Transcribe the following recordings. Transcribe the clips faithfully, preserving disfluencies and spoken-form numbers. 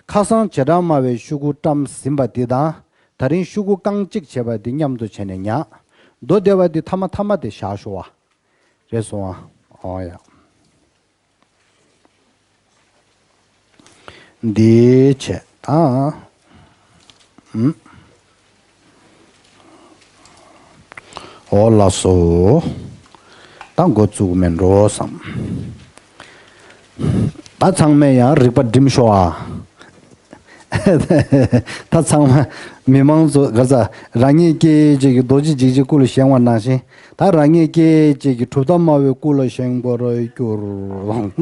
ཁ་སང་བྱེ་བྲག་སྨྲ་བའི་ཤོག་གུ་བཀྲམ་ཟིན་པ་འདི་དང་། ད་རིང་ཤོག་གུ་རྐང་གཅིག་བྱས་པ་འདི་མཉམ་དུ་བྱས་ནས་ཉར། མདོ་སྡེ་པ་འདི་ཐ་མ་ཐ་མ་དེ་བཞག་ཤོག་བ། རེད་སོང་ཨ། ཨོ་ཡ། འདི་བྱས་ད། ཨུམ། ཨོ་ལགས་སོ། ད་འགོ་བཙུགས་མེད་འགྲོ་བསམ། ད་ཚང་མས་ཡང་རིག་པ་སྒྲིམ་ཤོག་ཨ། ད་ཚང་མ་མི་མང་ཚོ་ག་ས་རང་ཉིད་སྐད་ཅིག་གི་རྡོ་རྗེ་འཇིགས་བྱེད་སྐུ་ལ་བཞེངས་པ་ནང་བཞིན། ད་རང་ཉིད་སྐད་ཅིག་གི་གྲུབ་མཐའ་སྨྲ་བའི་སྐུ་ལ་བཞེངས་པར་འགྱུར།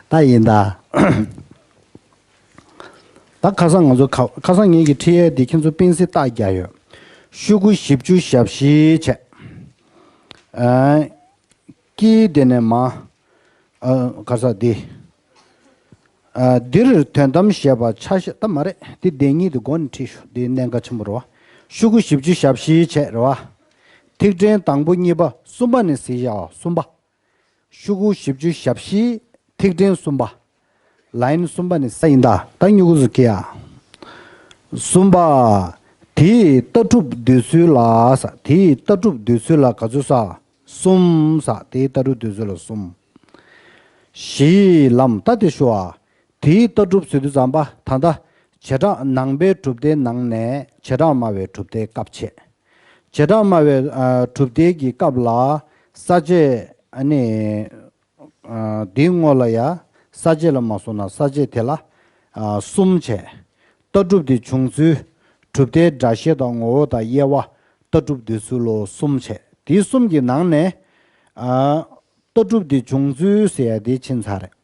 ད་ཡིན་ད། ད་ཁ་སང་ང་ཚོ་ཁ་ཁ་སང་ངེད་ཀྱི་ཁྲིད་ཡས་འདི་ཁྱེད་ཚོ་སྤེན་སྲིད་རྟགས་རྒྱག་ཡོད། ཤོག་གུ་བཞི་བཅུ་ཞེ་བཞི་བྱས། ཨ། ཀྱི་དེ་ནས་མ། ཨ། ག་ས་འདི། ཨ། འདིར་དོན་དམ་བཤད་པ་ཆ་ཤས་ད་མ་རེད། འདི་བདེན་གཉིས་དེ་མགོ་ནས་ཁྲིད་ཤོག་འདི་གནད་འགག་ཆེན་པོ་རེད་བ། ཤོག་གུ་བཞི་བཅུ་ཞེ་བཞི་བྱས་རེད་བ། ཐིག་ཕྲེང་དང་པོ་གཉིས་པ་གསུམ་པ་ནས་གཟིགས་བཞག་གསུམ་པ། ཤོག་གུ་བཞི་བཅུ་ཞེ་བཞི། ཐིག་ཕྲེང་གསུམ་པ། ལའིན་གསུམ་པ་ནས་ས་ཡིན་ད། ད་སྨྱུ་གུ་ཟིག་ཁྱེར་ཡ། གསུམ་པ། དེའི་ལྟ་གྲུབ་འདོད་ཚུལ་ལ་ས། དེའི་ལྟ་གྲུབ་འདོད་ཚུལ་ལ་ག་ཚོད་ས། གསུམ་ས། དེའི་ལྟ་གྲུབ་འདོད་ཚུལ་ལ་གསུམ། བཞི་ལམ་ད་དེ་ཞུ་བ། དེའི་ལྟ་གྲུབ་ཟེར་དུས་ཙམ་པ་ད་ལྟ། བྱེ་བྲག་ནང་པའི་གྲུབ་མཐའི་ནང་ནས་བྱེ་བྲག་སྨྲ་བའི་གྲུབ་མཐའི་སྐབས་བྱས། བྱེ་བྲག་སྨྲ་བའི་ཨ་གྲུབ་མཐའི་གི་སྐབས་ལ་ས་བཅད་ཨ་ནི། ཨ། འདིའི་སྔོན་ལ་ཡ་ས་བཅད་ལ་མ་སོང་ན་ས་བཅད་དེ་ལ་ཨ་གསུམ་བྱས། ལྟ་གྲུབ་དེ་བྱུང་ཚུལ། གྲུབ་མཐའི་སྒྲ་བཤད་དང་ངོ་བོ་དང་དབྱེ་བ། ལྟ་གྲུབ་འདོད་ཚུལ་ལོ་གསུམ་བྱས། དེའི་གསུམ་གྱི་ནང་ནས་ཨ་ལྟ་གྲུབ་དེ་བྱུང་ཚུལ་ཟེར་ཡ་དེ་ཕྱིན་ཚར་རེད།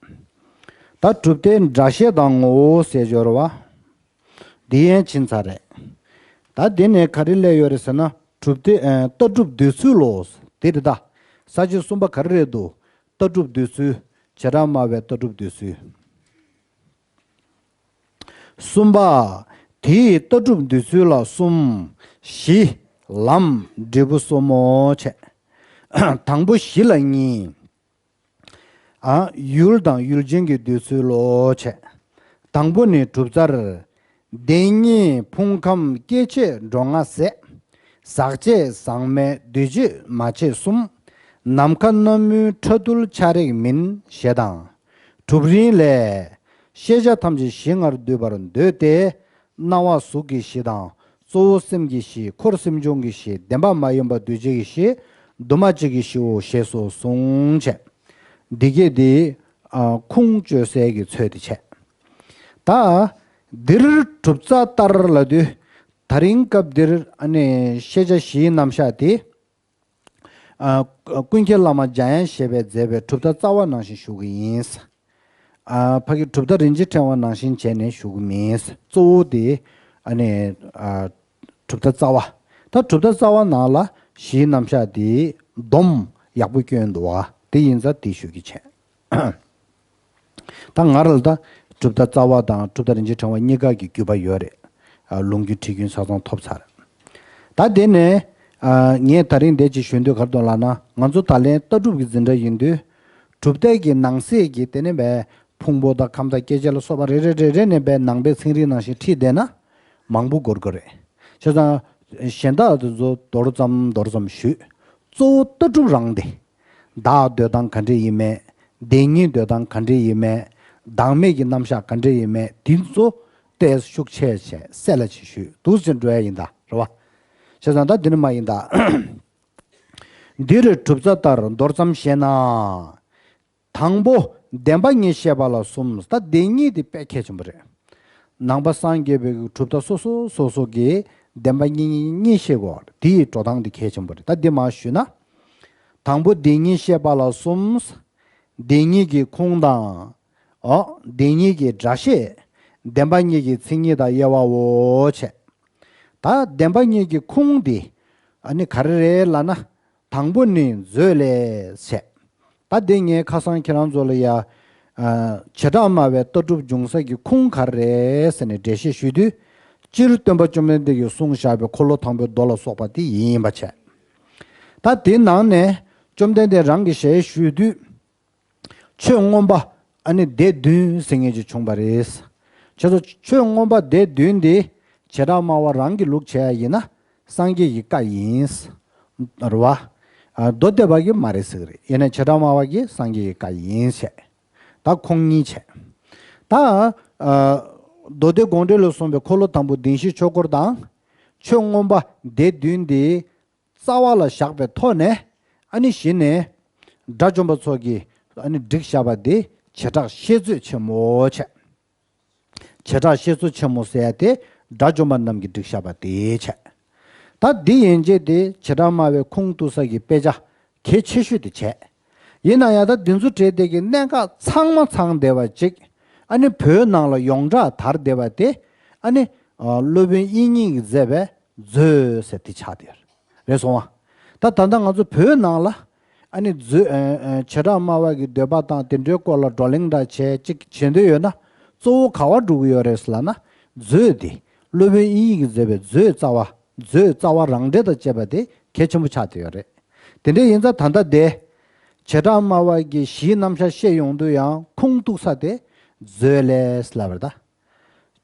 ད་གྲུབ་མཐའི་སྒྲ་བཤད་དང་ངོ་བོ་ཟེར་སྦྱོར་བ། འདི་ཡན་ཕྱིན་ཚར་རེད། ད་དེ་ནས་ག་རེ་སླེབས་ཡོད་རེད་ཟེར་ན། གྲུབ་མཐའི་ཨ་ལྟ་གྲུབ་འདོད་ཚུལ་ལོ། དེ་རེད་ད། ས་བཅད་གསུམ་པ་ག་རེ་རེད་འདུག་ལྟ་གྲུབ་འདོད་ཚུལ། བྱེ་བྲག་སྨྲ་བའི་ལྟ་གྲུབ་འདོད་ཚུལ། གསུམ་པ། དེའི་ལྟ་གྲུབ་འདོད་ཚུལ་ལ་གསུམ། བཞི། ལམ་འབྲས་བུ་གསུམ་མོ་བྱས། དང་པོ་གཞི་ལ་གཉིས། ཨ། ཡུལ་དང་ཡུལ་ཅན་གྱི་འདོད་ཚུལ་ལོ་བྱས། དང་པོ་ནི་གྲུབ་རྩལ། བདེན་གཉིས་ཕུང་ཁམས་སྐྱེ་མཆེད་འགྲོ་ལྔ་ཟད། ཟག་བཅས་ཟག་མེད་འདུས་བྱས་མ་བྱས་གསུམ། ནམ་མཁའ་སྣམ་བུའི་འཕྲོ་འདུ་ཆ་རེག་མིན་ཞེས་དང་། གྲུབ་རིམ་ལས། ཤེས་བྱ་ཐམས་ཅད་གཞི་ལྔར་འདུས་པར་འདོད་དེ། སྣང་བ་གཟུགས་ཀྱི་གཞི་དང་། གཙོ་བོ་སེམས་ཀྱི་གཞི། འཁོར་སེམས་བྱུང་གི་གཞི། བདེན་པ་མ་ཡིན་པ་འདུས་བྱས་ཀྱི་གཞི། འདུས་མ་བྱས་ཀྱི་གཞིའོ་ཞེས་སོགས་གསུངས་བྱས། འདི་སྐད་དེ། ཨ། ཁུངས་བཅོལ་སའི་གི་ཚོད་དེ་བྱས། ད། འདིར་གྲུབ་རྩལ་ལྟར་ལབ་དུས། ད་རིང་སྐབས་འདིར་ཨ་ནི་ཤེས་བྱ་གཞིའི་རྣམ་གཞག་དེ། ཨ། ཀུན་མཁྱེན་བླ་མ་འཇམ་དབྱངས་བཞད་པས་མཛད་པའི་གྲུབ་མཐའ་རྩ་བ་ནང་བཞིན་ཞུ་གི་ཡིན། ཨ། ཕ་གི་གྲུབ་མཐའ་རིན་ཆེན་ཕྲེང་བ་ནང་བཞིན་བྱས་ནས་ཞུ་གི་མིན། གཙོ་བོ་དེ་ཨ་ནི། ཨ། གྲུབ་མཐའ་རྩ་བ། ད་གྲུབ་མཐའ་རྩ་བ་ནང་ལ་གཞིའི་རྣམ་གཞག་དེ་སྡོམ་ཡག་པོ་བསྐྱོན་འདུག་བ། དེ་ཡིན་ཙང་དེ་ཞུ་གི་བྱས། ད་ང་རང་ལ་ད་གྲུབ་མཐའ་རྩ་བ་དང་གྲུབ་མཐའ་རིན་ཆེན་ཕྲེང་བ་གཉིས་ཀ་གི་བརྒྱུད་པ་ཡོད་རེད། ཨ། ལུང་རྒྱུན་ཁྲིད་རྒྱུན་ཆ་ཚང་ཐོབ་ཚར། ད་དེ་ནས། ཨ། ངས་ད་རིང་འདི་ཅིག་ཞུ་འདོད་ག་རེ་འདུག་ལབ་ན། ང་ཚོ་ད་ལན་ལྟ་གྲུབ་ཀྱི་འཛིན་གྲྭ་ཡིན་དུས། གྲུབ་མཐའ་གི་ནང་གསེས་ཀྱི་དེ་ནས་བས་ཕུང་པོ་དང་ཁམས་དང་སྐྱེ་མཆེད་ལ་སོགས་པ་རེ་རེ་རེ་རེ་ནས་བས་ནང་པའི་ཚན་རིག་ནང་བཞིན་ཁྲིད་བསྡད་ན་མང་པོ་འགོར་གི་རེད། བྱས་ཙང་གཞན་དག་དེ་ཚོ་མདོར་ཙམ་མདོར་ཙམ་ཞུས། གཙོ་བོ་ལྟ་གྲུབ་རང་དེ། བདག་འདོད་སྟངས་ག་འདྲ་ཡིན་མིན། བདེན་གཉིས་འདོད་སྟངས་ག་འདྲ་ཡིན་མིན། བདག་མེད་ཀྱི་རྣམ་གཞག་ག་འདྲ་ཡིན་མིན། དེ་ཚོ་ཏོག་ཙམ་ཤུགས་ཆེ་བྱས་གསལ་ལ་ཅིག་ཞུས་འདུག་ཟེར་འགྲོ་ཡ་ཡིན་ད། རེད་བ། བྱས་ཙང་ད་འདི་ནི་མ་ཡིན་ད། འདིར་གྲུབ་རྩལ་ལྟར་མདོར་ཙམ་བཤད་ན། དང་པོ་བདེན་པ་གཉིས་བཤད་པ་ལ་གསུམ། ད་བདེན་གཉིས་དེ་དཔེ་གལ་ཆེན་པོ་རེད། ནང་པ་སངས་རྒྱས་པའི་གྲུབ་མཐའ་སོ་སོ་སོ་སོ་གི་བདེན་པ་གཉིས་གཉིས་བཤད་དགོས། དེའི་འགྲོ་སྟངས་དེ་གལ་ཆེན་པོ་རེད། ད་འདི་མར་ཞུས་ན། དང་པོ་བདེན་གཉིས་བཤད་པ་ལ་གསུམ། བདེན་གཉིས་ཀྱི་ཁུངས་དང་། འོ། བདེན་གཉིས་ཀྱི་སྒྲ་བཤད། བདེན་པ་གཉིས་ཀྱི་མཚན་ཉིད་དང་དབྱེ་བའོ་བྱས། ད་བདེན་པ་གཉིས་ཀྱི་ཁུངས་དེ་ཨ་ནི་ག་རེ་རེད་ལབ་ན། དང་པོ་ནི་མཛོད་ལས་བྱས། ད་འདི་ངས་ཁ་སང་ཁྱེད་རང་ཚོ་ལ་ཡ། ཨ། བྱེ་བྲག་སྨྲ་བའི་ལྟ་གྲུབ་འབྱུང་ས་ཀྱི་ཁུངས་ག་རེ་རེད་ཟེར་ནས་འགྲེལ་བཤད་ཞུས་དུས། སྤྱིར་སྟོན་པ་བཅོམ་ལྡན་འདས་ཀྱིས་གསུངས་བཞག་པའི་འཁོར་ལོ་དང་པོའི་མདོ་ལ་སོགས་པ་དེ་ཡིན་པ་བྱས། ད་དེའི་ནང་ནས་ བཅོམ་ལྡན་འདས་རང་གི་ཞལ་བཞུགས་དུས། ཆོས་མངོན་པ་ཨ་ནི་སྡེ་བདུན་ཟེར་མཁན་ཅིག་བྱུང་བ་རེད། བྱས་ཙང་ཆོས་མངོན་པ་སྡེ་བདུན་འདི་བྱེ་བྲག་སྨྲ་བ་རང་གི་ལུགས་བྱས་ཡ་ཡིན་ན་སངས་རྒྱས་ཀྱི་བཀའ་ཡིན། རེད་བ། ཨ། མདོ་སྡེ་པ་གིས་མ་རེད་ཟེར་གི་རེད། ཡིན་ནའི་བྱེ་བྲག་སྨྲ་བ་གིས་སངས་རྒྱས་ཀྱི་བཀའ་ཡིན་བྱས། ད་ཁོང་གཉིས་བྱས། ད། ཨ། མདོ་སྡེ་དགོངས་འགྲེལ་ལ་གསུངས་པའི་འཁོར་ལོ་དང་པོ་བདེན་བཞིའི་ཆོས་འཁོར་དང་། ཆོས་མངོན་པ་སྡེ་བདུན་འདི་རྩ་བ་ལ་བཞག་པའི་ཐོག་ནས། ཨ་ནི་གཞི་ནས་དགྲ་བཅོམ་པ་ཚོ་གིས་ཨ་ནི་བསྒྲིགས་བཞག་པ་དེ་བྱེ་བྲག་བཤད་མཛོད་ཆེན་མོ་བྱས། བྱེ་བྲག་བཤད་མཛོད་ཆེན་མོ་ཟེར་ཡ་དེ་དགྲ་བཅོམ་པ་རྣམས་ཀྱིས་བསྒྲིགས་བཞག་པ་དེ་བྱས། ད་འདི་ཡན་ཆད་དེ་བྱེ་བྲག་སྨྲ་བའི་ཁུངས་གཏུགས་ས་ཀྱི་དཔེ་ཆ་གལ་ཆེ་ཤོས་དེ་བྱས། ཡིན་ན་ཡང་ད་འདི་ཚོ་བྲིས་དེ་གི་གནད་འགག་ཚང་མ་ཚང་བསྡད་པ་ཅིག་ཨ་ནི་བོད་ནང་ལ་ཡོངས་གྲགས་དར་བསྡད་པ་དེ། ཨ་ནི་ཨ་སློབ་དཔོན་དབྱིག་གཉེན་གྱིས་མཛད་པའི་མཛོད་ཟེར་དེ་ཆགས་བསྡད་ཡོད་རེད། སོང་བ། ད་ད་ལྟ་ང་ཚོ་བོད་ནང་ལ་ཨ་ནི་མཛོད། ཨ་ཨ་བྱེ་བྲག་སྨྲ་བ་གི་འདོད་པ་དང་དེ་འདྲའི་སྐོར་ལ་བགྲོ་གླེང་འདྲ་བྱས་ཅིག་བྱེད་འདོད་ཡོད་ན། གཙོ་བོ་ག་བར་འགྲོ་གི་ཡོད་རེད་ཟེར་ལབ་ན། མཛོད་དེ། སློབ་དཔོན་དབྱིག་གཉེན་གྱིས་མཛད་པའི་མཛོད་རྩ་བ། མཛོད་རྩ་བ་རང་འགྲེལ་དང་བཅས་པ་དེ་གལ་ཆེན་པོ་ཆགས་བསྡད་ཡོད་རེད། དེ་འདྲ་ཡིན་ཙང་ད་ལྟ་དེ། བྱེ་བྲག་སྨྲ་བ་གི་གཞིའི་རྣམ་གཞག་བཤད་ཡོང་དུས་ཡང་ཁུངས་གཏུགས་ས་དེ་མཛོད་ལས་ལབ་པ་རེད་ད།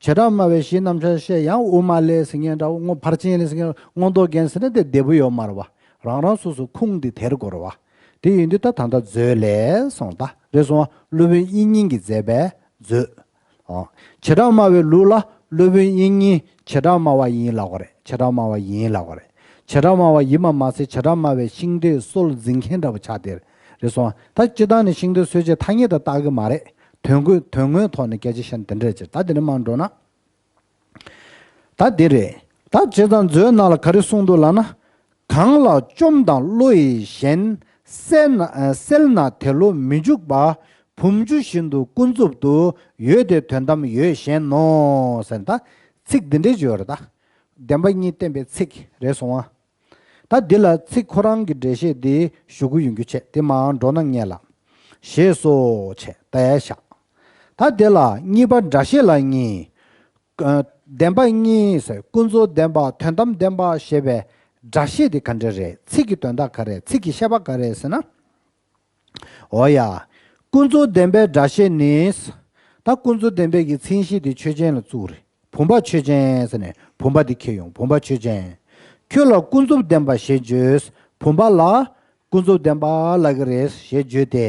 བྱེ་བྲག་སྨྲ་བའི་གཞིའི་རྣམ་གཞག་བཤད་ཡང་དབུ་མ་ལས་ཟེར་མཁན་འདྲ་བོ། ཕར་ཕྱིན་ལས་ཟེར་མཁན། མངོན་རྟོགས་རྒྱན་ཟེར་ན་དེ་བདེ་པོ་ཡོད་མ་རེད་བ། རང་རང་སོ་སོ་ཁུངས་དེ་དེར་དགོས་རེད་བ། དེ་ཡིན་དུས་ད་ད་ལྟ་མཛོད་ལས་སོང་ད། རེད་སོང་བ། སློབ་དཔོན་དབྱིག་གཉེན་གྱིས་མཛད་པའི་མཛོད། ཨོ། བྱེ་བྲག་སྨྲ་བའི་ལུགས་ལ་སློབ་དཔོན་དབྱིག་གཉེན་བྱེ་བྲག་སྨྲ་བ་ཡིན་ལབ་དགོས་རེད། བྱེ་བྲག་སྨྲ་བ་ཡིན་ལབ་དགོས་རེད། བྱེ་བྲག་སྨྲ་བ་ཡིན་པ་མ་ཟད་བྱེ་བྲག་སྨྲ་བའི་ཤིང་རྟའི་སྲོལ་འཛིན་མཁན་འདྲ་པོ་ཆགས་བསྡད་རེད་སོང་བ། ད་སྤྱིར་བཏང་ནས་ཤིང་རྟའི་སྲོལ་འབྱེད་ཐ་སྙད་དུ་བཏགས་ཀྱི་མ་རེད། དོན་དངོས། དོན་དངོས་ཐོག་ནས་སྐད་ཆ་བཤད་ན་དེ་འདྲ་ཅིག་ད་དེ་ནས་མར་འགྲོ་ན། ད་འདི་རེད། ད་བྱས་ཙང་མཛོད་ནང་ལ་ག་རེ་གསུངས་འདུག་ལབ་ན། གང་ལ་བཅོམ་དང་བློ་ཡིས་ཞེན། གསལ་ན་གསལ་ན་དེ་བློ་མི་འཇུག་པ། བུམ་ཆུ་བཞིན་དུ་ཀུན་རྫོབ་ཏུ། ཡོད་དེ་དོན་དམ་ཡོད་གཞན་ནོ། ཟེར་ད་ཚིག་འདི་འདྲའི་ཅིག་ཡོད་རེད་ད། བདེན་པ་གཉིས་བསྟན་པའི་ཚིག་རེད་སོང་བ། ད་འདི་ལ་ཚིག་ཁོ་རང་གི་འགྲེལ་བཤད་འདི་ཞུ་གི་ཡོང་རྒྱུ་བྱས། དེ་མར་འགྲོ་ན་ངེས་ལ། ཞེས་སོ་བྱས་ད་ཡ་བཞག་ད་འདི་ལ་གཉིས་པ་སྒྲ་བཤད་ལ་གཉིས། ཨ། བདེན་པ་གཉིས་ཟེར། ཀུན་རྫོབ་བདེན་པ། དོན་དམ་བདེན་པ་ཞེས་པའི་སྒྲ་བཤད་དེ་ག་འདྲ་རེད། ཚིག་གི་དོན་དག་ག་རེ། ཚིག་གི་བཤད་པ་ག་རེ་ཟེར་ན། འོ་ཡ། ཀུན་རྫོབ་བདེན་པའི་སྒྲ་བཤད་ནི། ད་ཀུན་རྫོབ་བདེན་པའི་གི་མཚན་གཞི་དེ་ཆོས་ཅན་ལ་བཙུགས་རེད། བུམ་པ་ཆོས་ཅན་ཟེར་ནས་བུམ་པ་དེ་འཁྱེར་ཡོང་། བུམ་པ་ཆོས་ཅན། ཁྱོད་ལ་ཀུན་རྫོབ་བདེན་པ་ཞེས་བརྗོད། བུམ་པ་ལ་ཀུན་རྫོབ་བདེན་པ་ལབ་ཀྱི་རེད་ཞེས་བརྗོད་དེ།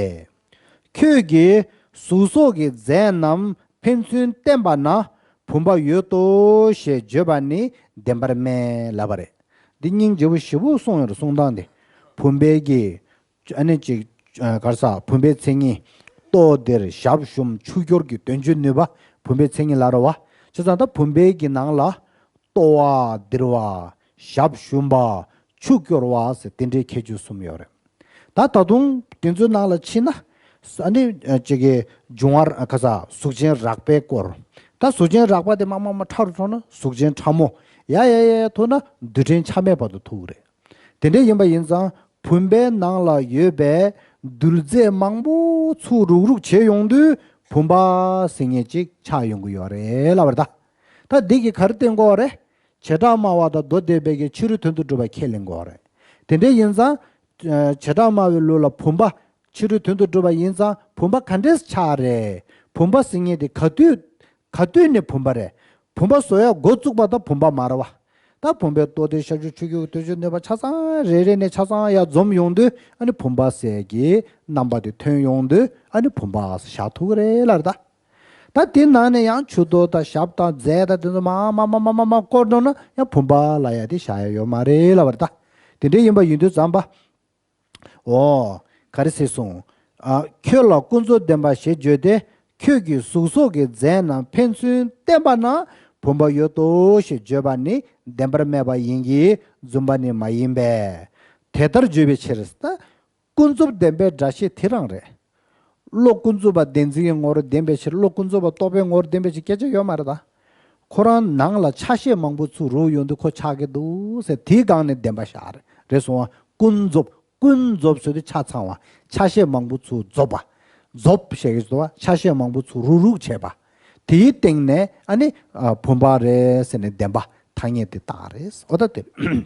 ཁྱོད་ཀྱིས་གཟུགས་སོགས་ཀྱི་རྫས་རྣམས་ཕན་ཚུན་བརྟེན་པ་ན་བུམ་པ་ཡོད་དོ་ཞེས་བརྗོད་པ་ནི་བདེན་པར་སྨྲས་ལབ་པ་རེད། འདི་སྙིང་རྗེ་པོ་ཞེ་པོ་གསུངས་ཡོད་རེད། གསུང་སྟངས་འདི། བུམ་པའི་གི། ཨ་ནི་ཅིག་ཨ། ག་རེ་ཟ། བུམ་པའི་མཚན་ཉིད། ལྟོ་ལྡིར། ཞབས་ཞུམ། ཆུ་སྐྱོར་གྱི་དོན་བྱེད་ནུས་པ་བུམ་པའི་མཚན་ཉིད་ལ་རེད་བ། བྱས་ཙང་ད་བུམ་པའི་གི་ནང་ལ་ལྟོ་བ། ལྡིར་བ། ཞབས་ཞུམ་པ། ཆུ་སྐྱོར་བ་ཟེར་དེ་འདྲའི་ཁྱད་ཆོས་གསུམ་ཡོད་རེད། ད་ད་དུང་དེ་ཚོའི་ནང་ལ་ཕྱིན་ན། ཨ་ནི་ཅིག་གི་འབྱུང་བ། ག་རེ་ཟ། གཟུགས་ཅན་རགས་པའི་སྐོར། ད་གཟུགས་ཅན་རགས་པ་དེ་མར་མར་མར་ཕྲ་རུ་མཐོ་ན་གཟུགས་ཅན་ཕྲ་མོ། ཡར་ཡར་ཡར་མཐོ་ན་རྡུལ་ཕྲན་ཆ་མེད་བར་དུ་ཐུག་གི་རེད། དེ་འདྲ་ཡིན་པ་ཡིན་ཙང་བུམ་པའི་ནང་ལ་ཡོད་པའི་རྡུལ་རྫས་མང་པོ་ཚུར་རུག་རུག་བྱས་ཡོང་དུས་བུམ་པ་ཟེར་མཁན་ཅིག་ཆགས་ཡོང་གི་ཡོད་རེད་ལབ་པ་རེད་ད། ད་འདི་གིས་ག་རེ་བསྟན་གྱི་ཡོད་རེད། བྱེ་བྲག་སྨྲ་བ་དང་མདོ་སྡེ་པའི་གི་ཕྱི་རོལ་དོན་དུ་གྲུབ་པ་ཁས་ལེན་གྱི་ཡོད་རེད། དེ་འདྲ་ཡིན་ཙང་། ཨ། བྱེ་བྲག་སྨྲ་བའི་ལུགས་ལ་བུམ་པ་ཕྱི་རོལ་དོན་དུ་གྲུབ་པ་ཡིན་ཙང་བུམ་པ་ག་འདྲས་ཆགས་རེད། བུམ་པ་ཟེར་མཁན་དེ་ག་དུས། ག་དུས་ནས་བུམ་པ་རེད། བུམ་པ་བཟོ་ཡ་འགོ་བཙུགས་པ་ད་བུམ་པ་མ་རེད་བ། ད་བུམ་པའི་ལྟོ་ལྡིར། ཞབས་ཞུམ། ཆུ་སྐྱོར་གྱི་དོན་བྱེད་ནུས་པ་ཆ་ཚང་རེ་རེ་ནས་ཆ་ཚང་ཡར་འཛོམས་ཡོང་དུས་ཨ་ནི་བུམ་པ་ཟེར་གྱི་རྣམ་པ་དེ་ཐོན་ཡོང་དུས་ཨ་ནི་བུམ་པ་བཞག་ཐུབ་ཀྱི་རེད་ལབ་རེད་ད། ད་དེ་ནང་ནས་ཡང་མཆུ་ཏོ་དང་ཞབས་དང་རྫས་དང་དེ་ཚོ་མར་མར་མར་མར་མར་བསྐོར་འགྲོ་ན་ཡང་བུམ་པ་ལབ་ཡ་དེ་བཞག་ཡ་ཡོད་མ་རེད་ལབ་པ་རེད་ད། དེ་འདྲ་ཡིན་པ་ཡིན་དུས་ཙམ་པ། འོ། ག་རེ་ཟེར་སོང་། ཨ། ཁྱོད་ལ་ཀུན་རྫོབ་བདེན་པ་ཞེས་བརྗོད་དེ། ཁྱོད་ཀྱིས་གཟུགས་སོགས་ཀྱི་རྫས་རྣམས་ཕན་ཚུན་བརྟེན་པ་ན་བུམ་པ་ཡོད་དོ་ཞེས་བརྗོད་པ་ནི་བདེན་པར་སྨྲས་པ་ཡིན་གྱི་རྫུན་པ་ནི་མ་ཡིན་པས། དེ་ལྟར་བརྗོད་པའི་ཕྱིར། ད་ཀུན་རྫོབ་བདེན་པའི་སྒྲ་བཤད་དེ་རང་རེད། བློ་ཀུན་རྫོབ་པ་བདེན་འཛིན་གྱི་ངོ་བོར་བདེན་པའི་ཕྱིར། བློ་ཀུན་རྫོབ་པ་རྟོག་པའི་ངོ་བོར་བདེན་པའི་ཕྱིར་སྐད་ཆ་ཡོད་མ་རེད་ད། ཁོ་རང་ནང་ལ་ཆ་ཤས་མང་པོ་ཚུར་རུག་ཡོང་དུས་ཁོ་ཆགས་ཀྱི་འདུག་ཟེར་དེའི་སྒང་ནས་བདེན་པ་བཞག་རེད། རེད་སོང་བ། ཀུན་རྫོབ། ཀུན་རྫོབ་ཟེར་དུས་ཆ་ཚང་བ། ཆ་ཤས་མང་པོ་ཚུར་རྫོབ་པ། རྫོབ་ཞེས་ཀྱི་ཚོ་བ། ཆ་ཤས་མང་པོ་ཚུར་རུག་རུག་བྱས་པ། དེའི་སྟེང་ནས་ཨ་ནི་ཨ་བུམ་པ་རེད་ཟེར་ནས་བདེན་པ་ཐ་སྙད་དེ་བཏགས་རེད། འོ་ད་དེ།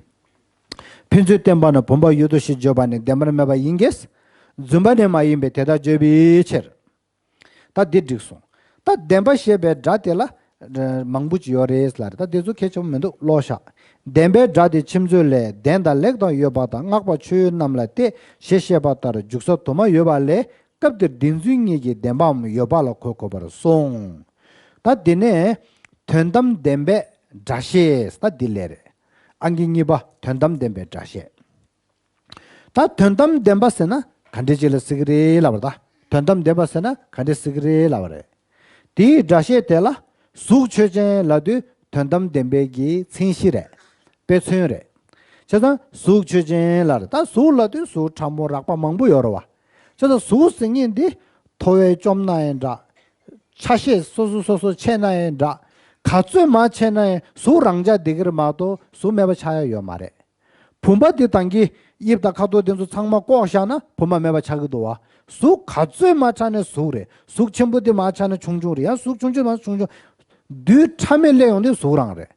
ཕན་ཚུན་བརྟེན་པ་ན་བུམ་པ་ཡོད་དོ་ཞེས་བརྗོད་པ་ནི་བདེན་པར་མེད་པ་ཡིན་གྱི། རྫུན་པ་ནི་མ་ཡིན་པས་དེ་ལྟར་བརྗོད་པའི་ཕྱིར། ད་འདི་འགྲིག་སོང་། ད་བདེན་པ་ཞེས་པའི་སྒྲ་དེ་ལ་མང་པོ་ཅིག་ཡོད་རེད་ལབ་རེད། ད་དེ་ཚོ་གལ་ཆེན་པོ་མི་འདུག་ཀློག་ཤག་བདེན་པའི་སྒྲ་དེ་ཕྱི་མཛོད་ལས་བདེན་དང་ལེགས་དང་ཡོད་པ་དང་སྔགས་པ་མཆོད་ཡུལ་རྣམས་ལ་སྟེ་ཞེས་བཤད་པ་ལྟར་འཇུག་ས་དུ་མ་ཡོད་པ་ལས་སྐབས་འདིར་བདེན་རྫུན་གཉིས་ཀྱི་བདེན་པའམ་ཡོད་པ་ལ་གོ་དགོས་པར་གསུངས། ད་དེ་ནས་དོན་དམ་བདེན་པའི་སྒྲ་བཤད་ད་འདི་ལས་རེད། ཨང་ཀི་གཉིས་པ་དོན་དམ་བདེན་པའི་སྒྲ་བཤད། ད་དོན་དམ་བདེན་པ་ཟེར་ན་ག་འདྲ་ཅིག་ལ་ཟེར་གི་རེད་ལབ་པ་རེད། ད་དོན་དམ་བདེན་པ་ཟེར་ན་ག་འདྲ་ཟེར་གི་རེད་ལབ་པ་རེད། དེའི་སྒྲ་བཤད་དེ་ལ་གཟུགས་ཆོས་ཅན་ལབ་དུས་དོན་དམ་བདེན་པའི་གི་མཚན་གཞི་རེད། དཔེ་མཚོན་རེད། བྱས་ཙང་གཟུགས་ཆོས་ཅན་ལབ་རེད། ད་གཟུགས་ལབ་དུས་གཟུགས་ཕྲ་མོ་རགས་པ་མང་པོ་ཡོད་རེད་བ། བྱས་ཙང་གཟུགས་ཟེར་མཁན་འདི་མཐོ་བས་བཅོམ་ན་ཡང་འདྲ། ཆ་ཤས་སོ་སོ་སོ་སོ་ཕྱེ་ན་ཡང་འདྲ། ག་ཚོད་མང་ཕྱེ་ན་ཡང་གཟུགས་རང་འཇགས་བསྡད་ཀྱི་རེད་མ་གཏོགས་གཟུགས་མེད་པ་ཆགས་ཡ་ཡོད་མ་རེད། བུམ་པ་འདི་དང་གི་དབྱིབས་དང་ཁ་དོག་དེ་ཚོ་ཚང་མ་བཀོག་བཞག་ན་བུམ་པ་མེད་པ་ཆགས་ཀྱི་འདུག་བ། གཟུགས་ག་ཚོད་མང་ཆགས་ནས་གཟུགས་རེད། གཟུགས་ཆེན་པོ་འདི་མང་ཆགས་ན་ཆུང་ཆུང་རེད། ཡང་གཟུགས་ཆུང་ཆུང་མང་ཆུང་ཆུང་། རྡུལ་ཕྲ་མས་སླེབས་ཡོང་དུས་གཟུགས་རང་རེད།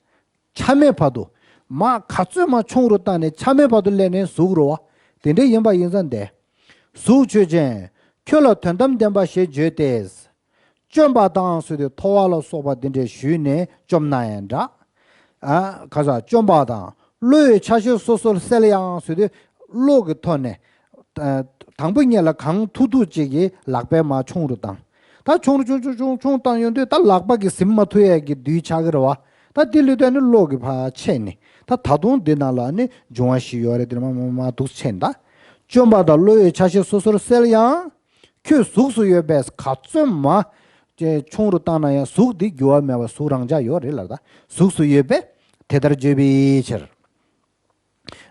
ཆ་མེད་བར་དུ། མ་ག་ཚོད་མང་ཆུང་རུ་བཏང་ནས་ཆ་མེད་བར་དུ་སླེབས་ནས་གཟུགས་རེད་བ། དེ་འདྲ་ཡིན་པ་ཡིན་ཙང་དེ། གཟུགས་ཆོས་ཅན། ཁྱོད་ལ་དོན་དམ་བདེན་པ་ཞེས་བརྗོད་དེ། བཅོམ་པ་དང་ཟེར་དུས་མཐོ་བ་ལ་སོགས་པ་འདི་འདྲས་ཞུས་ནས་བཅོམ་ན་ཡང་འདྲ། ཨ། ཁ་ས་བཅོམ་པ་དང་བློ་ཡི་ཆ་ཤས་སོ་སོར་གསལ་ཡང་ཟེར་དུས་བློ་གི་ཐོག་ནས། ཨ། དང་པོ་ཉིད་ལ་གང་ཐུབ་ཐུབ་ཅིག་གིས་ལག་པས་མར་ཆུང་རུ་བཏང་། ད་ཆུང་རུ་ཆུང་ཆུང་ཆུང་ཆུང་བཏང་ཡོང་དུས་ད་ལག་པ་གིས་ཟིན་མ་ཐུབ་ཡས་ཀྱི་རྡུལ་ཆགས་ཀྱི་རེད་བ། ད་དེ་ལུས་དོན་ནི་བློ་གིས་ཕར་ཆད་ནས་ད་ད་དུང་འདི་ནང་ལ་ནི་འབྱུང་བ་བཞི་ཡོད་རེད། དེ་མ་མ་མ་འདུག་ཆད་ད། བཅོམ་པ་དང་བློ་ཡི་ཆ་ཤས་སོ་སོར་གསལ་ཡང་། ཁྱོད་གཟུགས་སུ་ཡོད་པས་ག་ཚོད་མ་ཆུང་རུ་བཏང་ན་ཡང་གཟུགས་འདི་འགྱུར་བ་མེད་པ་གཟུགས་རང་འཇགས་ཡོད་རེད་ལ། ད་གཟུགས་སུ་ཡོད་པས་དེ་ལྟར་བརྗོད་པའི་ཕྱིར།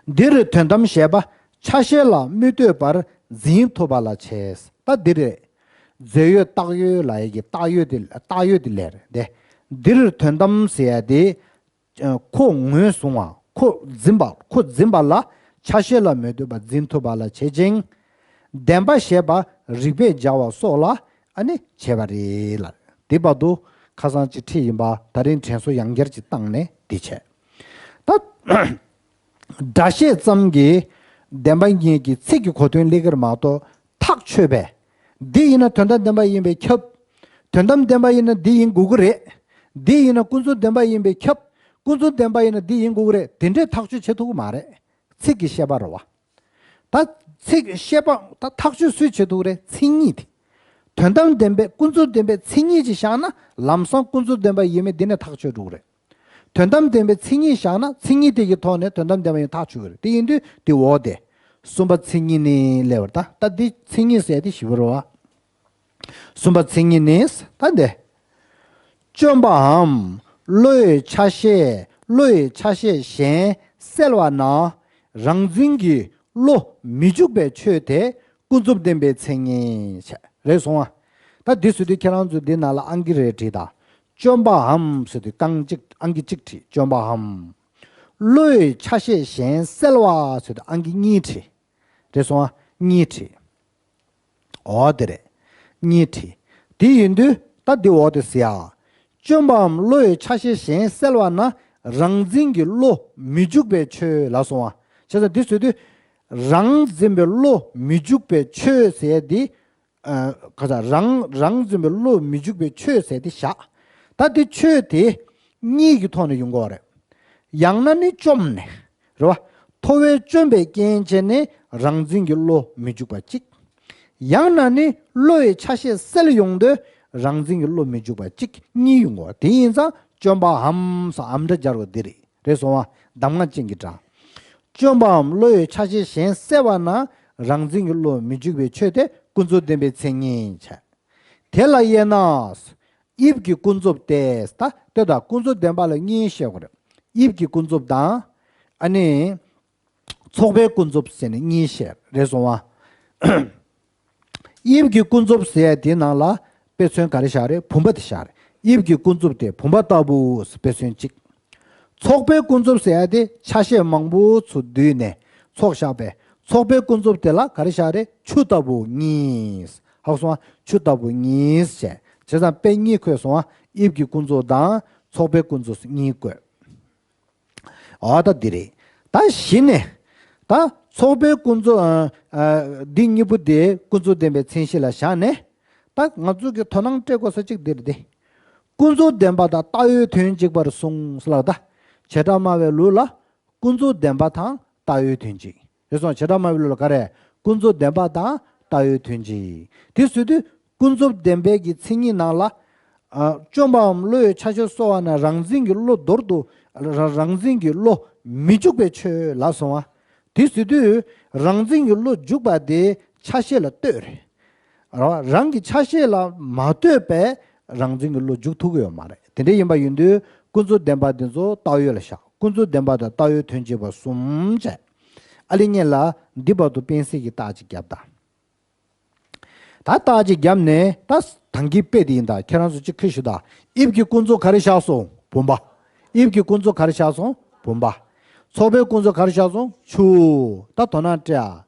འདིར་དོན་དམ་ཞེས་པ་ཆ་ཤས་ལ་མི་ལྟོས་པར་འཛིན་ཐུབ་པ་ལ་བྱས། ད་འདི་རེད། རྫས་ཡོད་བཏགས་ཡོད་ལབ་ཡས་ཀྱི་བཏགས་ཡོད་དེ་བཏགས་ཡོད་དེ་ལས་རེད་དེ། འདིར་དོན་དམ་ཟེར་ཡ་དེ། ཁོ་ངོས་བཟུང་བ་ཁོ་འཛིན་པ་ཁོ་འཛིན་པ་ལ་ཆ་ཤས་ལ་མི་ལྟོས་པར་འཛིན་ཐུབ་པ་ལ་བྱེད་ཅིང་། བདེན་པ་ཞེས་པ་རིགས་པས་སྦྱར་བ་སོགས་ལ་ཨ་ནི་བྱས་པ་རེད་ལ། དེ་བར་དུ་ཁ་སང་ཅིག་ཁྲིད་ཡིན་པ་ད་རིང་དྲན་གསོ་ཡང་བསྐྱར་ཅིག་བཏང་ནས་འདི་བྱས། ད། སྒྲ་བཤད་ཙམ་གྱིས་བདེན་པ་གཉིས་ཀྱི་ཚིག་གི་གོ་དོན་སླེབས་ཀྱི་རེད་མ་གཏོགས་ཐག་ཆོད་པས། འདི་ཡིན་ན་དོན་དམ་བདེན་པ་ཡིན་པས་ཁྱབ། དོན་དམ་བདེན་པ་ཡིན་ན་འདི་ཡིན་དགོས་ཀྱི་རེད། འདི་ཡིན་ན་ཀུན་རྫོབ་བདེན་པ་ཡིན་པས་ཁྱབ། ཀུན་རྫོབ་བདེན་པ་ཡིན་ན་འདི་ཡིན་དགོས་ཀྱི་རེད། དེ་འདྲའི་ཐག་གཅོད་བྱེད་ཐུབ་ཀྱི་མ་རེད། ཚིག་གི་བཤད་པ་རེད་བ། ད་ཚིག་བཤད་པ་ད་ཐག་གཅོད་སུས་བྱེད་ཐུབ་ཀྱི་རེད། མཚན་ཉིད་དེ། དོན་དམ་བདེན་པའི་ཀུན་རྫོབ་བདེན་པའི་མཚན་ཉིད་ཅིག་བཞག་ན་ལམ་སང་ཀུན་རྫོབ་བདེན་པ་ཡིན་མིན་འདི་ནས་ཐག་གཅོད་འགྲོ་གི་རེད། དོན་དམ་བདེན་པའི་མཚན་ཉིད་བཞག་ན་མཚན་ཉིད་དེ་གི་ཐོག་ནས་དོན་དམ་བདེན་པ་ཡིན་ཐག་ཆོད་ཀྱི་རེད། དེ་ཡིན་དུས་དེ་འོག་དེ། གསུམ་པ་མཚན་ཉིད་ནི་ལབ་པ་རེད། ད་ད་འདི་མཚན་ཉིད་ཟེར་དེ་ཞིབ་པོ་རེད་བ། གསུམ་པ་མཚན་ཉིད་ནི་ད་འདི། བཅོམ་པའམ་བློའི་ཆ་ཤས་བློའི་ཆ་ཤས་གཞན་སེལ་བ་ན་རང་འཛིན་གྱི་བློ་མི་འཇུག་པའི་ཆོས་དེ་ཀུན་རྫོབ་བདེན་པའི་མཚན་ཉིད་བྱས། རེད་སོང་ང་། ད་འདི་ཟེར་དུས་ཁྱེད་རང་ཚོ་འདི་ནང་ལ་ཨང་ཀི་རེ་བྲིས་དང་། བཅོམ་པའམ་ཟེར་དུས་རྐང་གཅིག་ཨང་ཀི་གཅིག་བྲིས། བཅོམ་པའམ། བློའི་ཆ་ཤས་གཞན་སེལ་བ་ཟེར་དུས་ཨང་ཀི་གཉིས་བྲིས། རེད་སོང་ང་། གཉིས་བྲིས། འོ་དེ་རེད། གཉིས་བྲིས། དེ་ཡིན་དུས་ད་འདི་འོ་དེ་ཟེར་ཡ། བཅོམ་པའམ་བློའི་ཆ་ཤས་གཞན་སེལ་བ་ན་རང་འཛིན་གྱི་བློ་མི་འཇུག་པའི་ཆོས་ལ་སོང་བ། བྱས་ཙང་འདི་ཟེར་དུས། རང་འཛིན་པའི་བློ་མི་འཇུག་པའི་ཆོས་ཟེར་ཡ་འདི། ཨ། ག་ས་རང་རང་འཛིན་པའི་བློ་མི་འཇུག་པའི་ཆོས་ཟེར་དེ་བཞག་ད་དེ་ཆོས་དེ་གཉིས་ཀྱི་ཐོག་ནས་ཡོང་གི་ཡོད་རེད། ཡང་ན་ནི་བཅོམ་ནས། རེད་བ། མཐོ་བས་བཅོམ་པའི་རྐྱེན་བྱས་ནས་རང་འཛིན་གྱི་བློ་མི་འཇུག་པ་གཅིག་ཡང་ན་ནི་བློ་ཡི་ཆ་ཤས་སེལ་ཡོང་དུས་རང་འཛིན་གྱི་བློ་མི་འཇུག་པ་གཅིག་གཉིས་ཡོང་གི་ཡོད་རེད། དེ་ཡིན་ཙང་བཅོམ་པའམ་སོགས་འམ་སྒྲ་སྦྱར་བ་འདི་རེད། རེད་སོང་བ། གདམས་ངག་ཅན་གྱི་སྒྲ། བཅོམ་པའམ་བློ་ཡི་ཆ་ཤས་གཞན་སེལ་བ་ན་རང་འཛིན་གྱི་བློ་མི་འཇུག་པའི་ཆོས་དེ་ཀུན་རྫོབ་བདེན་པའི་མཚན་ཉིད་བྱས། དེ་ལ་དབྱེ་ན། དབྱིབས་ཀྱི་ཀུན་རྫོབ་སྟེ། ད་ལྟོས་དང་། ཀུན་རྫོབ་བདེན་པ་ལ་གཉིས་བཤད་དགོས་རེད། དབྱིབས་ཀྱི་ཀུན་རྫོབ་དང་། ཨ་ནི། ཚོགས་པའི་ཀུན་རྫོབ་ཟེར་ནས་གཉིས་བཤད། རེད་སོང་བ། དབྱིབས་ཀྱི་ཀུན་རྫོབ་ཟེར་ཡ་དེའི་ནང་ལ་དཔེ་མཚོན་ག་རེ་བཞག་རེད། བུམ་པ་དེ་བཞག་རེད། དབྱིབས་ཀྱི་ཀུན་རྫོབ་དེ་བུམ་པ་ལྟ་བུ་དཔེ་མཚོན་གཅིག་ཚོགས་པའི་ཀུན་རྫོབ་ཟེར་ཡ་དེ་ཆ་ཤས་མང་པོ་ཚུར་བསྡུས་ནས་ཚོགས་བཞག་པས་ཚོགས་པའི་ཀུན་རྫོབ་དེ་ལ་ག་རེ་བཞག་རེད། ཆུ་ལྟ་བུ་གཉིས། ཧ་གོ་སོང་ང་། ཆུ་ལྟ་བུ་གཉིས་བྱས། བྱས་ཙང་དཔེ་གཉིས་འཁོད་སོང་ང་། དབྱིབས་ཀྱི་ཀུན་རྫོབ་དང་ཚོགས་པའི་ཀུན་རྫོབ་གཉིས་བཀོད། འོ་ད་འདི་རེད། ད་གཞི་ནས་ ད་ཚོགས་པའི་ཀུན་རྫོབ་ཨ་ཨ་འདི་གཉིས་པོ་དེ་ཀུན་རྫོབ་བདེན་པའི་མཚན་གཞི་ལ་བཞག་ནས། ད་ང་ཚོ་གི་དོ་སྣང་སྤྲད་དགོས་ས་གཅིག་འདིར་དེ། ཀུན་རྫོབ་བདེན་པ་དང་བཏགས་ཡོད་དོན་གཅིག་པར་གསུངས་ལབ། ད་བྱེ་བྲག་སྨྲ་བའི་ལུགས་ལ་ཀུན་རྫོབ་བདེན་པ་དང་བཏགས་ཡོད་དོན་གཅིག་རེད་སོང་། བྱེ་བྲག་སྨྲ་བའི་ལུགས་ལ་ག་རེ། ཀུན་རྫོབ་བདེན་པ་དང་བཏགས་ཡོད་དོན་གཅིག་དེ་ཟེར་དུས་ཀུན་རྫོབ་བདེན་པའི་གི་མཚན་ཉིད་ནང་ལ། ཨ་བཅོམ་པའམ་བློ་ཡི་ཆ་ཤས་གསོ་བ་ན་རང་འཛིན་གྱི་བློ་འདོར་དུ། ར་རང་འཛིན་གྱི་བློ་མི་འཇུག་པའི་ཆོས་ལ་སོང་བ། དེ་ཟེར་དུས་རང་འཛིན་གྱི་བློ་འཇུག་པ་དེ་ཆ་ཤས་ལ་ལྟོས་རེད། ར་རང་གི་ཆ་ཤས་ལ་མ་ལྟོས་པས་རང་འཛིན་གྱི་བློ་འཇུག་ཐུབ་ཀྱི་ཡོད་མ་རེད། དེ་འདྲ་ཡིན་པ་ཡིན་དུས་ཀུན་རྫོབ་བདེན་པ་འདི་ཚོ་བཏགས་ཡོད་ལ་བཞག་ཀུན་རྫོབ་བདེན་པ་དང་བཏགས་ཡོད་དོན་གཅིག་པ་གསུམ་བྱས། ཨ་ལེ་ངེད་ལ་འདི་བར་དུ་དཔེ་གསལ་གྱི་རྟགས་ཅིག་བརྒྱབ་དང་། ད་རྟགས་ཅིག་བརྒྱབ་ནས་ད་ཐང་གི་དཔེ་དེ་ཡིན་ད། ཁྱེད་རང་ཚོ་གཅིག་ཁུ་ཞུ་ད། དབྱིབས་ཀྱི་ཀུན་རྫོབ་ག་རེ་བཞག་སོང་། བུམ་པ། དབྱིབས་ཀྱི་ཀུན་རྫོབ་ག་རེ་བཞག་སོང་། བུམ་པ། ཚོགས་པའི་ཀུན་རྫོབ་ག་རེ་བཞག་སོང་། ཆུ། ད་དོ་སྣང་སྤྲད་ཨ།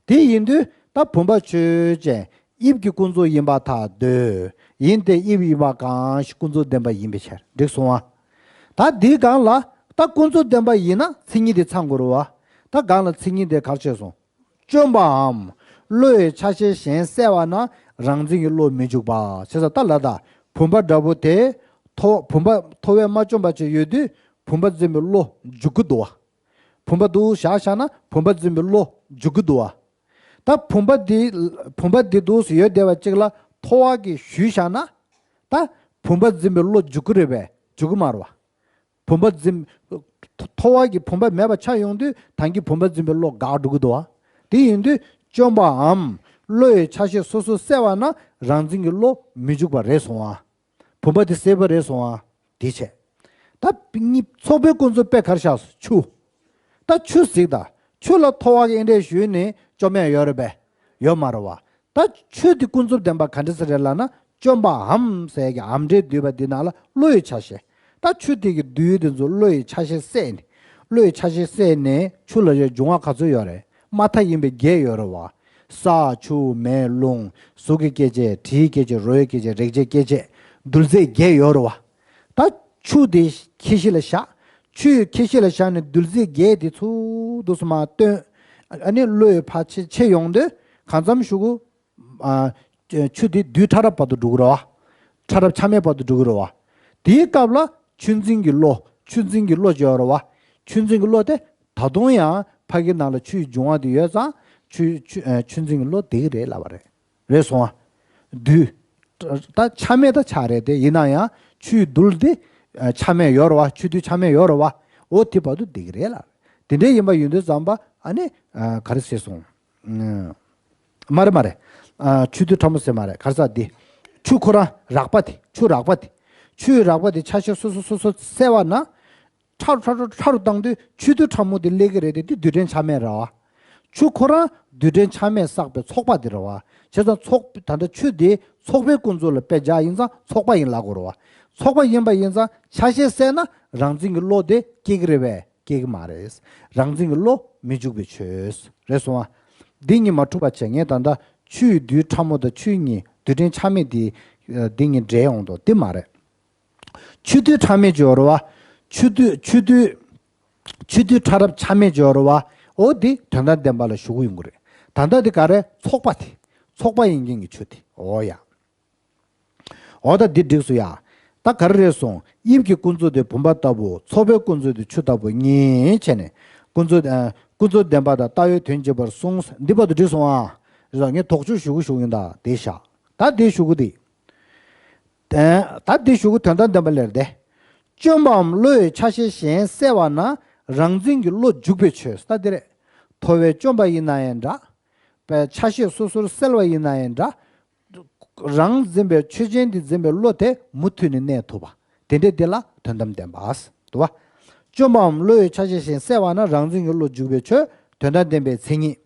དེ་ཡིན་དུས་ད་བུམ་པ་ཆོས་ཅན། དབྱིབས་ཀྱི་ཀུན་རྫོབ་ཡིན་པར་ཐལ་འདོད། ཡིན་ཏེ་དབྱིབས་ཡིན་པ་གང་ཞིག་ཀུན་རྫོབ་བདེན་པ་ཡིན་པའི་ཕྱིར། འགྲིག་སོང་ཨ། ད་འདིའི་སྒང་ལ་ད་ཀུན་རྫོབ་བདེན་པ་ཡིན་ན་མཚན་ཉིད་དེ་ཚང་དགོས་རེད་བ། ད་སྒང་ལ་མཚན་ཉིད་དེ་ག་རེ་བྱས་སོང་། བཅོམ་པའམ་བློ་ཡི་ཆ་ཤས་གཞན་བསལ་བ་ན་རང་འཛིན་གྱི་བློ་མི་འཇུག་པ། བྱས་ཙང་ད་ལ་ད་བུམ་པ་འདྲ་པོ་དེ་ཐོ་བུམ་པ་ཐོ་བས་མ་བཅོམ་པ་ཅིག་ཡོད་དུས་བུམ་པ་འཛིན་པའི་བློ་འཇུག་གི་འདུག་བ། བུམ་པ་འདུག་བཞག་བཞག་ན་བུམ་པ་འཛིན་པའི་བློ་འཇུག་གི་འདུག་བ། ད་བུམ་པ་འདི་བུམ་པ་འདི་འདུག་ཟེར་ཡོད་བསྡད་པ་གཅིག་ལ་ཐོ་བ་གིས་གཞུས་བཞག་ན། ད་བུམ་པ་འཛིན་པའི་བློ་འཇུག་གི་རེད་པས། འཇུག་གི་མ་རེད་བ། བུམ་པ་འཛིན། ཐོ་བ་གི་བུམ་པ་མེད་པ་ཆགས་ཡོང་དུས་ཐང་གི་བུམ་པ་འཛིན་པའི་བློ་འགག་འགྲོ་གི་འདུག་བ། དེ་ཡིན་དུས་བཅོམ་པའམ་བློ་ཡི་ཆ་ཤས་སོ་སོ་བསལ་བ་ན་རང་འཛིན་གྱི་བློ་མི་འཇུག་པ་རེད་སོང་བ། བུམ་པ་དེ་སེལ་བ་རེད་སོང་བ། དེ་བྱས། ད་གཉིས་ཚོགས་པའི་ཀུན་རྫོབ་དཔེ་ག་རེ་བཞག་སོང་། ཆུ། ད་ཆུ་གཟིགས་དང་། ཆུ་ལ་ཐོ་བ་གི་ཨེ་འདྲས་གཞུས་ནས་བཅོམ་ཡ་ཡོད་རེད་པས། ཡོད་མ་རེད་བ། ད་ཆུ་དེ་ཀུན་རྫོབ་བདེན་པ་ག་འདྲ་ཟེར་རེད་ལབ་ན། བཅོམ་པའམ་ཟེར་གྱི་འམ་འདྲེས་བསྡུས་པ་འདི་ནང་ལ་བློ་ཡི་ཆ་ཤས། ད་ཆུ་དེ་གི་རྡུལ་དེ་ཚོ་བློ་ཡི་ཆ་ཤས་བསལ་ནས། བློ་ཡི་ཆ་ཤས་བསལ་ནས་ཆུ་ལ་ཡང་འབྱུང་བ་ག་ཚོད་ཡོད་རེད། མ་མཐའ་ཡིན་པའི་བརྒྱད་ཡོད་རེད་བ། ས་ཆུ་མེ་རླུང་། གཟུགས་ཀྱི་སྐྱེ་མཆེད། དྲིའི་སྐྱེ་མཆེད། རོ་ཡི་སྐྱེ་མཆེད། རེག་བྱའི་སྐྱེ་མཆེད། རྡུལ་རྫས་བརྒྱད་ཡོད་རེད་བ། ད་ཆུ་དེ་ཁྱད་གཞི་ལ་བཞག་ཆུ་ཡི་ཁྱད་གཞི་ལ་བཞག་ནས་རྡུལ་རྫས་བརྒྱད་དེ་ཚུར་འདུག་སེ་མར་བཏོན། ཨ་ནི་བློ་ཡི་ཕར་ཕྱེ་ཕྱེ་ཡོང་དུས་གང་འཚམ་ཞུ་གུ་ཨ། ཆུ་དེ་རྡུལ་ཕྲ་རབ་བར་དུ་འགྲོ་གི་རེད་བ། ཕྲ་རབ་ཆ་མེད་བར་དུ་འགྲོ་གི་རེད་བ། དེའི་སྐབས་ལ་ཆུ་འཛིན་གྱི་བློ། ཆུ་འཛིན་གྱི་བློ་ཅིག་ཡོད་རེད་བ། ཆུ་འཛིན་གྱི་བློ་དེ་ད་དུང་ཡང་ཕ་གི་ནང་ལ་ཆུ་ཡི་འབྱུང་བ་དེ་ཡོད་ཙང་ཆུ་ཆུ་ཨ། ཆུ་འཛིན་གྱི་བློ་དེ་གི་རེད་ལབ་པ་རེད། རེད་སོང་ཨ། རྡུལ། ད་ཆ་མེད་ད་ཆ་རེད་དེ། ཡིན་ན་ཡང་ཆུའི་རྡུལ་དེ་ཨ། ཆ་མེད་ཡོད་རེད་བ། ཆུ་རྡུལ་ཆ་མེད་ཡོད་རེད་བ། འོ་དེ་བར་དུ་དེ་གི་རེད་ལབ། དེ་འདྲའི་ཡིན་པ་ཡིན་དུས་ཙམ་པ་ཨ་ནི་ཨ། ག་རེ་ཟེར་སོང་། མ་རེད་མ་རེད། ཨ། ཆུ་རྡུལ་ཕྲ་མོ་ཟེར་མ་རེད། ག་རེ་ཟེར་འདི། ཆུ་ཁོ་རང་རགས་པ་དེ། ཆུ་རགས་པ་དེ། ཆུའི་རགས་པ་དེ་ཆ་ཤས་སོ་སོ་སོ་སོ་བསལ་བ་ན། ཕྲ་རུ་ཕྲ་རུ་ཕྲ་རུ་བཏང་དུས་ཆུ་རྡུལ་ཕྲ་མོ་དེ་སླེབས་ཀྱི་རེད་དེ། དེ་རྡུལ་ཕྲན་ཆ་མེད་རེད་བ། ཆུ་ཁོ་རང་རྡུལ་ཕྲན་ཆ་མེད་བསགས་པའི་ཚོགས་པ་དེ་རེད་བ། བྱས་ཙང་ཚོགས་ད་ལྟ་ཆུ་དེ་ཚོགས་པའི་ཀུན་རྫོབ་ལ་དཔེ་བཞག་ཡིན་ཙང་ཚོགས་པ་ཡིན་ལབ་དགོས་རེད་བ། ཚོགས་པ་ཡིན་པ་ཡིན་ཙང་ཆ་ཤས་བསལ་ན་རང་འཛིན་གྱི་བློ་དེ་སྐྱེ་གི་རེད་པས། སྐྱེ་གི་མ་རེད། རང་འཛིན་གྱི་བློ་མི་འཇུག་པའི་ཆོས་རེད་སོང་ཨ། འདི་གཉིས་མ་འཁྲུག་པ་བྱས། ངས་ད་ལྟ་ཆུའི་རྡུལ་ཕྲ་མོ་དང་ཆུ་གཉིས་རྡུལ་ཕྲན་ཆ་མེད་དེ་འདི་གཉིས་འདྲེས་ཡོང་དོ་དེ་མ་རེད། ཆུ་རྡུལ་ཕྲ་མོ་ཅིག་ཡོད་རེད་བ། ཆུ་རྡུལ་ཆུ་རྡུལ་ཆུ་རྡུལ་ཕྲ་རབ་ཆ་མེད་ཅིག་ཡོད་རེད་བ། འོ་འདི་དོན་དམ་བདེན་པ་ལ་ཞུ་གི་ཡོང་གི་རེད། ད་ལྟ་འདི་ག་རེ་ཚོགས་པ་དེ། ཚོགས་པ་ཡིན་མཁན་གྱི་ཆུ་དེ་འོ་ཡ། འོ་ད་འདི་འགྲིག་སོང་ཡ། ད་ག་རེ་རེད་སོང་། དབྱིབས་ཀྱི་ཀུན་རྫོབ་དེ་བུམ་པ་ལྟ་བུ། ཚོགས་པའི་ཀུན་རྫོབ་དེ་ཆུ་ལྟ་བུ་གཉིས་བྱས་ནས། ཀུན་རྫོབ་ཨ། ཀུན་རྫོབ་བདེན་པ་དང་བཏགས་ཡོད་དོན་གཅིག་པར་གསུངས། འདི་བར་དུ་འགྲིག་སོང་ཨ། རེད་སོང་། ངས་དོགས་གཅོད་ཞུ་གི་ཞུ་གི་ཡིན་ད་དེ་བཞག་ད་དེ་ཞུ་གི་དེ། ད་དེ་ཞུ་གི་དོན་དམ་བདེན་པ་ལེར་དེ། བཅོམ་པའམ་བློ་ཡི་ཆ་ཤས་གཞན་བསལ་བ་ན་རང་འཛིན་གྱི་བློ་འཇུག་པའི་ཆོས་ད་དེ་རེད། ཐོ་བས་བཅོམ་པ་ཡིན་ན་ཡང་འདྲ། པའི་ཆ་ཤས་སོ་སོར་བསལ་བ་ཡིན་ན་ཡང་འདྲ། རང་འཛིན་པའི་ཆོས་ཅན་དེ་འཛིན་པའི་བློ་དེ་མུ་མཐུད་ནས་གནས་ཐུབ་པ། དེ་འདྲའི་དེ་ལ་དོན་དམ་བདེན་པ། འདུག་བ། བཅོམ་པའམ་བློ་ཡི་ཆ་ཤས་གཞན་བསལ་བ་ན་རང་འཛིན་གྱི་བློ་འཇུག་པའི་ཆོས་དོན་དམ་བདེན་པའི་མཚན་ཉིད།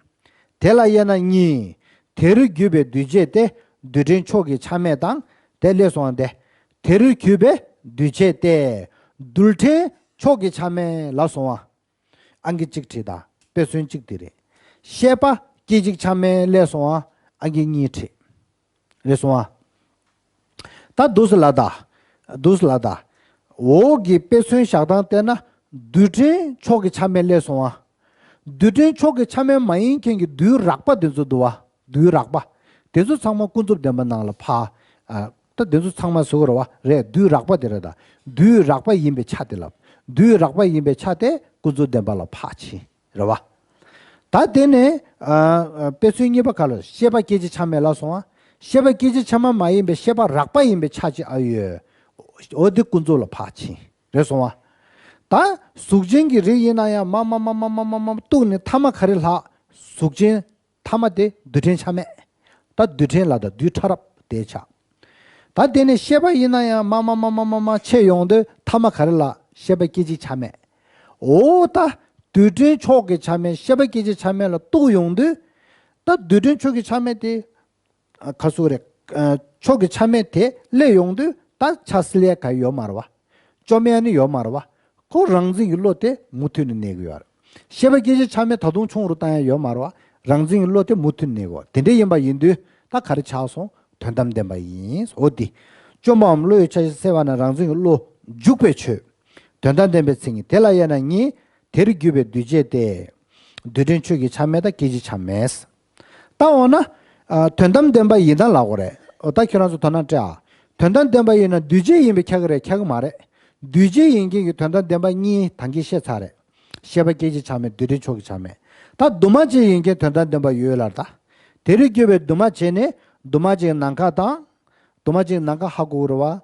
དེ་ལ་དབྱེ་ན་གཉིས། དེར་གྱུར་པའི་འདུས་བྱས་ཏེ་རྡུལ་ཕྲན་ཕྱོགས་ཀྱི་ཆ་མེད་དང་། དེ་སླེབས་སོང་སྟེ། དེར་གྱུར་པའི་འདུས་བྱས་ཏེ་རྡུལ་ཕྲན་ཕྱོགས་ཀྱི་ཆ་མེད་ལ་སོང་བ། ཨང་ཀི་གཅིག་བྲིས་དང་དཔེ་མཚོན་གཅིག་དེ་རེད། ཤེས་པ་སྐད་ཅིག་ཆ་མེད་སླེབས་སོང་ཨ། ཨང་ཀི་གཉིས་བྲིས། རེད་སོང་ཨ། ད་འདུག་སེ་ལ་ད། འདུག་སེ་ལ་ད། འོག་གི་དཔེ་མཚོན་བཞག་སྟངས་བལྟས་ན་རྡུལ་ཕྲན་ཕྱོགས་ཀྱི་ཆ་མེད་སླེབས་སོང་ཨ། རྡུལ་ཕྲན་མཆོག་གི་ཆ་མེད་མ་ཡིན་མཁན་གྱི་རྡུལ་རགས་པ་དེ་ཚོ་འདུག་བ། རྡུལ་རགས་པ་དེ་ཚོ་ཚང་མ་ཀུན་རྫོབ་བདེན་པ་ནང་ལ་ཕར། ཨ། ད་དེ་ཚོ་ཚང་མ་བཟོ་དགོས་རེད་བ། རེད། རྡུལ་རགས་པ་དེ་རེད། ད་རྡུལ་རགས་པ་ཡིན་པའི་ཆ་དེ་ལ། རྡུལ་རགས་པ་ཡིན་པའི་ཆ་དེ་ཀུན་རྫོབ་བདེན་པ་ལ་ཕར་ཕྱིན། རེད་བ། ད་དེ་ནས། ཨ། ཨ། དཔེ་མཚོན་གཉིས་པ་ག་ལ། ཤེས་པ་སྐད་ཅིག་ཆ་མེད་ལ་སོང་བ། ཤེས་པ་སྐད་ཅིག་ཆ་མ་མ་ཡིན་པའི་ཤེས་པ་རགས་པ་ཡིན་པའི་ཆ་ཅིག་ཨ་ཡོད། འོ་དེ་ཀུན་རྫོབ་ལ་ཕར་ཕྱིན། རེད་སོང་བ། ད་གཟུགས་ཅན་གྱི་རིགས་ཡིན་ན་ཡང་མ་མ་མ་མ་མ་མ་མ་གཏུགས་ནས་མཐའ་མ་ག་རེ་ལྷག་གཟུགས་ཅན་མཐའ་མ་དེ་རྡུལ་ཕྲན་ཆ་མེད། ད་རྡུལ་ཕྲན་ལ་ད་རྡུལ་ཕྲ་རབ་དེ་ཆགས། ད་དེ་ནས་ཤེས་པ་ཡིན་ན་ཡང་མ་མ་མ་མ་མ་མ་ཆེ་ཡོང་དུས་མཐའ་མ་ག་རེ་ལ། ཤེས་པ་སྐད་ཅིག་ཆ་མེད། འོ་ད་རྡུལ་ཕྲན་མཆོག་གི་ཆ་མེད་ཤེས་པ་སྐད་ཅིག་ཆ་མེད་ལ་གཏུགས་ཡོང་དུས། ད་རྡུལ་ཕྲན་མཆོག་གི་ཆ་མེད་དེ། ཨ། ག་ཟེར་རེད། ཨ། མཆོག་གི་ཆ་མེད་དེ་སླེབས་ཡོང་དུས་ད་ཆ་སི་ལེ་ག་ཡོད་མ་རེད་བ། བཅོམ་ཡ་ནི་ཡོད་མ་རེད་བ། ཁོ་རང་འཛིན་གྱི་བློ་དེ་མུ་མཐུད་ནས་གནས་ཀྱི་ཡོད་རེད། ཤེས་པ་སྐད་ཅིག་ཆ་མེད་ད་དུང་ཆུང་རུ་བཏང་ཡ་ཡོད་མ་རེད་བ། རང་འཛིན་གྱི་བློ་དེ་མུ་མཐུད་ནས་གནས་ཀྱི་ཡོད་རེད། དེ་འདྲ་ཡིན་པ་ཡིན་དུས་ད་ག་རེ་ཆགས་སོང་། དོན་དམ་བདེན་པ་ཡིན། འོ་དེ། བཅོམ་པའམ་བློ་ཡི་ཆ་ཤས་གསལ་བ་ན་རང་འཛིན་གྱི་བློ་འཇུག་པའི་ཆོས། དོན་དམ་བདེན་པའི་མཚན་ཉིད་དེ་ལ་དབྱེ་ན་གཉིས། དེར་གྱུར་པའི་འདུས་བྱས་ཏེ། རྡུལ་ཕྲན་ཆོས་ཀྱི་ཆ་མེད་དང་སྐད་ཅིག་ཆ་མེད། ད་འོ་ན། ཨ། དོན་དམ་བདེན་པ་ཡིན་ད་ལབ་དགོས་རེད། འོ་ད་ཁྱེད་རང་ཚོ་དོ་སྣང་སྤྲད་ཨ། དོན་དམ་བདེན་པ་ཡིན་ན་འདུས་བྱས་ཡིན་པས་ཁྱབ་ཀྱི་རེད། ཁྱབ་ཀྱི་མ་རེད། འདུས་བྱས་ཡིན་མཁན་གྱི་དོན་དམ་བདེན་པ་གཉིས་ད་གིན་བཤད་ཚར་རེད། ཤེས་པ་སྐད་ཅིག་ཆ་མེད་རྡུལ་ཕྲན་མཆོག་གི་ཆ་མེད། ད་འདུས་མ་བྱས་ཡིན་མཁན་དོན་དམ་བདེན་པ་ཡོད་ལབ་ད། དེར་གྱུར་པའི་འདུས་མ་བྱས་ནས་འདུས་མ་བྱས་ནམ་མཁའ་དང་། འདུས་མ་བྱས་ནམ་མཁའ་ཧ་གོ་གི་རེད་བ།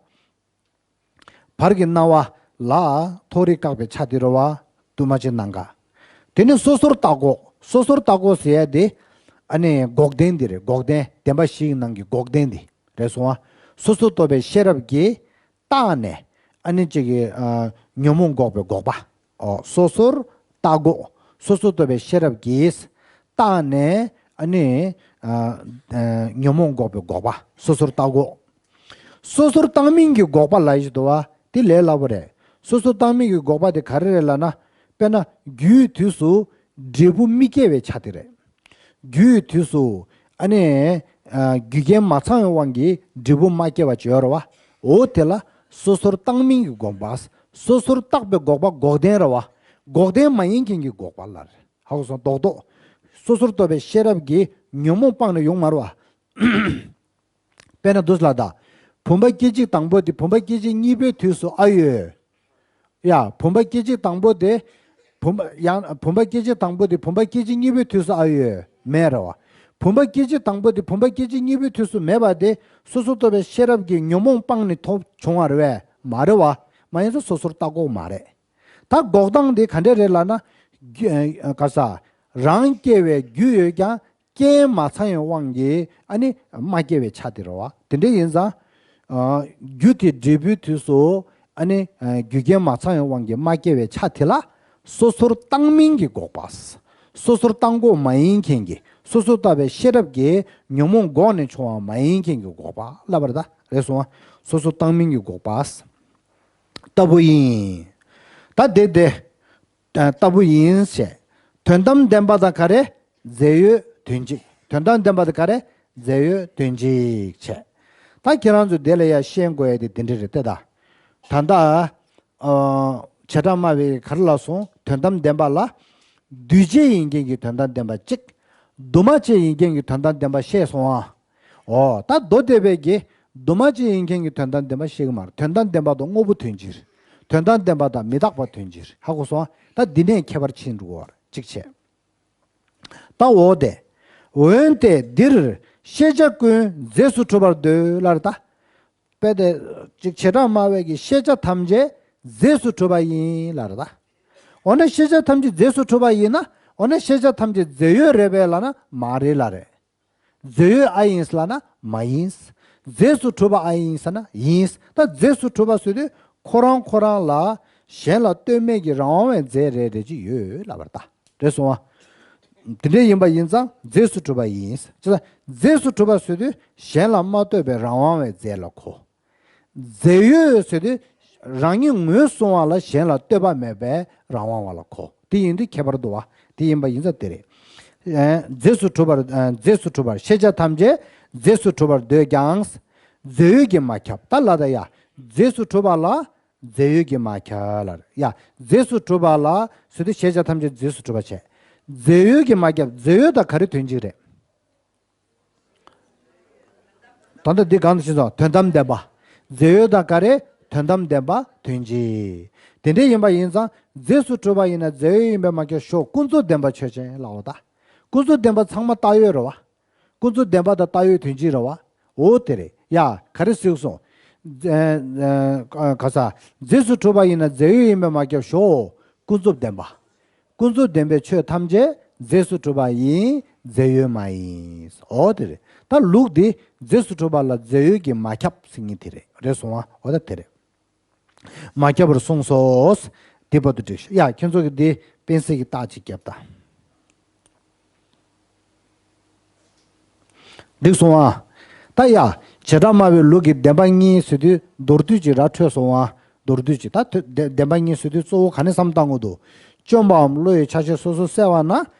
བར་གྱི་སྣང་བ་ལ་མཐོ་རིས་བཀག་པའི་ཆ་དེ་རེད་བ། འདུས་མ་བྱས་ནམ་མཁའ། དེ་ནི་སོ་སོར་བརྟགས་འགོག་སོ་སོར་བརྟགས་འགོག་ཟེར་ཡ་དེ། ཨ་ནི་འགོག་བདེན་དེ་རེད། འགོག་བདེན། བདེན་པ་བཞིའི་ནང་གི་འགོག་བདེན་དེ་རེད་སོང་བ། སོ་སོར་རྟོག་པའི་ཤེས་རབ་ཀྱིས་བརྟགས་ནས། ཨ་ནི་གཅིག་གི། ཨ། ཉོན་མོངས་འགོག་པའི་འགོག་པ། ཨོ། སོ་སོར་བརྟགས་འགོག་སོ་སོར་རྟོག་པའི་ཤེས་རབ་ཀྱིས་བརྟགས་ནས། ཨ་ནི། ཨ། ཨ། ཉོན་མོངས་འགོག་པའི་འགོག་པ། སོ་སོར་བརྟགས་འགོག་སོ་སོར་བརྟགས་མིན་གྱི་འགོག་པ་ལབ་ཡ་ཞིག་འདུག་བ། དེ་ལས་སླ་པོ་རེད། སོ་སོར་བརྟགས་མིན་གྱི་འགོག་པ་དེ་ག་རེ་རེད་ལབ་ན། དཔེར་ན་རྒྱུའི་དུས་སུ་འབྲས་བུ་མི་སྐྱེ་བའི་ཆ་དེ་རེད། རྒྱུའི་དུས་སུ། ཨ་ནི། ཨ། རྒྱུ་རྐྱེན་མ་ཚང་བའི་དབང་གིས་འབྲས་བུ་མ་སྐྱེ་བ་ཅིག་ཡོད་རེད་བ། འོ་དེ་ལ་སོ་སོར་བརྟགས་མིན་གྱི་འགོག་པ། སོ་སོར་བརྟགས་པའི་འགོག་པ་འགོག་བདེན་རེད་བ། འགོག་བདེན་མ་ཡིན་མཁན་གྱི་འགོག་པ་ལ་རེད། ཧ་གོ་སོང་། རྡོག་རྡོག་སོ་སོར་རྟོག་པའི་ཤེས་རབ་ཀྱིས་ཉོན་མོངས་སྤངས་ནས་ཡོང་མ་རེད་བ། དཔེར་ན་འདུག་ལ་ད། བུམ་པ་སྐད་ཅིག་དང་པོ་དེ་བུམ་པ་སྐད་ཅིག་གཉིས་པའི་དུས་སུ་ཨ་ཡོད། ཡ། བུམ་པ་སྐད་ཅིག་དང་པོ་དེ། བུམ་པ་ཡང་བུམ་པ་སྐད་ཅིག་དང་པོ་དེ་བུམ་པ་སྐད་ཅིག་གཉིས་པའི་དུས་སུ་ཨ་ཡོད་མེད་རེད་བ། བུམ་པ་སྐད་ཅིག་དང་པོ་དེ་བུམ་པ་སྐད་ཅིག་གཉིས་པའི་དུས་སུ་མེད་པ་དེ་སོ་སོར་རྟོག་པའི་ཤེས་རབ་ཀྱིས་ཉོན་མོངས་སྤངས་ནས་ཐོབ་བྱུང་བ་རེད་བས། མ་རེད་བ། མ་ཡིན་ཙང་སོ་སོར་བརྟགས་འགོག་མ་རེད། ད་འགོག་སྟངས་དེ་ག་འདྲས་རེད་ལབ་ན། རྒྱུ། ཨ། ག་ས། རང་སྐྱེ་བའི་རྒྱུ་ཡོད་ཀྱང་རྐྱེན་མ་ཚང་བའི་དབང་གིས་ཨ་ནི་མ་སྐྱེ་བའི་ཆ་དེ་རེད་བ། དེ་འདྲ་ཡིན་ཙང་། ཨ། རྒྱུ་དེ་འབྲས་བུའི་དུས་སུ་ཨ་ནི། ཨ། རྒྱུ་རྐྱེན་མ་ཚང་བའི་དབང་གིས་མ་སྐྱེ་བའི་ཆ་དེ་ལ་སོ་སོར་བརྟགས་མིན་གྱི་འགོག་པ། སོ་སོར་བརྟགས་འགོག་མ་ཡིན་མཁན་གྱི་སོ་སོར་བརྟགས་པའི་ཤེས་རབ་ཀྱིས་ཉོན་མོངས་འགོག་ནས་བྱུང་བ་མ་ཡིན་མཁན་གྱི་འགོག་པ་ལབ་པ་རེད། ད་རེད་སོང་བ། སོ་སོར་བརྟགས་མིན་གྱི་འགོག་པ་ལྟ་བུ་ཡིན། ད་དེ་དེ། ལྟ་བུ་ཡིན་ཞེས། དོན་དམ་བདེན་པ་དང་ག་རེ། རྫས་ཡོད་དོན་གཅིག་དོན་དམ་བདེན་པ་དང་ག་རེ། རྫས་ཡོད་དོན་གཅིག་བྱས། ད་ཁྱེད་རང་ཚོས་དེ་ལ་ཡ་ཤེས་དགོས་ཡ་དེ་དེ་འདྲ་རེད་དེ་ད། ད་ལྟ། ཨ། བྱེ་བྲག་སྨྲ་བའི་ག་རེ་ལབ་སོང་། དོན་དམ་བདེན་པ་ལ། འདུས་བྱས་ཡིན་མཁན་གྱི་དོན་དམ་བདེན་པ་གཅིག་འདུས་མ་བྱས་ཡིན་མཁན་གྱི་དོན་དམ་བདེན་པ་བཤད་སོང་ཨ། འོ་ད་མདོ་སྡེ་པའི་གི་འདུས་མ་བྱས་ཡིན་མཁན་གྱི་དོན་དམ་བདེན་པ་བཤད་གི་མ་རེད། དོན་དམ་བདེན་པ་དང་དངོས་པོ་དོན་སྤྱིར། དོན་དམ་བདེན་པ་དང་མི་རྟག་པ་དོན་སྤྱིར། ཧ་གོ་སོང་ཨ། ད་འདི་ནས་ཁྱད་པར་ཕྱིན་འགྲོ་བར་གཅིག་བྱས། ད་འོ་དེ། འོན་ཏེ་འདིར་ཤེས་བྱ་ཀུན་རྫས་སུ་གྲུབ་པར་འདོད་ལབ་རེད་ད། དཔེ་དེ། ཅིག་བྱེ་བྲག་སྨྲ་བས་ཀྱི་ཤེས་བྱ་ཐམས་ཅད་རྫས་སུ་གྲུབ་པ་ཡིན་ལབ་རེད་ད། འོ་ན་ཤེས་བྱ་ཐམས་ཅད་རྫས་སུ་གྲུབ་པ་ཡིན་ན། འོ་ན་ཤེས་བྱ་ཐམས་ཅད་རྫས་ཡོད་རེད་པས་ལབ་ན་མ་རེད་ལབ་རེད། རྫས་ཡོད་ཨ་ཡིན་ལབ་ན་མ་ཡིན། རྫས་སུ་གྲུབ་པ་ཨ་ཡིན་ཟེར་ན་ཡིན། ད་རྫས་སུ་གྲུབ་པ་ཟེར་དུས་ཁོ་རང་ཁོ་རང་ལ་གཞན་ལ་ལྟོས་མེད་ཀྱི་རང་དབང་བའི་རྫས་རེ་རེ་ཅིག་ཡོད་ལབ་པ་རེད་ད། རེད་སོང་ཨ། དེ་འདྲ་ཡིན་པ་ཡིན་ཙང་རྫས་སུ་གྲུབ་པ་ཡིན། ཅི་ལ་རྫས་སུ་གྲུབ་པ་ཟེར་དུས་གཞན་ལ་མ་ལྟོས་པའི་རང་དབང་བའི་རྫས་ལ་གོ། རྫས་ཡོད་ཟེར་དུས་རང་ཉིད་ངོས་བཟུང་བ་ལ་གཞན་ལ་ལྟོས་པ་མེད་པའི་རང་དབང་བ་ལ་གོ། དེ་ཡིན་དུས་ཁྱད་པར་འདུག་བ། དེ་ཡིན་པ་ཡིན་ཙང་དེ་རེད། ཨ། རྫས་སུ་གྲུབ་པར། ཨ། རྫས་སུ་གྲུབ་པར་ཤེས་བྱ་ཐམས་ཅད་རྫས་སུ་གྲུབ་པར་འདོད་ཀྱང་། རྫས་ཡོད་ཀྱིས་མ་ཁྱབ། ད་ལ་ད་ཡ། རྫས་སུ་གྲུབ་པ་ལ། རྫས་ཡོད་ཀྱིས་མ་ཁྱབ་ལ། ཡ། རྫས་སུ་གྲུབ་པ་ལ་ཟེར་དུས་ཤེས་བྱ་ཐམས་ཅད་རྫས་སུ་གྲུབ་པ་བྱས། རྫས་ཡོད་ཀྱིས་མ་ཁྱབ། རྫས་ཡོད་དང་ག་རེ་དོན་གཅིག་རེད། ད་ལྟ་འདི་གང་དུ་ཕྱིན་སོང་། དོན་དམ་བདེན་པ། རྫས་ཡོད་དང་ག་རེ། དོན་དམ་བདེན་པ་དོན་གཅིག་དེ་འདྲ་ཡིན་པ་ཡིན་ཙང་རྫས་སུ་གྲུབ་པ་ཡིན་ན་རྫས་ཡོད་ཡིན་པས་མ་ཁྱབ་ཞོག་ཀུན་རྫོབ་བདེན་པ་ཆོས་ཅན་ལབ་པ་དང་། ཀུན་རྫོབ་བདེན་པ་ཚང་མ་བཏགས་ཡོད་རེད་བ། ཀུན་རྫོབ་བདེན་པ་དང་བཏགས་ཡོད་དོན་གཅིག་རེད་བ། འོ་དེ་རེད་ཡ། ག་རེ་ཟེར་སོང་། ཨ་ཨ་ག་ས། རྫས་སུ་གྲུབ་པ་ཡིན་ན་རྫས་ཡོད་ཡིན་པས་མ་ཁྱབ་ཞོག་ཀུན་རྫོབ་བདེན་པ། ཀུན་རྫོབ་བདེན་པའི་ཆོས་ཐམས་ཅད་རྫས་སུ་གྲུབ་པ་ཡིན། རྫས་ཡོད་མ་ཡིན། འོ་དེ་རེད། ད་ལུགས་འདི་རྫས་སུ་གྲུབ་པ་ལ་རྫས་ཡོད་ཀྱིས་མ་ཁྱབ་ཟེར་མཁན་དེ་རེད། རེད་སོང་ཨ། འོ་ད་དེ་རེད། མ་ཁྱབ་པར་གསུངས་སོ། དེ་བར་དུ་འགྲིག་ཤག་ཡ། ཁྱེད་ཚོ་གིས་འདི་དཔེ་གསལ་གྱི་རྟགས་ཅིག་བརྒྱབ་དང་། འགྲིག་སོང་ཨ། ད་ཡ། བྱེ་བྲག་སྨྲ་བའི་ལུགས་ཀྱི་བདེན་པ་གཉིས་ཟེར་དུས་མདོར་བསྡུས་ཅིག་ར་འཕྲོད་སོང་ཨ། མདོར་བསྡུས་ཅིག་ད་ཐོ་བདེ་བདེན་པ་གཉིས་ཟེར་དུས་གཙོ་བོ་ག་ནས་བསམ་བཏང་དགོས་འདུག་བཅོམ་པའམ་བློ་ཡི་ཆ་ཤས་སོ་སོར་གསལ་བ་ན།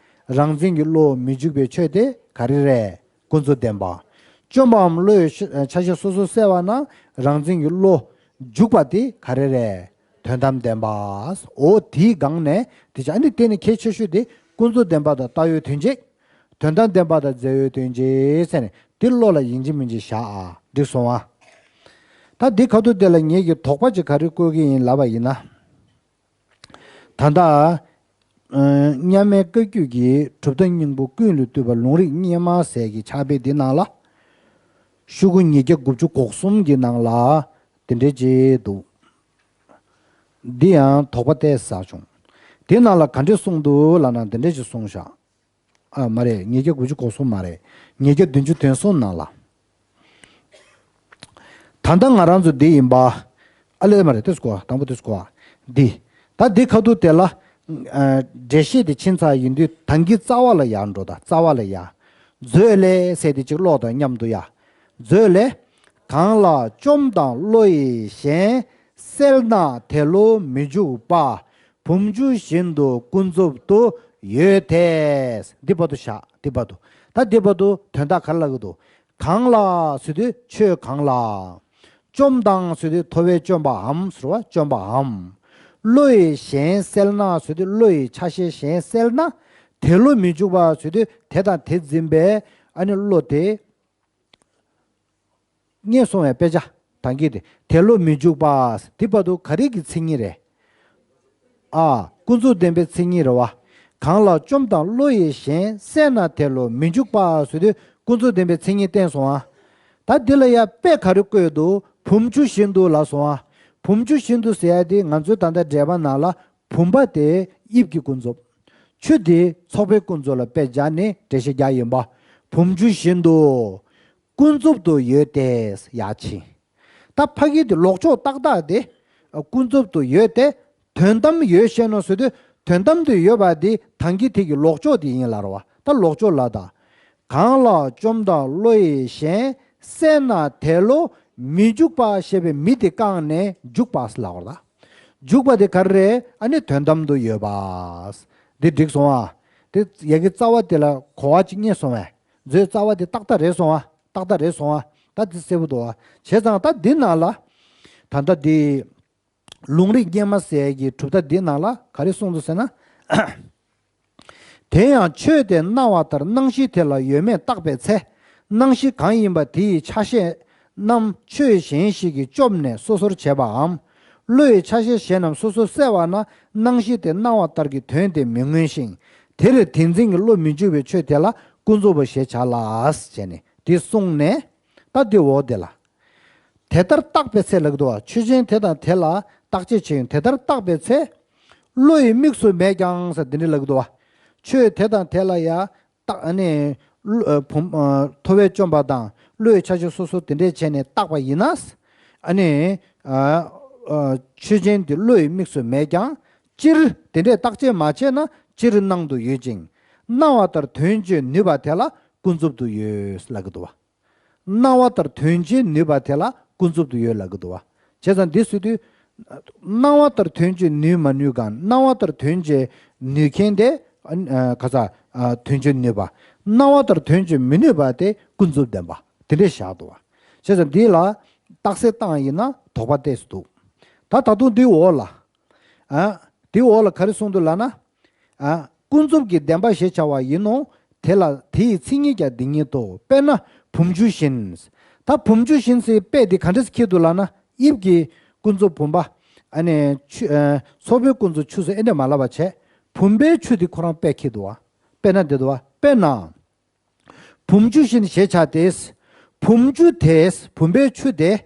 རང་འཛིན་གྱི་བློ་མི་འཇུག་པའི་ཆོས་དེ་ག་རེ་རེད། ཀུན་རྫོབ་བདེན་པ། བཅོམ་པའམ་བློ་ཡི་ཆ་ཤས་སོ་སོར་གསལ་བ་ན་རང་འཛིན་གྱི་བློ་འཇུག་པ་དེ་ག་རེ་རེད། དོན་དམ་བདེན་པ། འོ་དེའི་སྒང་ནས་དེ་བྱ་ཨ་ནི་དེ་ནི་གལ་ཆེ་ཤོས་དེ་ཀུན་རྫོབ་བདེན་པ་དང་བཏགས་ཡོད་དོན་གཅིག་དོན་དམ་བདེན་པ་དང་རྫས་ཡོད་དོན་གཅིག་ཟེར་ནས་དེ་བློ་ལ་ཡིན་གཅིག་མིན་གཅིག་བཞག་ཨ། འགྲིག་སོང་ཨ། ད་འདི་ཁ་ཐུག་དེ་ལ་ངེད་ཀྱིས་དོགས་པ་ཅིག་ག་རེ་བཀོད་ཀྱི་ཡིན་ལབ་པ་ཡིན་ན། ད་ལྟ། ཨ་མཉམ་མེད་བཀའ་བརྒྱུད་ཀྱི་གྲུབ་མཐའ་སྙིང་པོ་ཀུན་ལས་བཏུས་པ་ལུང་རིགས་སྙེ་མ་ཟེར་གྱི་ཕྱག་དཔེ་འདི་ནང་ལ། ཤོག་གུ་ཉིས་བརྒྱ་དགུ་བཅུ་གོ་གསུམ་གྱི་ནང་ལ་དེ་འདྲའི་ཅིག་འདུག་འདི་ཡང་དོགས་པ་ཏོག་ཙམ་ཟ་བྱུང་། དེ་ནང་ལ་ག་འདྲས་གསུངས་འདུག་ལབ་ན་དེ་འདྲས་ཅིག་གསུངས་བཞག་ཨ་མ་རེད། ཉིས་བརྒྱ་དགུ་བཅུ་གོ་གསུམ་མ་རེད། ཉིས་བརྒྱ་བདུན་ཅུ་དོན་གསུམ་ནང་ལ། ད་ལྟ་ང་རང་ཚོ་འདི་ཡིན་པ། ཨ་ལས་མ་རེད། དེ་སྐོར་དང་པོ་དེ་སྐོར་འདི། ད་འདི་ཁ་ཐུག་དེ་ལ། ཨ་འགྲེལ་བཤད་དེ་ཕྱིན་ཚར་ཡིན་དུས་ད་གིན་རྩ་བ་ལ་ཡར་འགྲོ་དང་རྩ་བ་ལ་ཡར། མཛོད་ལས་ཟེར་དེ་གཅིག་ཀློག་དང་མཉམ་དུ་ཡ། མཛོད་ལས། གང་ལ་བཅོམ་དང་བློ་ཡིས་གཞན་བསལ་ན་དེ་བློ་མི་འཇུག་པ། བུམ་ཆུ་བཞིན་དུ་ཀུན་རྫོབ་ཏུ་ཡོད་དེ། འདི་བར་དུ་བཞག་འདི་བར་དུ། ད་འདི་བར་དུ་དོན་དག་ག་རེ་ལབ་ཀྱི་འདུག་གང་ལ་ཟེར་དུས་ཆོས་གང་ལ། བཅོམ་དང་ཟེར་དུས་ཐོབ་པས་བཅོམ་པའམ་ཟེར་བ་བཅོམ་པའམ། བློ་ཡིས་གཞན་བསལ་ན་ཟེར་དུས་བློ་ཡི་ཆ་ཤས་གཞན་བསལ་ན། དེ་བློ་མི་འཇུག་པ་ཟེར་དུས་དེ་དང་དེ་འཛིན་པའི་ཨ་ནི་བློ་དེ། ངས་གསུངས་པའི་དཔེ་ཆ་དང་གི་དེ་དེ་བློ་མི་འཇུག་པ། དེ་བར་དུ་ག་རེ་གི་མཚན་ཉིད་རེད། ཨ། ཀུན་རྫོབ་བདེན་པའི་མཚན་ཉིད་རེད་བ། གང་ལ་བཅོམ་དང་བློ་ཡིས་གཞན་བསལ་ན་དེ་བློ་མི་འཇུག་པ་ཟེར་དུས་ཀུན་རྫོབ་བདེན་པའི་མཚན་ཉིད་བསྟན་སོང་ཨ། ད་འདི་ལ་ཡ་དཔེ་ག་རེ་བཀོད་འདུག་བུམ་ཆུ་བཞིན་དུ་ལབ་སོང་ཨ། བུམ་ཆུ་བཞིན་དུ་ཟེར་ཡ་དེ་ང་ཚོའི་ད་ལྟ་འགྲེལ་པ་ནང་ལ་བུམ་པ་དེ་དབྱིབས་ཀྱི་ཀུན་རྫོབ། ཆུ་དེ་ཚོགས་པའི་ཀུན་རྫོབ་ལ་དཔེ་སྦྱར་ནས་འགྲེལ་བཤད་རྒྱག་ཡིན་པ། བུམ་ཆུ་བཞིན་དུ། ཀུན་རྫོབ་ཏུ་ཡོད་དེ། ཡ་ཕྱིན། ད་ཕ་གི་དེ་ལོག་ཕྱོགས་ཏག་ཏག་དེ། ཀུན་རྫོབ་ཏུ་ཡོད་དེ། དོན་དམ་ཡོད་ཤེས་ནོ་ཟེར་དུས་དོན་དམ་དུ་ཡོད་པ་དེ་ད་གིན་དེ་གི་ལོག་ཕྱོགས་དེ་ཡིན་ལ་ར་བ། ད་ལོག་ཕྱོགས་ལ་ད། གང་ལ་བཅོམ་དང་བློ་ཡིས་གཞན་བསལ་ན་དེ་བློ་མི་འཇུག་པ་ཞེས་པའི་མི་དེ་བཀག་ནས་འཇུག་པ་ལབ་པ་ད། འཇུག་པ་དེ་ག་རེ་རེད། ཨ་ནི་དོན་དམ་དུ་ཡོད་པ། འདི་འགྲིག་སོང་ཨ། དེ་ཡ་གི་རྩ་བ་དེ་ལ་གོ་བ་གཅིག་རྙེད་སོང་བས། མཛོད་རྩ་བ་དེ་ཏག་ཏག་རེད་སོང་ཨ། ཏག་ཏག་རེད་སོང་ཨ། ད་དེ་གསལ་པོ་འདུག་ཨ། བྱས་ཙང་ད་འདི་ནང་ལ། ད་ལྟ་འདི། ལུང་རིགས་སྙེ་མ་ཟེར་གྱི་གྲུབ་མཐའ་འདི་ནང་ལ་ག་རེ་གསུངས་འདུག་ཟེར་ན། དེ་ཡང་ཆོས་དེ་སྣང་བ་ལྟར་སྣང་གཞི་དེ་ལ་ཡོད་མེད་བརྟགས་པའི་ཚེ། སྣང་གཞི་གང་ཡིན་པ་དེ་ཡི་ཆ་ཤས་རྣམས་ཆོས་གཞན་ཞིག་གིས་བཅོམ་ནས་སོ་སོར་བྱེད་པའམ། བློ་ཡི་ཆ་ཤས་གཞན་རྣམས་སོ་སོར་བསལ་བ་ན་སྣང་གཞི་དེ་སྣང་བ་ལྟར་གྱི་དོན་དེ་མི་མངོན་ཞིང་། དེར་དེ་འཛིན་གྱི་བློ་མི་འཇུག་པའི་ཆོས་དེ་ལ་ཀུན་རྫོབ་པ་ཞེས་བྱ་ལ། ཞེས་ནས་དེ་གསུངས་ནས། ད་དེ་འོག་དེ་ལ། དེ་ལྟར་བརྟགས་པའི་ཚེ་ལབ་ཀྱི་འདུག་བ། ཆོས་ཅན་དེ་དང་དེ་ལ་བརྟག་དཔྱད་བྱེད་ཡོང་། དེ་ལྟར་བརྟགས་པའི་ཚེ། བློ་ཡི་དམིགས་སུ་མེད་ཀྱང་ཟེར་འདི་འདྲ་ལབ་ཀྱི་འདུག་བ། ཆོས་དེ་དང་དེ་ལ་ཡ། བརྟགས་ཨ་ནི། བློ་ཨ་བུམ་ཨ་ཐོབ་པས་བཅོམ་པ་དང་བློ་ཡི་ཆ་ཤས་སོ་སོ་དེ་འདྲས་བྱས་ནས་བརྟགས་པ་ཡིན་ན། ཨ་ནི། ཨ་ཨ་ཆོས་ཅན་དེ་བློ་ཡི་དམིགས་སུ་མེད་ཀྱང་། སྤྱིར་དེ་འདྲས་བརྟག་དཔྱད་མ་བྱས་ན་སྤྱིར་སྣང་དུ་ཡོད་ཅིང་། སྣང་བ་ལྟར་དོན་བྱེད་ནུས་པ་དེ་ལ་ཀུན་རྫོབ་ཏུ་ཡོད་ལབ་ཀྱི་འདུག་བ། སྣང་བ་ལྟར་དོན་བྱེད་ནུས་པ་དེ་ལ་ཀུན་རྫོབ་ཏུ་ཡོད་ལབ་ཀྱི་འདུག་བ། བྱས་ཙང་འདི་ཟེར་དུས། སྣང་བ་ལྟར་དོན་བྱེད་ནུས་མ་ནུས་གང་། སྣང་བ་ལྟར་དོན་བྱེད་ནུས་མཁན་དེ། ཨ་ཨ་ག་ས། ཨ་དོན་བྱེད་ནུས་པ། སྣང་བ་ལྟར་དོན་བྱེད་མི་ནུས་པ་དེ་ཀུན་རྫོབ་བདེན་པ། དེ་འདྲས་བཞག་འདུག་བ། བྱས་ཙང་འདི་ལ་རྟགས་གསལ་བཏང་ཡིན་ན་དོགས་པ་ཏོག་ཙམ་འདུག་ད་ད་དུང་འདིའི་འོག་ལ། ཨ་འདིའི་འོག་ལ་ག་རེ་གསུངས་འདུག་ལབ་ན། ཨ། ཀུན་རྫོབ་ཀྱི་བདེན་པ་ཞེས་བྱ་བ་ཡིན་ནོ། དེ་ལ་དེ་ཡི་མཚན་ཉིད་ཀྱང་འདི་ཉིད་དོ། དཔེར་ན་བུམ་ཆུ་བཞིན། ད་བུམ་ཆུ་བཞིན་ཟེར་དཔེ་འདི་ག་འདྲས་ཁྱེར་འདུག་ལབ་ན། དབྱིབས་ཀྱི་ཀུན་རྫོབ་བུམ་པ། ཨ་ནི་ཆུ་ཨ་ཚོགས་པའི་ཀུན་རྫོབ་ཆུ་ཟེར་ཨེ་འདྲས་མ་ལབ་པ་བྱས། བུམ་པའི་ཆུ་འདི་ཁོ་རང་དཔེ་ཁྱེར་འདུག་བ། དཔེར་ན་འདི་འདུག་བ། དཔེར་ན། བུམ་ཆུ་བཞིན་ཞེས་བྱ་སྟེ། བུམ་ཆུ་དེས་བུམ་པའི་ཆུ་དེ།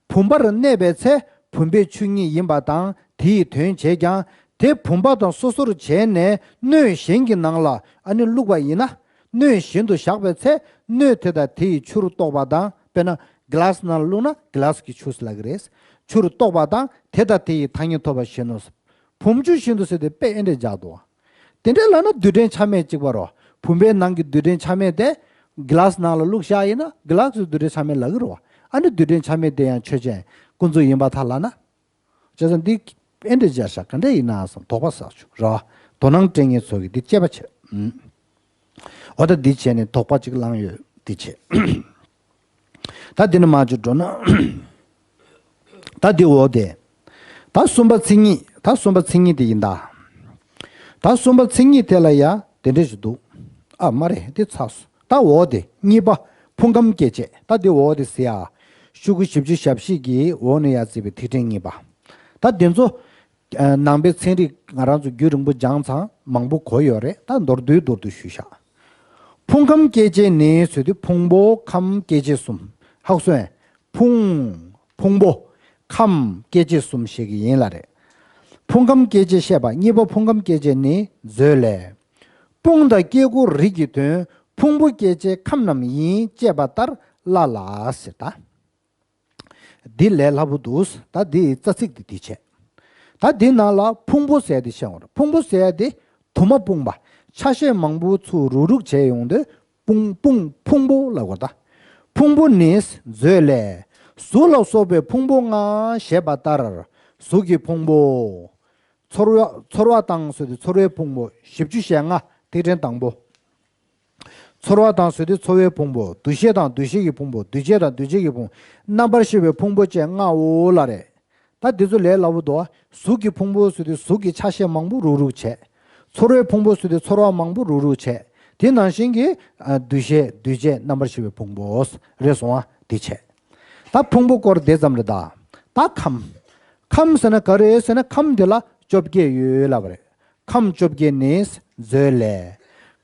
བུམ་པར་གནས་པའི་ཚེ་བུམ་པའི་ཆུ་ཉིད་ཡིན་པ་དང་དེ་ཡི་དོན་བྱེད་ཀྱང་། དེ་བུམ་པ་དང་སོ་སོར་བྱས་ནས་སྣོད་གཞན་གྱི་ནང་ལ་ཨ་ནི་བླུགས་པ་ཡིན་ན། སྣོད་གཞན་དུ་བཞག་པའི་ཚེ་སྣོད་དེ་དང་དེ་ཡི་ཆུར་གཏོགས་པ་དང་། དཔེར་ན་གི་ལཱ་སི་ནང་ལ་བླུགས་ན་གི་ལཱ་སི་གི་ཆུ་ཟེར་ལབ་ཀྱི་རེད། ཆུར་གཏོགས་པ་དང་དེ་དང་དེ་ཡི་ཐ་སྙད་ཐོབ་པ་བཞིན་ནོ། བུམ་ཆུ་བཞིན་དུ་ཟེར་ཏེ་དཔེ་ཨེ་འདྲས་སྦྱར་འདུག་བ། དེ་འདྲས་ལབ་ན་རྡུལ་ཕྲན་ཆ་མེད་གཅིག་པ་རོ། བུམ་པའི་ནང་གི་རྡུལ་ཕྲན་ཆ་མེད་དེ། གི་ལཱ་སི་ནང་ལ་བླུགས་བཞག་ཡིན་ན་གི་ལཱ་སི་རྡུལ་ཕྲན་ཆ་མེད་ལབ་ཀྱི་རེད་བ། ཨ་ནི་རྡུལ་ཕྲན་ཆ་མེད་དེ་ཡང་ཆོས་ཅན་ཀུན་རྫོབ་ཡིན་པར་ཐལ་ལབ་ན། བྱས་ཙང་འདི་ཨེ་འདྲས་སྦྱར་བཞག་ག་འདྲས་ཡིན་ན་བསམ་དོགས་པ་ཟ་བྱུང་རོ། དོ་སྣང་སྤྲད་མཁན་ཚོ་གིས་འདི་དཔྱད་པ་བྱེད། ཨུམ། འོ་ད་འདི་བྱས་ནས་དོགས་པ་གཅིག་བསླངས་ཡོད་འདི་བྱས། ད་འདི་ནས་མར་ཅིག་འགྲོ་ན། ད་འདི་འོ་དེ། ད་གསུམ་པ་མཚན་ཉིད། ད་གསུམ་པ་མཚན་ཉིད་དེ་ཡིན་ད། ད་གསུམ་པ་མཚན་ཉིད་དེ་ལ་ཡ་དེ་འདྲས་ཞིག་འདུག་ཨ་མ་རེད། དེ་ཚར་སོང་། ད་འོ་དེ་གཉིས་པ། ཕུང་ཁམས་སྐྱེ་མཆེད། ད་འདི་འོ་དེ་ཟེར་ཡ། ཤོག་གུ་བཞི་བཅུ་ཞེ་བཞི་གི་འོག་ནས་ཡར་བརྩིས་པའི་ཐིག་ཕྲེང་གཉིས་པ། ད་དེ་ཚོ། ནང་པའི་ཚན་རིག་ང་རང་ཚོ་རྒྱུན་རིང་པོ་སྦྱངས་ཙང་མང་པོ་གོ་ཡོད་རེད། ད་མདོར་བསྡུས་མདོར་བསྡུས་ཞུས་ཤག་ཕུང་ཁམས་སྐྱེ་མཆེད་ནི་ཟེར་དུས་ཕུང་པོ་ཁམས་སྐྱེ་མཆེད་གསུམ། ཧ་གོ་སོང་ངས། ཕུང་། ཕུང་པོ། ཁམས་སྐྱེ་མཆེད་གསུམ་ཞེས་ཀྱི་ཡིན་ལ་རེད། ཕུང་ཁམས་སྐྱེ་མཆེད་བཤད་པ། གཉིས་པ་ཕུང་ཁམས་སྐྱེ་མཆེད་ནི་མཛོད་ལས། དཔུང་དང་སྐྱེ་དགུའི་རིགས་ཀྱི་དོན། ཕུང་པོ་སྐྱེ་མཆེད་ཁམས་རྣམས་ཡིན། ཅེས་པ་ལྟར་སླ་ལ་ཟེར་ད། འདི་ལས་སླ་པོ་འདུག་ད་འདི་རྩ་ཚིག་འདི་འདི་བྱས། ད་འདི་ནང་ལ་ཕུང་པོ་ཟེར་ཡ་དེ་བཤད་འོང་ར། ཕུང་པོ་ཟེར་ཡ་དེ་དུ་མ་སྤུངས་པ། ཆ་ཤས་མང་པོ་ཚུར་རུག་རུག་བྱས་ཡོང་དུས་སྤུངས་སྤུངས་ཕུང་པོ་ལབ་དགོས་ད། ཕུང་པོ་ནི་མཛོད་ལས། གཟུགས་ལ་སོགས་པའི་ཕུང་པོ་ལྔ་ཞེས་པ་ལྟར། གཟུགས་ཀྱི་ཕུང་པོ། ཚོར་བ་ཚོར་བ་དང་ཟེར་དུས་ཚོར་བའི་ཕུང་པོ་བཞི་བཅུ་ཞེ་ལྔ་ཐིག་ཕྲེང་དང་པོ། ཚོར་བ་དང་ཟེར་དུས་ཚོར་བའི་ཕུང་པོ། འདུ་ཤེས་དང་འདུ་ཤེས་ཀྱི་ཕུང་པོ། འདུ་བྱེད་དང་འདུ་བྱེད་ཀྱི་ཕུང་པོ། རྣམ་པར་ཤེས་པའི་ཕུང་པོ་བཅས་ལྔའོ་ལབ་རེད། ད་འདི་ཚོ་ལས་སླ་པོ་འདུག་གཟུགས་ཀྱི་ཕུང་པོ་ཟེར་དུས་གཟུགས་ཀྱི་ཆ་ཤས་མང་པོ་རུག་རུག་བྱས། ཚོར་བའི་ཕུང་པོ་ཟེར་དུས་ཚོར་བ་མང་པོ་རུག་རུག་བྱས། དེ་ནང་བཞིན་གྱི་ཨ་འདུ་ཤེས་འདུ་བྱེད་རྣམ་པར་ཤེས་པའི་ཕུང་པོ་རེད་སོང་བ་འདི་བྱས། ད་ཕུང་པོ་སྐོར་དེ་ཙམ་རེད་ད། ད་ཁམས། ཁམས་ཟེར་ན་ག་རེ་ཟེར་ན་ཁམས་འདི་ལ་བཅོ་བརྒྱད་ཡོད་ལབ་པ་རེད། ཁམས་བཅོ་བརྒྱད་ནི་མཛོད་ལས།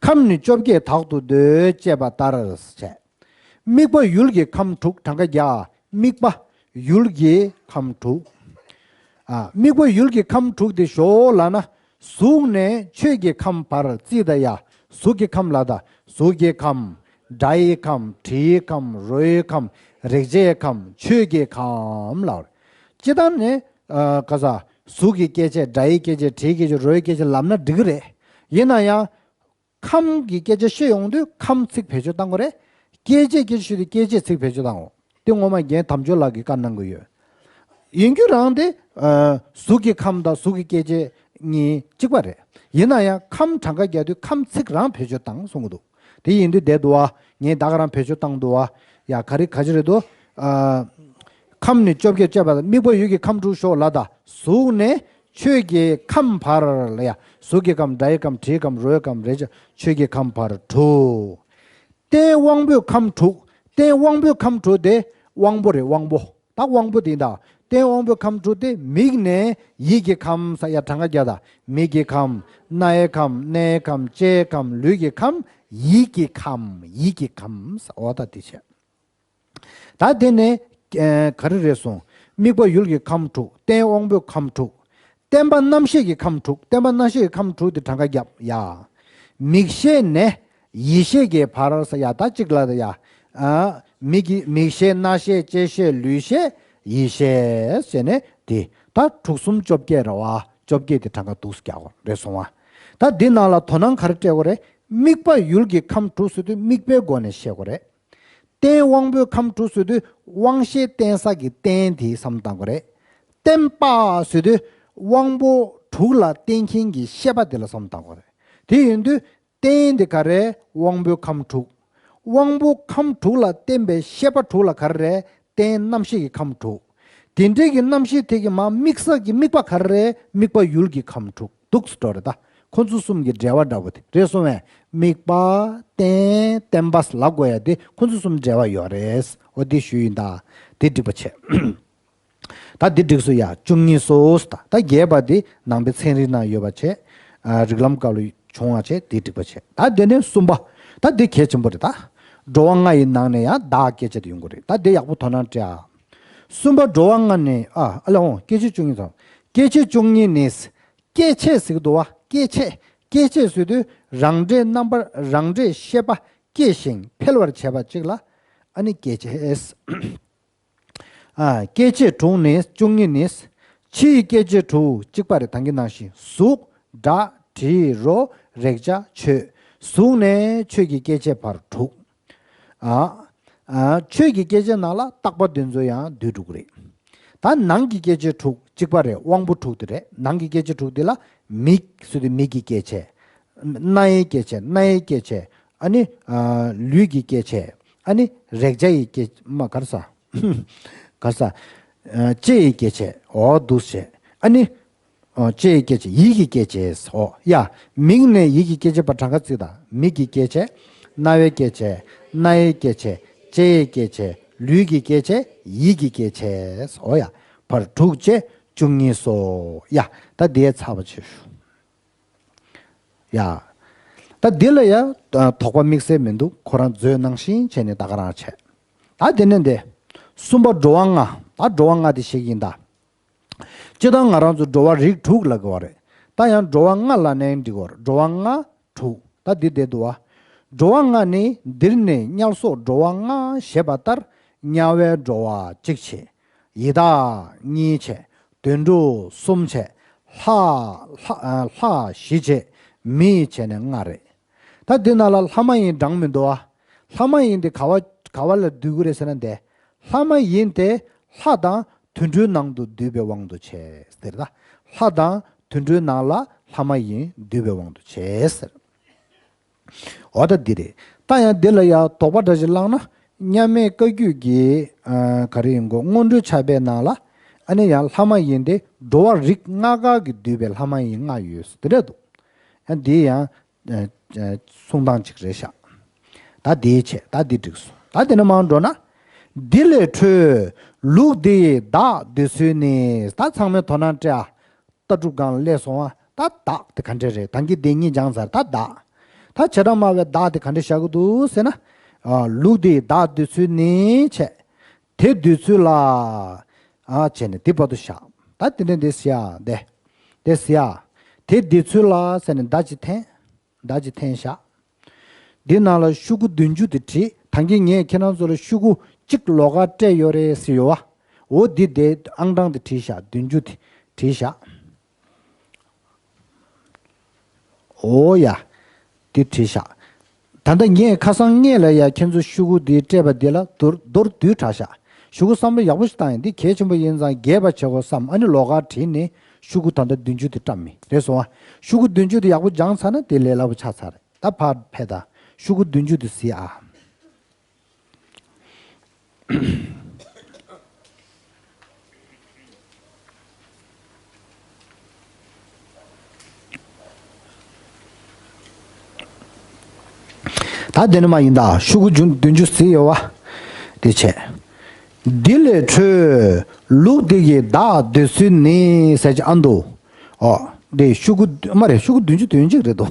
ཁམས་ནི་བཅོ་བརྒྱད་དག་ཏུ་འདོད། ཅེས་པ་ལྟར་བྱས། དམིགས་པ་ཡུལ་གྱི་ཁམས་དྲུག་གྲངས་ཀ་བརྒྱ། དམིགས་པ་ཡུལ་གྱི་ཁམས་དྲུག་ཨ། དམིགས་པ་ཡུལ་གྱི་ཁམས་དྲུག་དེ་ཞོག་ལབ་ན། གཟུགས་ནས་ཆོས་ཀྱི་ཁམས་བར་རྩིས་ད་ཡ། གཟུགས་ཀྱི་ཁམས་ལ་ད། གཟུགས་ཀྱི་ཁམས། སྒྲ་ཡི་ཁམས། དྲི་ཡི་ཁམས། རོ་ཡི་ཁམས། རེག་བྱའི་ཁམས། ཆོས་ཀྱི་ཁམས་ལ། སྤྱིར་བཏང་ནས་ཨ་ག་ས་གཟུགས་ཀྱི་སྐྱེ་མཆེད། སྒྲ་ཡི་སྐྱེ་མཆེད། དྲི་ཡི་སྐྱེ་མཆེད། རོ་ཡི་སྐྱེ་མཆེད་ལབ་ན་འགྲིག་གི་རེད། ཡིན་ན་ཡང་། ཁམས་ཀྱི་སྐད་ཆ་བཤད་ཡོང་དུས་ཁམས་ཚིག་བེད་སྤྱོད་བཏང་དགོས་རེད། སྐྱེ་མཆེད་སྐད་ཆ་བཤད་དུས་སྐྱེ་མཆེད་ཚིག་བེད་སྤྱོད་བཏང་འོ། དེ་ངོ་མ་རྒན་དམ་ཆོས་ལགས་ཀྱིས་བཀའ་གནང་གི་ཡོད། ཡིན་རྒྱུ་རང་དེ། ཨ་གཟུགས་ཀྱི་ཁམས་དང་གཟུགས་ཀྱི་སྐྱེ་མཆེད་གཉིས་གཅིག་པ་རེད། ཡིན་ན་ཡང་ཁམས་གྲངས་ཀ་རྒྱག་དུས་ཁམས་ཚིག་རང་བེད་སྤྱོད་བཏང་གསུང་གི་འདུག་དེ་ཡིན་དུས་བསྡད་འདུག་བ། ངས་ད་ག་རང་བེད་སྤྱོད་བཏང་འདུག་བ། ཡ་ག་རེ་ག་ཅི་རེད་འདུག་ཨ། ཁམས་ནི་བཅོ་བརྒྱད་ཅེས་པ་དང་། དམིགས་པ་ཡུལ་གྱི་ཁམས་དྲུག་ཞོག་ལབ་ད། གཟུགས་ནས་ཆོས་ཀྱི་ཁམས་བར་ལ་ཡ། གཟུགས་ཀྱི་ཁམས། སྒྲ་ཡི་ཁམས། དྲི་ཡི་ཁམས། རོ་ཡི་ཁམས། རེག་བྱ། ཆོས་ཀྱི་ཁམས་བར་དྲུག་རྟེན་དབང་པོའི་ཁམས་དྲུག་རྟེན་དབང་པོའི་ཁམས་དྲུག་དེ་དབང་པོ་རེད། དབང་པོ། ད་དབང་པོ་དེ་ཡིན་ད། རྟེན་དབང་པོའི་ཁམས་དྲུག་དེ་མིག་ནས་ཡིད་ཀྱི་ཁམས་ས་ཡ་གྲངས་ཀ་བརྒྱ་ད། མིག་གི་ཁམས། རྣ་ཡི་ཁམས། སྣའི་ཁམས། ལྕེའི་ཁམས། ལུས་ཀྱི་ཁམས། ཡིད་ཀྱི་ཁམས། ཡིད་ཀྱི་ཁམས་ས་འོ་ད་དེ་བྱས། ད་དེ་ནས་ཨེ་ག་རེ་རེད་སོང་། དམིགས་པ་ཡུལ་གྱི་ཁམས་དྲུག་རྟེན་དབང་པོའི་ཁམས་དྲུག་བརྟེན་པ་རྣམ་ཤེས་ཀྱི་ཁམས་དྲུག་བརྟེན་པ་རྣམ་ཤེས་ཀྱི་ཁམས་དྲུག་དེ་གྲངས་ཀ་བརྒྱབ་ཡ། མིག་ཤེས་ནས་ཡིད་ཤེས་ཀྱི་བར་ས་ཡ། ད་གཅིག་ལ་ད་ཡ། ཨ་མིག་གི་མིག་ཤེས། རྣ་ཤེས། ལྕེ་ཤེས། ལུས་ཤེས། ཡིད་ཤེས་ཟེར་ནས་དེ་ད་དྲུག་གསུམ་བཅོ་བརྒྱད་རེད་བ། བཅོ་བརྒྱད་དེ་གྲངས་ཀ་འདུག་སེ་རྒྱག་དགོས་རེད་སོང་བ། ད་འདི་ནང་ལ་དོ་སྣང་ག་རེ་སྤྲད་དགོས་རེད། དམིགས་པ་ཡུལ་གྱི་ཁམས་དྲུག་ཟེར་དུས་དམིགས་པའི་སྒོ་ནས་བཤད་དགོས་རེད། རྟེན་དབང་པོའི་ཁམས་དྲུག་ཟེར་དུས་དབང་ཤེས་བརྟེན་ས་གི་རྟེན་དེ་བསམ་བཏང་དགོས་རེད། བརྟེན་པ་ཟེར་དུས་དབང་པོ་དྲུག་ལ་བརྟེན་མཁན་གྱི་ཤེས་པ་དེ་ལ་བསམ་བཏང་དགོས་རེད། དེ་ཡིན་དུས་རྟེན་དེ་ག་རེ། དབང་པོའི་ཁམས་དྲུག་དབང་པོ་ཁམས་དྲུག་ལ་བརྟེན་པའི་ཤེས་པ་དྲུག་ལ་ག་རེ་རེད། རྟེན་རྣམ་ཤེས་ཀྱི་ཁམས་དྲུག་དེ་འདྲའི་གི་རྣམ་ཤེས་དེ་གི་མར་དམིགས་ས་གི་དམིགས་པ་ག་རེ་རེད། དམིགས་པ་ཡུལ་གྱི་ཁམས་དྲུག་འདུག་སེ་འགྲོ་རེད་ད། ཁོ་ཚོ་གསུམ་གྱི་འབྲེལ་བ་འདྲ་པོ་དེ་རེད་སོང་བས། དམིགས་པ་རྟེན་བརྟེན་པ་ལབ་དགོས་ཡ་དེ་ཁོ་ཚོ་གསུམ་འབྲེལ་བ་ཡོད་རེད། འོ་དེ་ཞུས་ཡིན་ད། དེ་འགྲིག་པ་བྱས། ད་འདི་འགྲིག་སོང་ཡ། བཅུ་གཉིས་སོ། ད་ད་རྒྱས་པ་འདི་ནང་པའི་ཚན་རིག་ནང་ཡོད་པ་བྱས། ཨ། རིགས་ལམ་སྐབས་ལ་བྱུང་བ་བྱས། འདི་འགྲིག་པ་བྱས། ད་དེ་ནས་གསུམ་པ། ད་འདི་གལ་ཆེན་པོ་རེད་ད། འགྲོ་བ་ལྔ་ཡི་ནང་ནས་ཡང་བདག་སྐྱེ་མཆེད་དུ་ཡོང་གི་རེད། ད་འདི་ཡག་པོ་དོ་སྣང་སྤྲད་ཨ། གསུམ་པ་འགྲོ་བ་ལྔ་ནི། ཨ། ཨ་ལ་འོང་། སྐྱེ་མཆེད་བཅུ་གཉིས་དང་། སྐྱེ་མཆེད་བཅུ་གཉིས་ནི། སྐྱེ་མཆེད་ཟེར་གི་འདུག་བ། སྐྱེ་མཆེད། སྐྱེ་མཆེད་ཟེར་དུས་རང་འབྲས་རྣམ་པར། རང་འབྲས་ཤེས་པ་སྐྱེ་ཞིང་འཕེལ་བར་བྱེད་པ་གཅིག་ལ། ཨ་ནི་སྐྱེ་མཆེད། ཨ། སྐྱེ་མཆེད་དྲུག་ནི། བཅུ་གཉིས་ནི། ཕྱིའི་སྐྱེ་མཆེད་དྲུག་གཅིག་པ་རེད། ད་གིན་ནང་བཞིན་གཟུགས། སྒྲ། དྲི། རོ། རེག་བྱ། ཆོས། གཟུགས་ནས་ཆོས་ཀྱི་སྐྱེ་མཆེད་བར་དྲུག་ཨ། ཨ། ཆོས་ཀྱི་སྐྱེ་མཆེད་ནང་ལ་རྟག་པ་དེ་ཚོ་ཡང་འདུས་འགྲོ་གི་རེད། ད་ནང་གི་སྐྱེ་མཆེད་དྲུག་གཅིག་པ་རེད། དབང་པོ་དྲུག་དེ་རེད། ནང་གི་སྐྱེ་མཆེད་དྲུག་དེ་ལ་མིག་ཟེར་དུས་མིག་གི་སྐྱེ་མཆེད། རྣ་ཡི་སྐྱེ་མཆེད། སྣ་ཡི་སྐྱེ་མཆེད། ཨ་ནི། ཨ། ལུས་ཀྱི་སྐྱེ་མཆེད། ཨ་ནི་རེག་བྱ་ཡི་སྐྱེ། མ་ག་རེ་ཟ། ག་རེ་ཟ། ཨ། ལྕེ་ཡི་སྐྱེ་མཆེད། འོ་འདུག་སེ། ཨ་ནི། ཨ། ལྕེ་ཡི་སྐྱེ་མཆེད། ཡིད་ཀྱི་སྐྱེ་མཆེད། འོ་ཡ། མིག་ནས་ཡིད་ཀྱི་སྐྱེ་མཆེད་བར་གྲངས་ཀ་བརྩིས་དང་། མིག་གི་སྐྱེ་མཆེད། རྣ་བའི་སྐྱེ་མཆེད། སྣ་ཡི་སྐྱེ་མཆེད། ལྕེ་ཡི་སྐྱེ་མཆེད། ལུས་ཀྱི་སྐྱེ་མཆེད། ཡིད་ཀྱི་སྐྱེ་མཆེད། འོ་ཡ། བར་དྲུག་བྱས་བཅུ་གཉིས་སོ། ཡ། ད་དེ་ཚར་བ་བྱས་ཞུ། ཡ། ད་འདི་ལ་ཡ། ཨ། དོགས་པ་དམིགས་བསལ་མི་འདུག་ཁོ་རང་མཛོད་ནང་བཞིན་བྱས་ནས་ད་ག་རང་བྱས། ད་དེ་ནས་འདི། གསུམ་པ་འགྲོ་བ་ལྔ། ད་འགྲོ་བ་ལྔ་དེ་ཞིག་ཡིན་ད། སྤྱིར་བཏང་ང་རང་ཚོ་འགྲོ་བ་རིགས་དྲུག་ལབ་དགོས་པ་རེད། ད་ཡང་འགྲོ་བ་ལྔ་ལབ་ནའི་འགྲིག་གི་རེད། འགྲོ་བ་ལྔ་དྲུག་ད་འདི་བསྡད་འདུག་བ། འགྲོ་བ་ལྔ་ནི་འདིར་ནི་དམྱལ་སོགས་འགྲོ་བ་ལྔ་ཞེས་པ་ལྟར། དམྱལ་བའི་འགྲོ་བ་གཅིག་བྱས། ཡི་དྭགས་གཉིས་བྱས། དུད་འགྲོ་གསུམ་བྱས། ལྷ། ལྷ། ཨ། ལྷ་བཞི་བྱས། མི་བྱས་ནས་ལྔ་རེད། ད་འདི་ནང་ལ་ལྷ་མ་ཡིན་གྲངས་མི་འདུག་བ། ལྷ་མ་ཡིན་དེ་ག་བ། ག་བ་ལ་འདུས་ཀྱི་རེད་ཟེར་ན་འདི། ལྷ་མ་ཡིན་དེ་ལྷ་དང་དུད་འགྲོའི་ནང་དུ་འདུས་པའི་དབང་དུ་བྱས་ཟེར་ད། ལྷ་དང་དུད་འགྲོའི་ནང་ལ་ལྷ་མ་ཡིན་འདུས་པའི་དབང་དུ་བྱས་ཟེར། འོ་ད་འདི་རེད། ད་ཡང་འདི་ལ་ཡང་དོགས་པ་འདྲ་ཞིག་བསླངས་ན། མཉམ་མེད་བཀའ་བརྒྱུད་ཀྱི། ཨ། ག་རེ་ཡིན་གོ། སྔོན་འགྲོའི་ཕྱག་དཔེའི་ནང་ལ། ཨ་ནི་ཡང་ལྷ་མ་ཡིན་དེ་འགྲོ་བ་རིགས་ལྔ་ཀ་གིས་བསྡུས་པའི་ལྷ་མ་ཡིན་ལྔ་ཡོད་ཟེར་དེ་འདྲ་འདུག་ཨ། འདི་ཡང་། ཨ། ཨ། གསུང་སྟངས་གཅིག་རེད་ཤག་ད་འདིའི་ཆེད་ད་འདི་འགྲིག་སོང་། ད་དེ་ནས་མར་འགྲོ་ན། འདི་ལས་འཕྲོས་ལུགས་འདི་ཡི་བདག་འདོད་ཚུལ་ནི། ད་ཚང་མས་དོ་སྣང་སྤྲད་ཨ། ལྟ་གྲུབ་སྒང་ལ་སླེབས་སོང་ཨ། ད་བདག་དེ་ག་འདྲས་རེད། ད་གིན་དེ་གཉིས་སྦྱངས་ཚར། ད་བདག་ད་བྱེ་བྲག་སྨྲ་བས་བདག་དེ་ག་འདྲས་བཞག་གི་འདུག་ཟེར་ན། ཨ། ལུགས་འདི་ཡི་བདག་འདོད་ཚུལ་ནི་བྱས། དེ་འདོད་ཚུལ་ལ། ཨ། བྱས་ནས་དེ་བར་དུ་བཞག་ད་དེ་འདྲ་འདི་ཟེར་ཡ། འདི། དེ་ཟེར་ཡ། དེ་འདོད་ཚུལ་ལ་ཟེར་ནས་བདག་ཅིག་འཐེན། བདག་ཅིག་འཐེན་བཞག་འདི་ནང་ལ་ཤོག་གུ་བདུན་ཅུ་དེ་བྲིས། ད་གིན་ངས་ཁྱེད་རང་ཚོ་ལ་ཤོག་གུ་གཅིག་ལོགས་ཀ་སྤྲད་ཡོད་རེད་ཟེར་ཡོད་བ། འོ་འདི་དེ་ཨང་གྲངས་དེ་བྲིས་བཞག་བདུན་ཅུ་དེ་བྲིས་བཞག་འོ་ཡ། དེ་བྲིས་བཞག་ད་ལྟ་ངས་ཁ་སང་སྔས་ལ་ཡ་ཁྱེད་ཚོ་ཤོག་གུ་དེ་སྤྲད་པ་དེ་ལ་མདོར་མདོར་བསྡུས་དྲགས་ཤག་ཤོག་གུ་བསམ་བློ་ཡག་པོ་ཞིག་བཏང་ཡིན། འདི་གལ་ཆེན་པོ་ཡིན་ཙང་རྒྱས་པ་བྱེད་དགོས་བསམ། ཨ་ནི་ལོགས་ཀ་བྲིས་ནས་ཤོག་གུ་ད་ལྟ་བདུན་ཅུ་དེ་བཀྲམ་མེད་རེད་སོང་ཨ། ཤོག་གུ་བདུན་ཅུ་དེ་ཡག་པོ་སྦྱངས་ཚར་ན་དེ་ལས་སླ་པོ་ཆགས་ཚར་རེད། ད་ཕར་ཕེབས་དང་། ཤོག་གུ་བདུན་ཅུ་དེ་གཟིགས་ཨ། ད་དེ་ནི་མ་ཡིན་ད། ཤོག་གུ་བདུན་བདུན་ཅུ་གཟིགས་ཡོད་བ། དེ་བྱས། འདི་ལས་འཕྲོས་ལུགས་འདི་ཡི་བདག་འདོད་ཚུལ་ནི་ཟེར་གྱི་ཨ་འདུག་ཨོ། འདི་ཤོག་གུ་མ་རེད། ཤོག་གུ་བདུན་ཅུ་དོན་གཅིག་རེད་འདུག་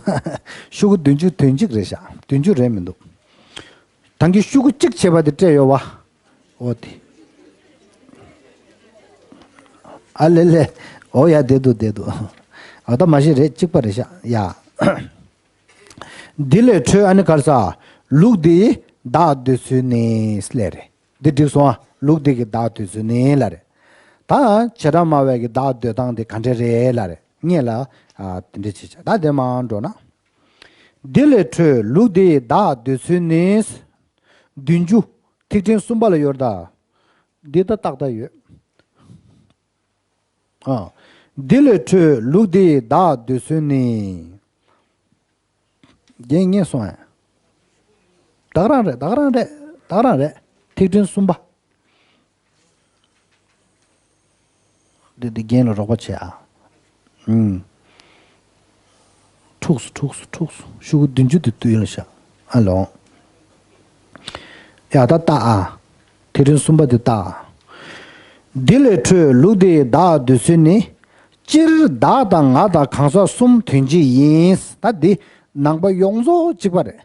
ཤོག་གུ་བདུན་ཅུ་དོན་གཅིག་རེད་ཤག་བདུན་ཅུ་རེད་མི་འདུག་ད་གིན་ཤོག་གུ་གཅིག་བྱས་པ་དེ་སྤྲད་ཡོད་བ། འོ་དེ། ཨ་ལེ་ལེ། འོ་ཡ་བསྡད་འདུག་བསྡད་འདུག་ཨ་ད་མ་གཞི་རེད་གཅིག་པ་རེད་ཤག་ཡ། འདི་ལས་འཕྲོས་ཨ་ནི་ག་རེ་ཟ། ལུགས་འདི་ཡི་བདག་འདོད་ཚུལ་ནི་ལས་རེད། འདི་འགྲིག་སོང་ཨ། ལུགས་འདི་གི་བདག་འདོད་ཚུལ་ནི་ལ་རེད། ད་བྱེ་བྲག་སྨྲ་བའི་གི་བདག་འདོད་སྟངས་དེ་ག་འདྲ་རེད་ལ་རེད། སྔས་ལ་ཨ་དེ་འདྲ་བྱས་བྱས། ད་དེ་མར་འགྲོ་ན། འདི་ལས་འཕྲོས་ལུགས་འདི་ཡི་བདག་འདོད་ཚུལ་ནི། བདུན་ཅུ། ཐིག་ཕྲེང་གསུམ་པ་ལ་ཡོད་རེད་ད། འདི་ད་ཏག་ཏག་ཡོད། ཨ། འདི་ལས་འཕྲོས་ལུགས་འདི་ཡི་བདག་འདོད་ཚུལ་ནི། རྒན་རྙེད་སོང་ངས། ད་ག་རང་རེད། ད་ག་རང་རེད། ད་ག་རང་རེད། ཐིག་ཕྲེང་གསུམ་པ། འདི་འདི་རྒན་ལ་རོགས་པ་བྱེད་ཨ། ཨུམ། འཁྲུགས་སོ་འཁྲུགས་སོ་འཁྲུགས་སོ། ཤོག་གུ་བདུན་ཅུ་དེ་བཏུས་ཡིན་ལ་ཤག་ཨ་ལོང་། ཡ་ད་ལྟ་ཨ། དེ་རིང་གསུམ་པ་དེ་ལྟ། འདི་ལས་འཕྲོས་ལུགས་འདིའི་བདག་འདོད་ཚུལ་ནི། སྤྱིར་བདག་དང་ང་དང་གང་ཟག་གསུམ་དོན་སྤྱི་ཡིན། ད་འདི་ནང་པ་ཡོངས་རྫོགས་གཅིག་པ་རེད།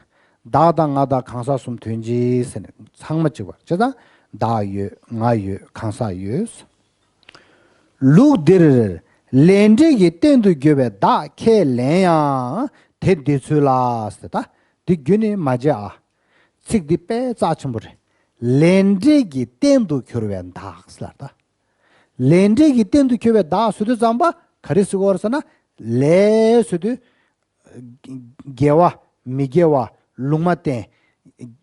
བདག་དང་ང་དང་གང་ཟག་གསུམ་དོན་སྤྱི་ཟེར་ནས་ཚང་མ་གཅིག་པ་རེད། བྱས་ཙང་བདག་ཡོད་ང་ཡོད་གང་ཟག་ཡོད། ལུགས་འདིར་ལས་འབྲས་ཀྱི་རྟེན་དུ་གྱུར་པའི་བདག་ཁས་ལེན་ཡང་དེ་འདོད་ཚུལ་ལ་ཟེར། ད་འདི་རྒྱུན་ནས་མ་བརྗེད་ཨ། ཚིག་འདི་དཔེ་རྩ་ཆེན་པོ་རེད། ལས་འབྲས་ཀྱི་རྟེན་དུ་གྱུར་པའི་བདག་ཟེར་ལ་ད། ལས་འབྲས་ཀྱི་རྟེན་དུ་གྱུར་པའི་བདག་ཟེར་དུས་ཙམ་པ་ག་རེ་ཟེར་གྱི་ཡོད་རེད་ཟེར་ན། ལས་ཟེར་དུས་དགེ་བ་མི་དགེ་བ་ལུང་མ་བསྟན།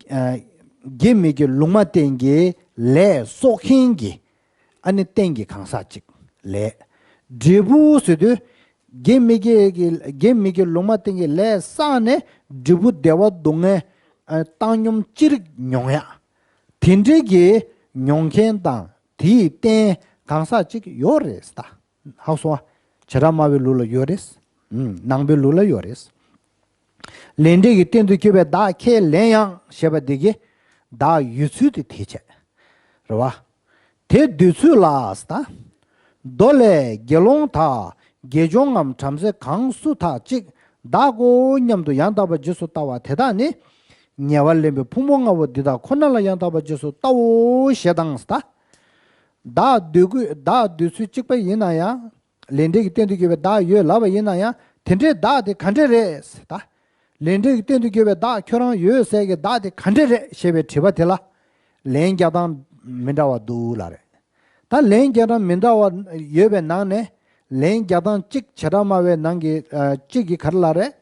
ཨ། དགེ་མི་དགེ་ལུང་མ་བསྟན་གྱི་ལས་གསོག་མཁན་གྱི་ཨ་ནི་རྟེན་གྱི་གང་ཟག་ཅིག་ལས། འབྲས་བུ་ཟེར་དུས་དགེ་མི་དགེ་གི་དགེ་མི་དགེ་ལུང་མ་བསྟན་གྱི་ལས་བསགས་ནས་འབྲས་བུ་བདེ་བ་སྡུག་བསྔལ་ཨ་བཏང་སྙོམས་ཅི་རིགས་མྱོང་ཡ། དེ་འདྲའི་གི་མྱོང་མཁན་དང་དེའི་རྟེན་གང་ཟག་ཅིག་ཡོད་རེད་ད། ཧ་གོ་སོང་ཨ། བྱེ་བྲག་སྨྲ་བའི་ལུགས་ལ་ཡོད་རེད། ཨུམ། ནང་པའི་ལུགས་ལ་ཡོད་རེད། ལས་འབྲས་ཀྱི་རྟེན་དུ་གྱུར་པའི་བདག་ཁས་ལེན་ཡང་ཞེས་པ་འདི་གིས་བདག་ཡོད་ཚུལ་དེ་དེ་བྱས། རེད་བ། དེ་འདོད་ཚུལ་ལ་ཟེར་ད། མདོ་ལས་དགེ་སློང་དག་དགེ་སྦྱོང་ངམ་བྲམ་ཟེ་གང་སུ་དག་ཅིག་བདག་གོ་སྙམ་དུ་ཡང་དག་པར་རྗེས་སུ་ལྟ་བ་དེ་དག་ནི། ཉེ་བར་ལེན་པའི་ཕུང་པོ་ལྔ་པོ་འདི་དག་ཁོ་ན་ལ་ཡང་དག་པར་རྗེས་སུ་ལྟའོ་ཞེས་དང་ཟེར་ད། བདག་འདོད་དགོས་བདག་འདོད་ཚུལ་གཅིག་པ་ཡིན་ན་ཡང་། ལས་འབྲས་ཀྱི་རྟེན་དུ་གྱུར་པའི་བདག་ཡོད་ལབ་པ་ཡིན་ན་ཡང་དེ་འདྲའི་བདག་དེ་ག་འདྲ་རེད་ཟེར་ད། ལས་འབྲས་ཀྱི་རྟེན་དུ་གྱུར་པའི་བདག་ཁྱོད་རང་ཡོད་ཟེར་གྱི་བདག་དེ་ག་འདྲ་རེད་ཞེས་པའི་དྲི་བ་དེ་ལ། ལན་རྒྱག་སྟངས་མི་འདྲ་བ་འདུག་ལབ་རེད། ད་ལན་རྒྱག་སྟངས་མི་འདྲ་བ་ཡོད་པའི་ནང་ནས་ལན་རྒྱག་སྟངས་གཅིག་བྱེ་བྲག་སྨྲ་བའི་ནང་གི་ཨ་གཅིག་གིས་ག་རེ་ལབ་རེད།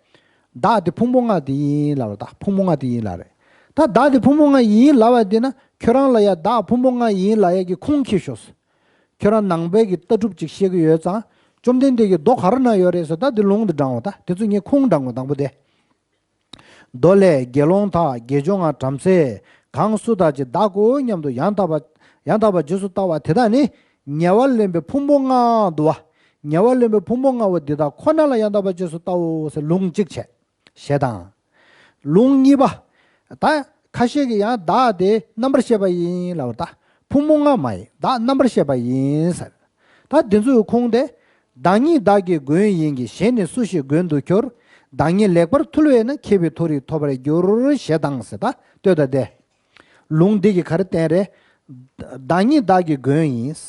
བདག་དེ་ཕུང་པོ་ལྔ་དེ་ཡིན་ལབ་རེད། ད་ཕུང་པོ་ལྔ་དེ་ཡིན་ལབ་རེད། ད་བདག་དེ་ཕུང་པོ་ལྔ་ཡིན་ལབ་པ་དེ་ན་ཁྱོད་རང་ལ་ཡ་བདག་ཕུང་པོ་ལྔ་ཡིན་ལབ་ཡ་གི་ཁུངས་འཁྱེར་ཤོག་ཁྱོད་རང་ནང་པའི་གི་ལྟ་གྲུབ་ཅིག་བཤད་གི་ཡོད་ཙང་། བཅོམ་ལྡན་འདས་ཀྱི་མདོ་ག་རེ་ན་ཡོད་རེད་ཟེར་ད་དེ་ལུང་དེ་དྲངས་འོ། ད་དེ་ཚོ་ངས་ཁུངས་དྲངས་འོ་དང་པོ་དེ། མདོ་ལས་དགེ་སློང་དག་དགེ་སྦྱོང་ངམ་བྲམ་ཟེ་གང་སུ་དག་ཅིག་བདག་གོ་སྙམ་དུ་ཡང་དག་པ་ཡང་དག་པར་རྗེས་སུ་ལྟ་བ་དེ་དག་ནི། ཉེ་བར་ལེན་པའི་ཕུང་པོ་ལྔ་འདུག་བ། ཉེ་བར་ལེན་པའི་ཕུང་པོ་ལྔ་པོ་འདི་དག་ཁོ་ན་ལ་ཡང་དག་པར་རྗེས་སུ་ལྟའོ་ཟེར་ལུང་གཅིག་བྱས། ཞེས་དང་། ལུང་གཉིས་པ། ད་ཁ་ཤས་ཀྱིས་ཡང་བདག་དེ་རྣམ་པར་ཤེས་པ་ཡིན་ལབ་པ། ད་ཕུང་པོ་ལྔ་མ་ཡིན། བདག་རྣམ་པར་ཤེས་པ་ཡིན་ཟེར། ད་འདི་ཚོའི་ཁུངས་དེ། བདག་ཉིད་བདག་གི་མགོན་ཡིན་གྱི། གཞན་ནི་སུ་ཞིག་མགོན་དུ་གྱུར། བདག་ཉིད་ལེགས་པར་ཐུལ་བས་ན། མཁས་པའི་མཐོ་རིས་ཐོབ་པར་འགྱུར། ཞེས་དང་ཟེར། ད་ལྟོས་ད་དེ། ལུང་འདི་གིས་ག་རེ་བསྟན་རེད། བདག་ཉིད་བདག་གི་མགོན་ཡིན།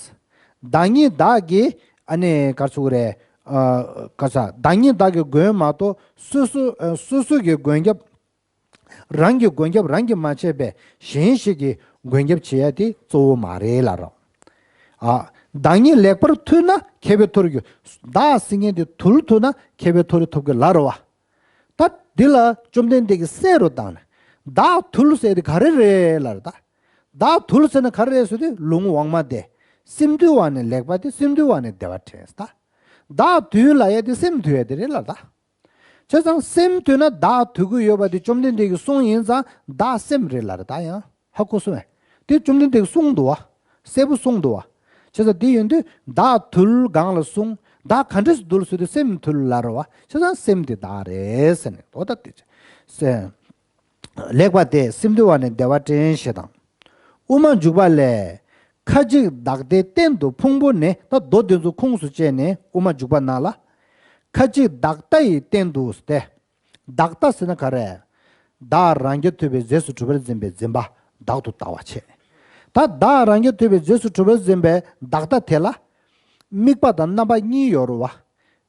བདག་ཉིད་བདག་གི་ཨ་ནི་ག་རེ་ཟེར་དགོས་རེད། ཨ། ག་ས་བདག་ཉིད་བདག་གི་མགོན་མ་གཏོགས་སོ་སོ་ཨ། སོ་སོ་གི་མགོན་སྐྱབས། རང་གི་མགོན་སྐྱབས་རང་གིས་མ་བྱས་པའི་གཞན་ཞིག་གི་མགོན་སྐྱབས་བྱེད་ཡ་དེ་གཙོ་བོ་མ་རེད་ལབ་རོ། ཨ། བདག་ཉིད་ལེགས་པར་ཐུལ་ན་མཁས་པའི་མཐོ་རིས་ཀྱི། བདག་ཟེར་མཁན་དེ་དུལ་ཐུབ་ན་མཁས་པའི་མཐོ་རིས་ཐོབ་གི་ལབ་རོ་བ། ད་འདི་ལ་བཅོམ་ལྡན་འདས་ཀྱིས་གསལ་རུ་བཏང་ནས། བདག་དུལ་ཟེར་དེ་ག་རེ་རེད་ལབ་རེད་ད། བདག་དུལ་ཟེར་ན་ག་རེ་རེད་ཟེར་དུས་ལུང་དབང་མ་དེ། སེམས་དུལ་བ་ནི་ལེགས་པ་སྟེ། སེམས་དུལ་བ་ནི་བདེ་བ་དྲན་ད། བདག་དུལ་ལབ་ཡ་དེ་སེམས་དུལ་ཡ་དེ་རེད་ལབ་ད། བྱས་ཙང་སེམས་དུལ་ན་བདག་དུལ་གྱི་ཡོད་པ་དེ་བཅོམ་ལྡན་འདས་ཀྱི་གསུང་ཡིན་ཙང་བདག་སེམས་རེད་ལབ་རེད་ད། ཡང་ཧ་གོ་སོང་ངས། དེ་བཅོམ་ལྡན་འདས་ཀྱི་གསུང་འདུག་བ། གསལ་པོ་གསུང་འདུག་བ། བྱས་ཙང་དེ་ཡིན་དུས་བདག་དུལ་གང་ལ་གསུངས། བདག་ག་འདྲས་སུ་དུལ་ཟེར་དུས་སེམས་དུལ་ལབ་རེད་བ། བྱས་ཙང་སེམས་དེ་བདག་རེད་ཟེར་ནས་འོ་ད་དེ་ཟེར། ལེགས་པ་སྟེ། སེམས་དུལ་བ་ནི་བདེ་བ་དྲན་ཞེས་དང་། དབུ་མ་འཇུག་པ་ལས། ཁ་ཅིག་བདག་ལྟའི་སྟེང་དུ་ཕུང་པོ་ནི། ད་མདོ་འདི་ཚོ་ཁུངས་སུ་བཅད་ནས་དབུ་མ་འཇུག་པ་ནང་ལ། ཁ་ཅིག་བདག་ལྟ་ཡི་སྟེང་དུ་སྟེ། བདག་ལྟ་ཟེར་ན་ག་རེ། བདག་རང་རྐྱ་ཐུབ་པའི་རྫས་སུ་གྲུབ་པར་འཛིན་པའི་འཛིན་པ་བདག་ཏུ་ལྟ་བ་བྱས། ད་བདག་རང་རྐྱ་ཐུབ་པའི་རྫས་སུ་གྲུབ་པར་འཛིན་པའི་བདག་ལྟ་དེ་ལ། དམིགས་པ་དང་རྣམ་པ་གཉིས་ཡོད་རེད་བ།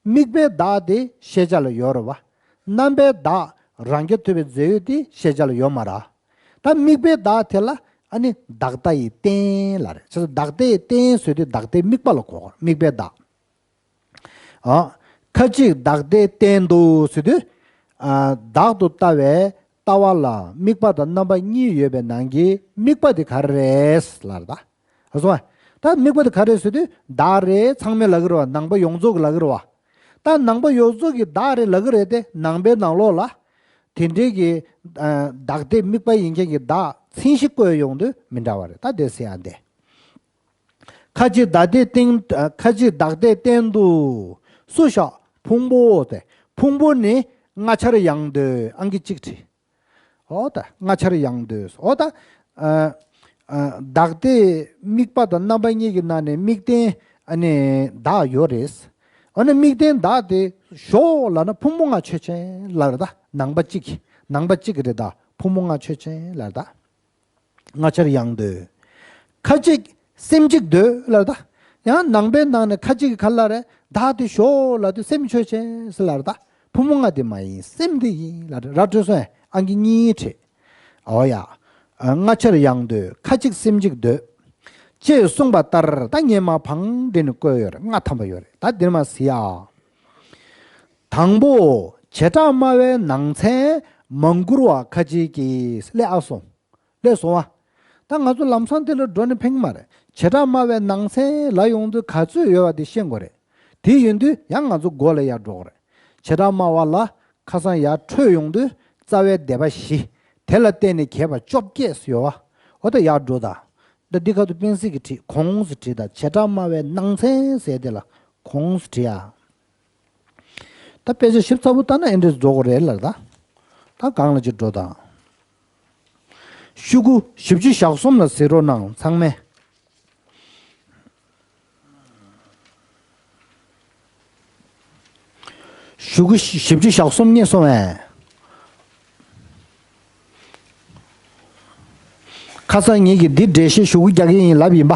དམིགས་པའི་བདག་དེ་ཤེས་བྱ་ལ་ཡོད་རེད་བ། རྣམ་པའི་བདག་རང་རྐྱ་ཐུབ་པའི་རྫས་ཡོད་དེ་ཤེས་བྱ་ལ་ཡོད་མ་རེད། ད་དམིགས་པའི་བདག་དེ་ལ་ཨ་ནི་བདག་ལྟ་ཡི་རྟེན་ལབ་རེད། བྱས་ཙང་བདག་ལྟ་ཡི་རྟེན་ཟེར་དུས་བདག་ལྟའི་དམིགས་པ་ལ་གོ་དགོས། དམིགས་པའི་བདག་ཨ། ཁ་ཅིག་བདག་ལྟའི་སྟེང་དུ་ཟེར་དུས། ཨ། བདག་ཏུ་ལྟ་བའི་ལྟ་བ་ལ་དམིགས་པ་དང་རྣམ་པ་གཉིས་ཡོད་པའི་ནང་གི་དམིགས་པ་དེ་ག་རེ་རེད་ལབ་རེད་ད། ཨ་སོང་ཨ། ད་དམིགས་པ་དེ་ག་རེ་ཟེར་དུས་བདག་རེད་ཚང་མས་ལབ་ཀྱི་རེད་བ། ནང་པ་ཡོངས་རྫོགས་ཀྱིས་ལབ་ཀྱི་རེད་བ། ད་ནང་པ་ཡོངས་རྫོགས་ཀྱིས་བདག་རེད་ལབ་ཀྱི་རེད་དེ་ནང་པའི་ནང་ལོགས་ལ། དེ་འདྲའི་གི། ཨ། བདག་ལྟའི་དམིགས་པ་ཡིན་མཁན་གྱི་བདག་མཚན་གཞི་བཀོད་ཡོང་དུས་མི་འདྲ་བ་རེད་ད་དེ་ཟེར་ཡ་འདི། ཁ་ཅིག་བདག་ལྟའི་སྟེང་། ཁ་ཅིག་བདག་ལྟའི་སྟེང་དུ་སུ་བཞག་ཕུང་པོ་སྟེ། ཕུང་པོ་ནི་ ལྔ་ཆར་ཡང་འདོད། ཨང་ཀི་གཅིག་བྲིས། འོ་ད་ལྔ་ཆར་ཡང་འདོད། འོ་ད་ཨ་ཨ་བདག་ལྟའི་དམིགས་པ་དང་རྣམ་པ་གཉིས་ཀྱི་ནང་ནས་དམིགས་རྟེན་ཨ་ནི་བདག་ཡོད་རེད། འོ་ན་དམིགས་རྟེན་བདག་དེ་ཞོག་ལབ་ན་ཕུང་པོ་ལྔ་ཆོས་ཅན་ལབ་རེད་ད། ནང་པ་གཅིག་གི་ནང་པ་གཅིག་གི་རེད་ད། ཕུང་པོ་ལྔ་ཆོས་ཅན་ལབ་རེད་ད། ལྔ་ཆར་ཡང་འདོད། ཁ་ཅིག་སེམས་གཅིག་འདོད་ལབ་རེད་ད། ཡང་ནང་པའི་ནང་ནས་ཁ་ཅིག་གིས་ག་རེ་ལབ་རེད། བདག་དེ་ཞོག་ལབ་དུས་སེམས་ཆོས་ཅན་ཟེར་ལབ་རེད་ད། ཕུང་པོ་ལྔ་དེ་མ་ཡིན་སེམས་དེ་ཡིན་ལབ་རེད། ར་འཕྲོད་སོང་ཨེ། ཨང་ཀི་གཉིས་བྲིས། འོ་ཡ། ཨ་ལྔ་ཆར་ཡང་འདོད། ཁ་ཅིག་སེམས་གཅིག་འདོད། ཅེས་གསུངས་པ་ལྟར་ད་སྔོན་མ་བང་སྒྲིག་ནས་བཀོད་ཡོད་རེད། ལྔ་ཐམ་པ་ཡོད་རེད། ད་འདིར་མ་གཟིགས་ཨ། དང་པོ། བྱེ་བྲག་སྨྲ་བའི་ནང་ཚན་མ་མགུར་བ་ཁ་ཅིག་གིས་ལས་ཨ་སོང་། ལས་སོང་བ། ད་ང་ཚོ་ལམ་སང་དེ་ལ་འགྲོ་ནས་ཕན་གྱི་མ་རེད། བྱེ་བྲག་སྨྲ་བའི་ནང་ཚན་ལ་ཡོང་དུས་ག་ཚོད་ཡོད་པ་དེ་ཤེས་དགོས་རེད། དེ་ཡིན་དུས་ཡང་ང་ཚོ་མགོ་ལ་ཡར་འགྲོ་དགོས་རེད། བྱེ་བྲག་སྨྲ་བ་ལ་ཁ་སང་ཡར་འཕྲོས་ཡོང་དུས་རྩ་བའི་སྡེ་པ་བཞི། དེ་ལ་བརྟེན་ནས་གྱེས་པ་བཅོ་བརྒྱད་ཡོད་བ། འོ་ད་ཡར་འགྲོ་ད། ད་འདི་ཁ་ཐུག་པེན་སིལ་གྱིས་བྲིས། གོང་ཟེར་བྲིས་ད། བྱེ་བྲག་སྨྲ་བའི་ནང་ཚན་ཟེར་དེ་ལ་གོང་ཟེར་བྲིས་ཨ། ད་དཔེ་ཆ་ཞིབ་ཚགས་པོ་ལྟ་ན་ཨེ་འདྲས་འགྲོ་གི་རེད་ལབ་ད། ད་གང་ལ་ཅིག་འགྲོ་དང་། ཤོག་གུ་བཞི་བཅུ་ཞེ་གསུམ་ལ་གཟིགས་རོགས་གནང་ཚང་མས། ཤོག་གུ་བཞི་བཅུ་ཞེ་གསུམ་རྙེད་སོང་ངས། ཁ་སང་ངེད་ཀྱིས་འདི་འགྲེལ་བཤད་ཤོག་གུ་རྒྱག་གི་ཡིན་ལབ་ཡིན་པ།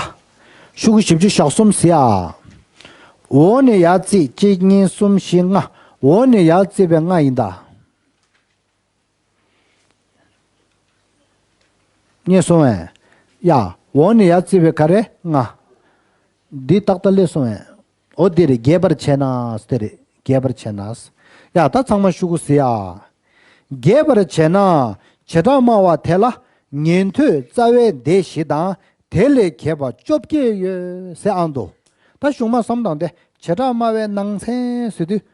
ཤོག་གུ་བཞི་བཅུ་ཞེ་གསུམ་ཟེར་ཨ། འོག་ནས་ཡར་བརྩིས་གཅིག་གཉིས་གསུམ་བཞི་ལྔ། འོག་ནས་ཡར་བརྩིས་པའི་ལྔ་ཡིན་ད། རྙེད་སོང་ངས། ཡ། འོག་ནས་ཡར་བརྩིས་པའི་ག་རེ་ལྔ། འདི་ཏག་ཏག་སླེབས་སོང་ངས། འོ་དེ་རེད། རྒྱས་པར་བྱས་ན་དེ་རེད། རྒྱས་པར་བྱས་ན། ཡ་ད་ཚང་མ་ཤོག་གུ་གཟིགས་ཨ། རྒྱས་པར་བྱས་ན་བྱེ་བྲག་སྨྲ་བ་དེ་ལ་ཉན་ཐོས་རྩ་བའི་སྡེ་བཞི་དང་དེ་ལས་གྱེས་པ་བཅོ་བརྒྱད་ཡོད་ཟེར་ཨང་འདུག། ད་གཞུག་མ་བསམ་དང་དེ་བྱེ་བྲག་སྨྲ་བའི་ནང་ཚན་ཟེར་དུས།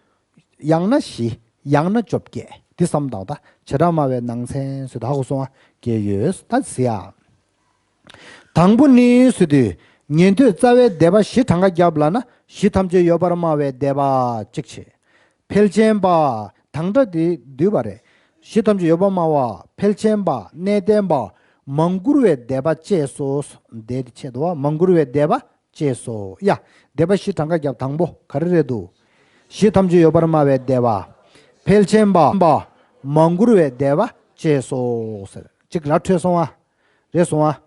ཡང་ན་བཞི། ཡང་ན་བཅོ་བརྒྱད། འདི་བསམ་དང་ད་བྱེ་བྲག་སྨྲ་བའི་ནང་ཚན་ཟེར་ད་ཧ་གོ་སོང་ཨ། བརྒྱད་ཡོད་ད་གཟིགས་ཨ། དང་པོ་ནི་ཟེར་དུས་ཉན་ཐོས་རྩ་བའི་སྡེ་པ་བཞི་གྲངས་ཀ་བརྒྱབ་ལབ་ན་བཞི་ཐམས་ཅད་ཡོད་པར་སྨྲ་བའི་སྡེ་པ་གཅིག་བྱས། ཕལ་ཆེན་པ། དང་སྒྲ་དེ་བསྡུས་པ་རེད། བཞི་ཐམས་ཅད་ཡོད་པར་སྨྲ་བ། ཕལ་ཆེན་པ། གནས་བརྟན་པ། མ་མགུར་བའི་སྡེ་པ་བཅས་སོ། འདས་དེ་ཆེད་དུ་བ་མ་མགུར་བའི་སྡེ་པ་བཅས་སོ། ཡ། སྡེ་པ་བཞི་གྲངས་ཀ་བརྒྱབ། དང་པོ་ག་རེ་རེད་འདུག། བཞི་ཐམས་ཅད་ཡོད་པར་སྨྲ་བའི་སྡེ་པ། ཕལ་ཆེན་པ། མ་མགུར་བའི་སྡེ་པ་བཅས་སོ་ཟེར། གཅིག་ར་འཕྲོད་སོང་བ། རེད་སོང་བ།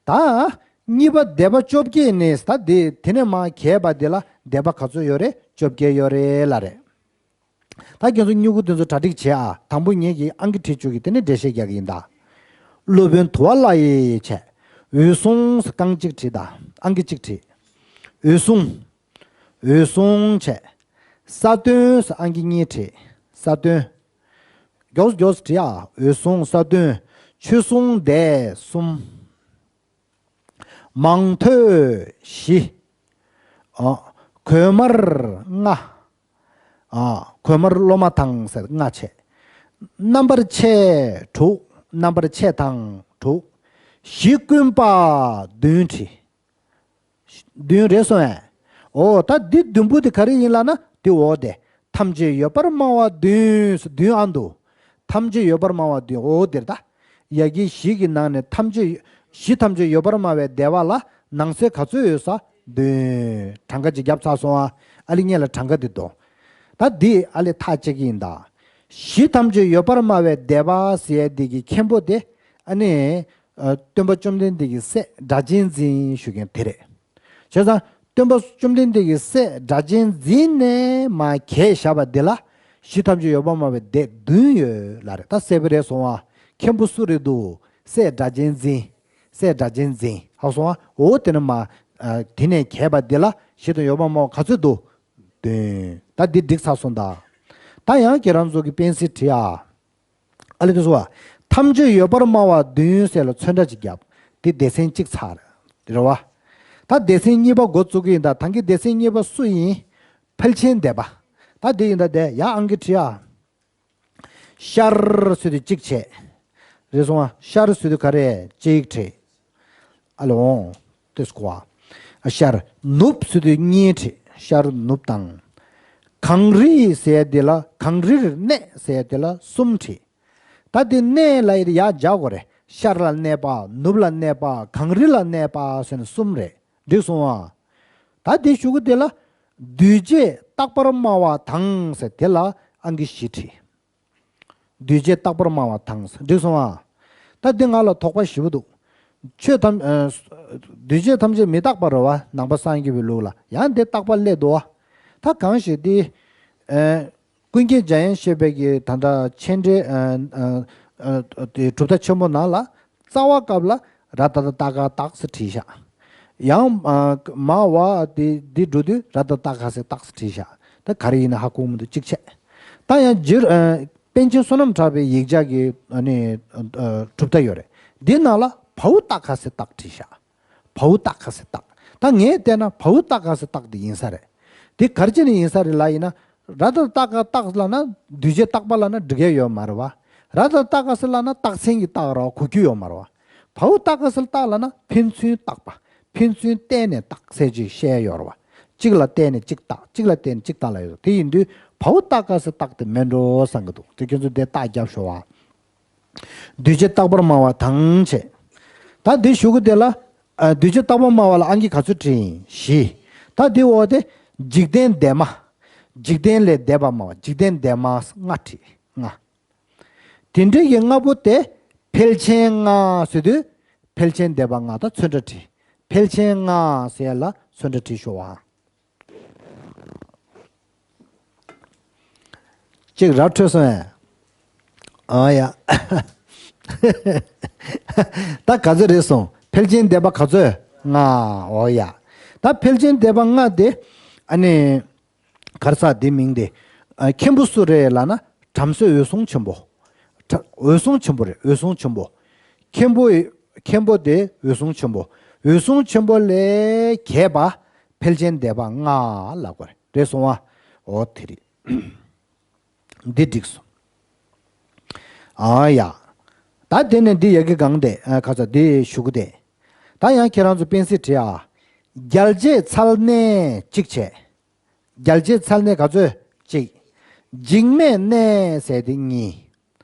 ད། གཉིས་པ་སྡེ་པ་བཅོ་བརྒྱད་ནས་ད་དེ་དེ་ནས་མར་གྱེས་པ་དེ་ལ་སྡེ་པ་ག་ཚོད་ཡོད་རེད། བཅོ་བརྒྱད་ཡོད་རེད་ལབ་རེད། ད་ཁྱེད་ཚོ་སྨྱུ་གུ་དེ་ཚོ་གྲ་སྒྲིག་བྱེད་ཨ། དང་པོ་ངེད་ཀྱིས་ཨང་ཀི་བྲིས་བཅུག་གི། དེ་ནས་འགྲེལ་བཤད་རྒྱག་གི་ཡིན་ད། སློབ་དཔོན་དུ་བ་ལ་ཡིས་བྱས། འོད་སྲུང་རྐང་གཅིག་བྲིས་ད། ཨང་ཀི་གཅིག་བྲིས། འོད་སྲུང་། འོད་སྲུང་བྱས། ས་བརྟོལ་ཨང་ཀི་གཉིས་བྲིས། ས་བརྟོལ། མགྱོགས་མགྱོགས་བྲིས་ཨ། འོད་སྲུང་། ས་བརྟོལ། ཆོས་སྲུང་སྡེ་གསུམ། མང་ཐོས་བཞི། ཨ། གོས་དམར་ལྔ། ཨ། གོས་དམར་སློབ་མ་དང་ཟེར་ལྔ་བྱས། རྣམ་པར་ཆས་དྲུག། རྣམ་པར་ཆས་དང་དྲུག། གཞི་ཀུན་པ་བདུན་བྲིས། བདུན་རེད་སོང་ཨེ། འོ་ད་འདི་བདུན་པོ་དེ་ག་རེ་ཡིན་ལབ་ན་དེ་འོ་དེ། ཐམས་ཅད་ཡོད་པར་སྨྲ་བ་བདུན། བདུན་ཨ་འདུག། ཐམས་ཅད་ཡོད་པར་སྨྲ་བ་བདུན། འོ་དེར་ད། ཡ་གི་བཞི་གི་ནང་ནས་ཐམས་ཅད། བཞི་ཐམས་ཅད་ཡོད་པར་སྨྲ་བའི་སྡེ་པ་ལ་ནང་གསེས་ག་ཚོད་ཡོད་ས། བདུན། གྲངས་ཀ་ཅིག་བརྒྱབ་ཚར་སོང་ཨ། ཨ་ལི་སྔོན་ལ་གྲངས་ཀ་དེ་འདུག། ད་འདི་ཨ་ལི་ཐག་བཅད་ཀྱི་ཡིན་ད། བཞི་ཐམས་ཅད་ཡོད་པར་སྨྲ་བའི་སྡེ་པ་ཟེར་ཡ་འདི་གི་མཁན་པོ་དེ་ཨ་ནི། ཨ། སྟོན་པ་བཅོམ་ལྡན་འདས་ཀྱི་སྲས་སྒྲ་གཅན་འཛིན་ཞུ་མཁན་དེ་རེད། བྱས་ཙང་སྟོན་པ་བཅོམ་ལྡན་འདས་ཀྱི་སྲས་སྒྲ་གཅན་འཛིན་ནས་མར་གྱེས་བཞག་པ་འདི་ལ་བཞི་ཐམས་ཅད་ཡོད་པར་སྨྲ་བའི་སྡེ་བདུན་ཡོད་ལབ་རེད། ད་གསལ་པོ་རེད་སོང་ཨ། མཁན་པོ་སུ་རེད་འདུག། སྲས་སྒྲ་གཅན་འཛིན། སྲས་སྒྲ་གཅན་འཛིན་ཧ་སོང་ཨ། འོ་དེ་ནས་མར། ཨ། དེ་ནས་གྱེས་པ་འདི་ལ་བཞི་དང་ཡོད་པར་སྨྲ་བ་ག་ཚོད་འདུག། བདུན། ད་འདི་འགྲིག་ཚར་སོང་ད། ད་ཡང་ཁྱེད་རང་ཚོ་གི་པེན་སིལ་བྲིས་ཨ། ཨ་ལེ་དེ་སོ་བ། ཐམས་ཅད་ཡོད་པར་སྨྲ་བ་བདུན་ཟེར་ལ་ཚོན་ཁྲ་ཅིག་བརྒྱབ། དེ་སྡེ་ཚན་གཅིག་ཚར། དེ་རེད་བ། ད་སྡེ་ཚན་གཉིས་པ་འགོ་བཙུགས་ཀྱི་ཡིན་ད། ད་གིན་སྡེ་ཚན་གཉིས་པ་སུ་ཡིན། ཕལ་ཆེན་སྡེ་པ། ད་དེ་ཡིན་ད་དེ་ཡ་ཨང་ཀི་བྲིས་ཨ། ཤར་ཟེར་དུས་གཅིག་བྱས། རེད་སོང་ཨ། ཤར་ཟེར་དུས་ག་རེ་གཅིག་བྲིས། ཨ་ལོ། དེ་སྐོ་བ། ཤར་ནུབ་ཟེར་དུས་གཉིས་བྲིས། ཤར་ནུབ་དང་། གངས་རི་ཟེར་དེ་ལ་གངས་རིར་གནས་ཟེར་དེ་ལ་གསུམ་བྲིས། ད་དེ་གནས་ལ་ཡི་ཡ་སྦྱར་དགོས་རེད། ཤར་ལ་གནས་པ། ནུབ་ལ་གནས་པ། གངས་རི་ལ་གནས་པ་ཟེར་ནས་གསུམ་རེད། འགྲིག་སོང་ཨ། ད་དེ་གཞུག་གུ་དེ་ལ་གདུལ་བྱས་རྟག་པར་སྨྲ་བ་དང་ཟེར་དེ་ལ་ཨང་ཀི་བཞི་བྲིས། གདུལ་བྱས་རྟག་པར་སྨྲ་བ་དང་། འགྲིག་སོང་ཨ། ད་འདི་ང་ལ་དོགས་པ་ཞེ་པོ་འདུག་ཆོས་ཐམས་ཨ། གདུལ་བྱ་ཐམས་ཅད་མི་རྟག་པ་རེད་བ། ནང་པ་སངས་རྒྱས་པའི་ལུགས་ལ་ཡང་འདི་རྟག་པ་སླེབས་འདུག་བ། ད་གང་ཞིག་འདི་ཨ། ཀུན་མཁྱེན་འཇམ་དབྱངས་བཞད་པའི་གི་ད་ལྟ་མཆན་འགྲེལ་ཨ། ཨ། ཨ། དེ་གྲུབ་མཐའ་ཆེན་པོ་ནང་ལ་རྩ་བ་སྐབས་ལ་ར་ད་བཏགས་རྟ་ག་རྟགས་ཟེར་བྲིས་ཤག་ཡང་ཨ། མ་བ་དེ་འདི་འགྲོ་དུས་ར་ད་བཏགས་རྟ་ག་ཟེར་རྟགས་ཟེར་བྲིས་ཤག་ད་ག་རེ་ཡིན་ན་ཧ་གོ་མི་འདུག་གཅིག་བྱས། ད་ཡང་རྗེ་ཨ། པཎ་ཆེན་བསོད་ནམས་གྲགས་པའི་ཡིག་ཆ་གི་ཨ་ནི་ཨ། གྲུབ་མཐའ་ཡོད་རེད། འདི་ནང་ལ་བའོ་རྟ་ག་ཟེར་རྟགས་བྲིས་ཤག་བའོ་རྟ་ག་ཟེར་རྟགས། ད་ངས་བལྟས་ན་བའོ་རྟ་ག་ཟེར་རྟགས་འདི་ཡིན་ས་རེད། འདི་ག་རེ་བྱས་ནས་ཡིན་ས་རེད་ལབ་ཡིན་ན། ར་ད་བཏགས་རྟ་ག་རྟགས་ལབ་ན་གདུལ་བྱ་རྟག་པ་ལབ་ན་འགྲིག་གི་ཡོད་མ་རེད་བ། ར་ད་བཏགས་རྟ་ག་ཟེར་ལབ་ན་རྟགས་མཚན་གྱི་རྟགས་རེད་བ། གོ་རྒྱུ་ཡོད་མ་རེད་བ། བའོ་རྟ་ག་ཟེར་རྟགས་ལབ་ན་ཕན་ཚུན་རྟག་པ། ཕན་ཚུན་བརྟེན་ནས་རྟགས་ཟེར་ཅིག་བཤད་ཡོད་རེད་བ། གཅིག་ལ་བརྟེན་ནས་གཅིག་རྟགས། གཅིག་ལ་བརྟེན་ནས་གཅིག་རྟགས་ལབ་ཡོད། དེ་ཡིན་དུས་བའོ་རྟ་ག་ཟེར་རྟགས་དེ་མེད་འགྲོ་བསམ་གྱི་འདུག་དེ་ཁྱེད་ཚོ་དེ་རྟགས་རྒྱབ་ཤོག་ཨ། གདུལ་བྱ་རྟག་པར་སྨྲ་བ་དང་བྱས། ད་འདི་གཞུག་གུ་དེ་ལ་ཨ། གདུལ་བྱ་རྟག་པར་སྨྲ་བ་ལ་ཨང་ཀི་ག་ཚོད་བྲིས་ཡིན། བཞི། ད་འདི་འོག་དེ་འཇིག་རྟེན་འདས་མ། འཇིག་རྟེན་ལས་འདས་པ་སྨྲ་བ། འཇིག་རྟེན་འདས་མ་ལྔ་བྲིས། ལྔ། དེ་འདྲའི་གི་ལྔ་པོ་དེ་ཕལ་ཆེན་ལྔ་ཟེར་དུས་ཕལ་ཆེན་འདས་པ་ལྔ་དང་ཚོན་ཁྲ་བྲིས། ཕལ་ཆེན་ལྔ་ཟེར་ཡ་ལ་ཚོན་ཁྲ་བྲིས་ཤོག་ཨ། གཅིག་ར་འཕྲོད་སོང་ཨེ། ཨ་ཡ། ད་ག་ཚོད་རེད་སོང་། ཕལ་ཆེན་འདས་པ་ག་ཚོད། ལྔ། ཨོ་ཡ། ད་ཕལ་ཆེན་འདས་པ་ལྔ་དེ་ཨ་ནི་ག་རེ་ཟེར། དེ་མིང་དེ་ཨ། མཁན་པོ་སུ་རེད་ལབ་ན་བྲམ་ཟེ་འོད་སྲུང་ཆེན་པོ། བྲ། འོད་སྲུང་ཆེན་པོ་རེད། འོད་སྲུང་ཆེན་པོ། མཁན་པོ། མཁན་པོ་དེ་འོད་སྲུང་ཆེན་པོ། འོད་སྲུང་ཆེན་པོ་ལས་གྱེས་པ་ཕལ་ཆེན་འདས་པ་ལྔ་ལབ་དགོས་རེད། རེད་སོང་ཨ། ཨོ་དེ་རེད། འདི་འགྲིག་སོང་། ཨ་ཡ། ད་དེ་ནས་འདི་ཡ་གི་སྒང་དེ་ཨ། ཁ་ཚ་འདི་གཞུག་གུ་དེ། ད་ཡང་ཁྱེད་རང་ཚོ་དཔེ་སྲིད་བྲིས་ཨ། རྒྱལ་བྱེད་ཚལ་གནས་གཅིག་བྱས། རྒྱལ་བྱེད་ཚལ་གནས་ག་ཚོད། གཅིག། འཇིགས་མེད་གནས་ཟེར་དེ་གཉིས།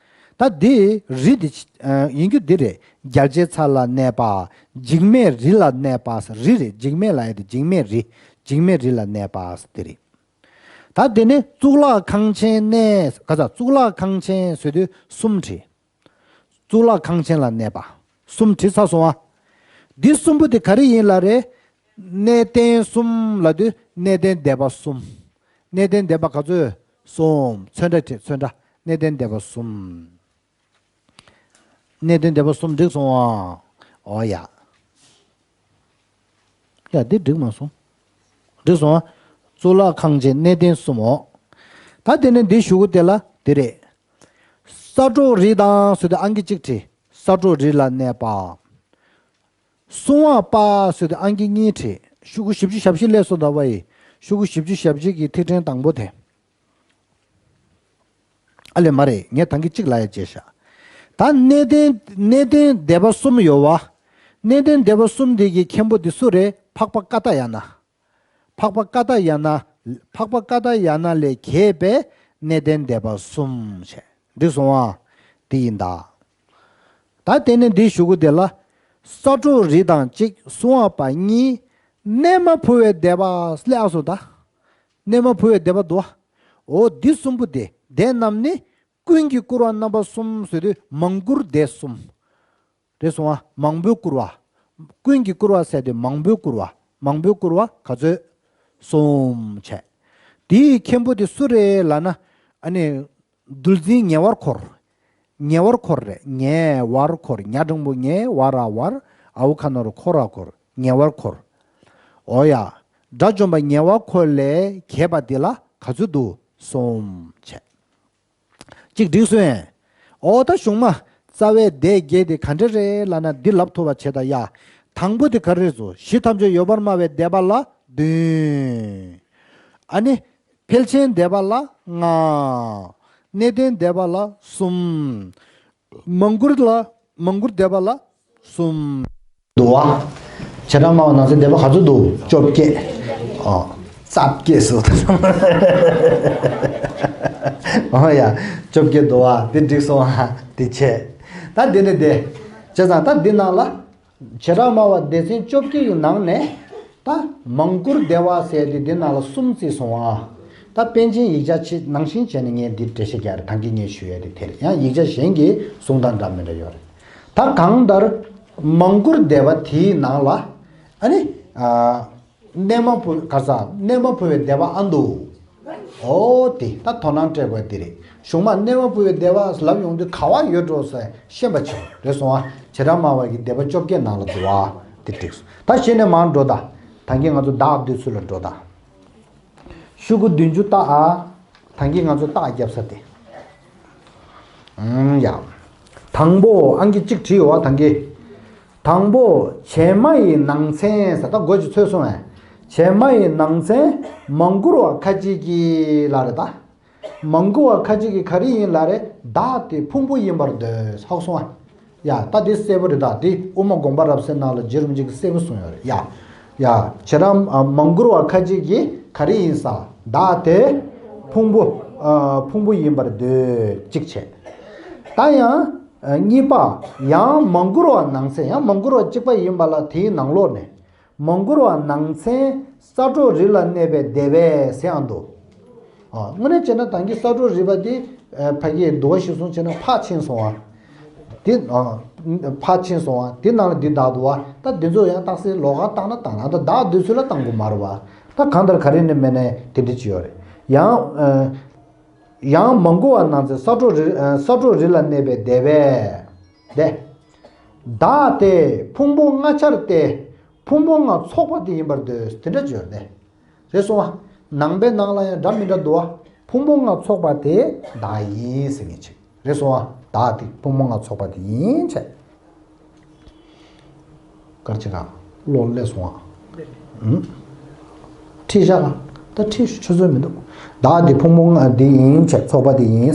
ད་འདི་རི་དེ་ཨ། ཡིན་རྒྱུ་འདི་རེད། རྒྱལ་བྱེད་ཚལ་ལ་གནས་པ། འཇིགས་མེད་རི་ལ་གནས་པ། རི་རེད། འཇིགས་མེད་ལབ་ཡ་དེ་འཇིགས་མེད་རི། འཇིགས་མེད་རི་ལ་གནས་པ་དེ་རེད། ད་དེ་ནས་གཙུག་ལག་ཁང་ཆེན་གནས། ག་ཚ། གཙུག་ལག་ཁང་ཆེན་ཟེར་དུས་གསུམ་བྲིས། གཙུག་ལག་ཁང་ཆེན་ལ་གནས་པ། གསུམ་བྲིས་ཚར་སོང་ཨ། འདི་གསུམ་པོ་དེ་ག་རེ་ཡིན་ལབ་རེད། གནས་བརྟན་གསུམ་ལབ་དུས་གནས་བརྟན་སྡེ་པ་གསུམ། གནས་བརྟན་སྡེ་པ་ག་ཚོད། གསུམ། ཚོན་ཁྲ་བྲིས། ཚོན་ཁྲ། གནས་བརྟན་སྡེ་པ་གསུམ། གནས་བརྟན་སྡེ་པ་གསུམ་འགྲིག་སོང་ཨ། ཨོ་ཡ། ཡ་འདི་འགྲིག་མ་སོང་། འགྲིག་སོང་ཨ། གཙུག་ལག་ཁང་ཆེན་གནས་བརྟན་གསུམ་འོ། ད་དེ་ནས་འདི་གཞུག་གུ་དེ་ལ་དེ་རེད། ས་འབྲོག་རི་དང་ཟེར་དུས་ཨང་ཀི་གཅིག་བྲིས། ས་འབྲོག་རི་ལ་གནས་པ། སྲུང་བ་པ་ཟེར་དུས་ཨང་ཀི་གཉིས་བྲིས། ཤོག་གུ་བཞི་བཅུ་ཞེ་བཞི་སླེབས་སོང་ད་བ་ཡི། ཤོག་གུ་བཞི་བཅུ་ཞེ་བཞི་གི་ཐིག་ཕྲེང་དང་པོ་དེ། ཨ་ལས་མ་རེད། ངས་ད་གིན་གཅིག་ལབ་ཡ་བརྗེད་ཤག་ད་གནས་བརྟན། གནས་བརྟན་སྡེ་པ་གསུམ་ཡོད་བ། གནས་བརྟན་སྡེ་པ་གསུམ་དེ་གི་མཁན་པོ་དེ་སུ་རེད། འཕགས་པ་ཀ་ཏ་ཡ་ན། འཕགས་པ་ཀ་ཏ་ཡ་ན། འཕགས་པ་ཀ་ཏ་ཡ་ན་ལས་གྱེས་པའི་གནས་བརྟན་སྡེ་པ་གསུམ་བྱས། འགྲིག་སོང་ཨ། དེ་ཡིན་ད། ད་དེ་ནས་འདིའི་གཞུག་གུ་དེ་ལ། ས་འབྲོག་རི་དང་གཅིག་སྲུང་བ་པ་གཉིས། གནས་མ་བུ་བའི་སྡེ་པ་སླེབས་སོང་ད། གནས་མ་བུ་བའི་སྡེ་པ་འདུག་ཨ། འོ་འདི་གསུམ་པོ་དེ། དེ་རྣམས་ནི་ཀུན་གྱིས་བཀུར་བ་རྣམ་པ་གསུམ་ཟེར་དུས་མང་བཀུར་སྡེ་གསུམ། རེད་སོང་ཨ། མང་པོས་བཀུར་བ། ཀུན་གྱིས་བཀུར་བ་ཟེར་དེ་མང་པོས་བཀུར་བ། མང་པོས་བཀུར་བ་ག་ཚོད། གསུམ་བྱས། དེའི་མཁན་པོ་དེ་སུ་རེད་ལབ་ན། ཨ་ནི། འདུལ་འཛིན་ཉེ་བར་འཁོར། ཉེ་བར་འཁོར་རེད། ཉེ་བར་འཁོར། ཉ་འགྲེང་བུ་ཉེ། བ་ར་བར། འ་འོག་ག་ན་རོ་འཁོར་ར་འཁོར། ཉེ་བར་འཁོར། འོ་ཡ། དགྲ་བཅོམ་པ་ཉེ་བར་འཁོར་ལས་གྱེས་པ་འདི་ལ་ག་ཚོད་འདུག་གསུམ་བྱས། གཅིག་འགྲིག་སོང་ངས། འོ་ད་གཞུག་མ། རྩ་བའི་སྡེ་བརྒྱད་དེ་ག་འདྲ་རེད་ལབ་ན་འདི་ལབ་ཐུབ་པ་བྱེད་ད་ཡ། དང་པོ་དེ་ག་རེ་རེད་ཟེར། གཞི་ཐམས་ཅད་ཡོད་པར་སྨྲ་བའི་སྡེ་པ་ལ་བདུན། ཨ་ནི། ཕལ་ཆེན་སྡེ་པ་ལ་ལྔ། གནས་བརྟན་སྡེ་པ་ལ་གསུམ། མང་བཀུར་ལ། མང་བཀུར་སྡེ་པ་ལ་གསུམ། འདུག་བ། བྱེ་བྲག་སྨྲ་བ་ནང་གསེས་སྡེ་པ་ག་ཚོད་འདུག་བཅོ་བརྒྱད། ཨ། རྩ་བརྒྱད་སོ། ཨོ་ཡ། བཅོ་བརྒྱད་འདུག་བ། དེ་འགྲིག་སོང་ཨ། དེ་བྱས། ད་འདི་ནི་དེ། བྱས་ཙང་ད་འདི་ནང་ལ། བྱེ་བྲག་སྨྲ་བ་སྡེ་ཚན་བཅོ་བརྒྱད་ཀྱི་ནང་ནས། ད་མང་བཀུར་སྡེ་པ་ཟེར་དེ་འདི་ནང་ལ་གསུམ་བརྩིས་སོང་ཨ། ད་པཎ་ཆེན་ཡིག་ཆ་ཆེད་ནང་བཞིན་བྱས་ནས་ངས་འདི་འགྲེལ་བཤད་རྒྱག་རེད། ད་གིན་ངས་ཞུ་ཡ་དེ་དེ་རེད། ཡང་ཡིག་ཆ་གཞན་གྱི་གསུང་སྟངས་འདྲ་མི་འདྲ་ཡོད་རེད། ད་གང་ལྟར་མང་བཀུར་སྡེ་པ་དེའི་ནང་ལ། ཨ་ནི། ཨ། གནས་མ་བུ་ག་ས་གནས་མ་བུ་བའི་སྡེ་པ་ཨ་འདུག་ཨོ་དེ་ད་དོ་སྣང་སྤྲད་དགོས་དེ་རེད། གཞུང་མ་གནས་མ་བུ་བའི་སྡེ་པ་ལབ་ཡོང་དུས་ག་བ་ཡོད་འགྲོ་ཟེར་ཤེས་པ་བྱེད་རེད་སོང་ཨ། བྱེ་བྲག་སྨྲ་བ་གི་སྡེ་པ་བཅོ་བརྒྱད་ནང་ལ་འདུག་ཨ། དེ་འགྲིག་སོང་། ད་གཞི་ནས་མར་འགྲོ་ད། ད་གིན་ང་ཚོ་བདག་འདོད་ཚུལ་ལ་འགྲོ་ད། ཤོག་གུ་བདུན་ཅུ་ལྟ་ཨ། ད་གིན་ང་ཚོ་རྟགས་བརྒྱབ་ས་དེ། ཨང་ཡ། དང་པོ་ཨང་ཀི་གཅིག་བྲིས་ཡོད་བ་ད་གིན། དང་པོ་བྱེ་སྨྲ་ཡི་ནང་ཚན་ཟེར། ད་མགོ་ཅིག་ཚོས་སོང་ངས། བྱེ་སྨྲ་ཡི་ནང་ཚན་མང་བཀུར་བ་ཁ་ཅིག་གིས་ལ་རེད་ད། མང་བཀུར་བ་ཁ་ཅིག་གིས་ག་རེ་ཡིན་ལ་རེད། བདག་དེ་ཕུང་པོ་ཡིན་པར་འདོད་ཧ་གོ་སོང་ཨ། ཡ་ད་འདི་གསལ་པོ་རེད། ད་འདི་དབུ་མ་དགོངས་པ་རབ་གསལ་ནང་ལ་རྗེ་རིན་པོ་ཆེ་གིས་གསལ་པོ་གསུངས་ཡོད་རེད་ཡ། ཡ། བྱེ་བྲག་ཨ། མང་བཀུར་བ་ཁ་ཅིག་གིས་ག་རེ་ཡིན་ས། བདག་དེ་ཕུང་པོ། ཨ། ཕུང་པོ་ཡིན་པར་འདོད་ཅིག་བྱས། ད་ཡང་། ཨ། གཉིས་པ། ཡང་མང་བཀུར་བ་ནང་ཚན། ཡང་མང་བཀུར་བ་གཅིག་པ་ཡིན་པ་ལ་དེའི་ནང་ལོགས་ནས། མང་བཀུར་བ་ནང་ཚན་ས་གྲོགས་རི་ལ་གནས་པའི་སྡེ་པས་ཟེར་ཡང་འདུག་ཨ། དངོས་གནས་བྱས་ན་ད་གིན་ས་གྲོགས་རི་པ་འདི། ཨ། ཕ་གིའི་འདུལ་བ་གཞིར་བཟུང་བྱས་ན་ཕར་ཕྱིན་སོང་བ། འདི། ཨ། ཕར་ཕྱིན་སོང་བ། འདི་ནང་ལ་འདི་བདག་འདུག་བ། ད་འདི་ཚོ་ཡང་རྟགས་གསལ་ལོགས་ཀ་བཏང་ན་བཏང་ན་ད་བདག་འདོད་ཚུལ་ལ་བཏང་དགོས་མ་རེད་བ། ད་གང་ལྟར་ག་རེ་ནས་མེད་ནས་དེ་འདྲ་ཅིག་ཡོད་རེད། ཡང་། ཨ། ཡང་མང་བཀུར་བ་ནང་ཚན་ས་གྲོགས་རི། ཨ། ས་གྲོགས་རི་ལ་གནས་པའི་སྡེ་པས། སྡེ། བདག་དེ་ཕུང་པོ་ལྔ་ཆར་ཏེ། ཕུང་པོ་ལྔ་ཚོགས་པ་དེ་ཡིན་པར་འདོད། དེ་འདྲ་བརྗོད་དེ། རེད་སོང་ཨ། ནང་པའི་ནང་ལ་ཡང་འདྲ་མི་འདྲ་འདུག་ཨ། ཕུང་པོ་ལྔ་ཚོགས་པ་དེ་བདག་ཡིན་ཟེར་མཁན་ཅིག་རེད་སོང་ཨ། བདག་དེ་ཕུང་པོ་ལྔ་ཚོགས་པ་དེ་ཡིན་བྱས། གར་ཅི་ག་བློ་སླེབས་སོང་ཨ། ཨུམ། ཁྲིད་བཞག་ག་ད་ཁྲིད་ཆུ་ཚོད་མི་འདུག་བདག་དེ་ཕུང་པོ་ལྔ་དེ་ཡིན་བྱས་ཚོགས་པ་དེ་ཡིན།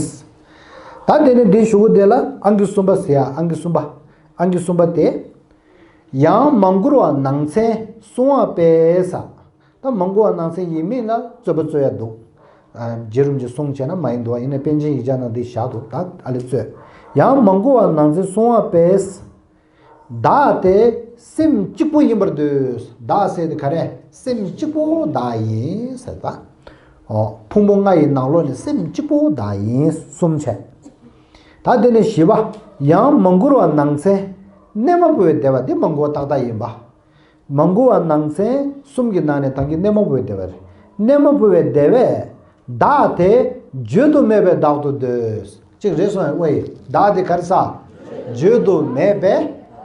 ད་དེ་ནས་འདི་གཞུག་གུ་དེ་ལ་ཨང་ཀི་གསུམ་པ་ཟེར་ཡ། ཨང་ཀི་གསུམ་པ། ཨང་ཀི་གསུམ་པ་དེ། ཡང་མང་བཀུར་བ་ནང་ཚན་གསུང་བ་པས་ཟེར། ད་མང་བཀུར་བ་ནང་ཚན་ཡིན་མིན་ལ་རྩོད་པ་རྩོད་ཡ་འདུག་ཨ། རྗེ་རིན་པོ་ཆེ་གསུང་བྱས་ན་མ་ཡིན་འདུག་ཨ། ཡིན་ནའི་པཎ་ཆེན་ཡིག་ཆ་ནང་འདི་བཞག་འདུག་ད་ཨ་ལས་རྩོད། ཡང་མང་བཀུར་བ་ནང་ཚན་གསུང་བ་པས། བདག་དེ་སེམས་གཅིག་པུ་ཡིན་པར་འདོད། བདག་ཟེར་དེ་ག་རེ། སེམས་གཅིག་པུ་བདག་ཡིན་ཟེར་ད། ཨོ། ཕུང་པོ་ལྔ་ཡི་ནང་ལོགས་ནས་སེམས་གཅིག་པུ་བདག་ཡིན་གསུམ་བྱས། ད་དེ་ནས་བཞི་པ། ཡང་མང་བཀུར་བ་ནང་ཚན་གནས་མ་བུ་བའི་སྡེ་པ་འདི་མང་བཀུར་བ་ཏག་ཏག་ཡིན་པ། མང་བཀུར་བ་ནང་ཚན་གསུམ་གྱི་ནང་ནས་ད་གིན་གནས་མ་བུ་བའི་སྡེ་པ་རེད། གནས་མ་བུ་བའི་སྡེ་པས་བདག་དེ་བརྗོད་དུ་མེད་པའི་བདག་ཏུ་འདོད། གཅིག་རེད་སོང་ཨེ། བདག་དེ་ག་རེ་ཟེར། བརྗོད་དུ་མེད་པའི་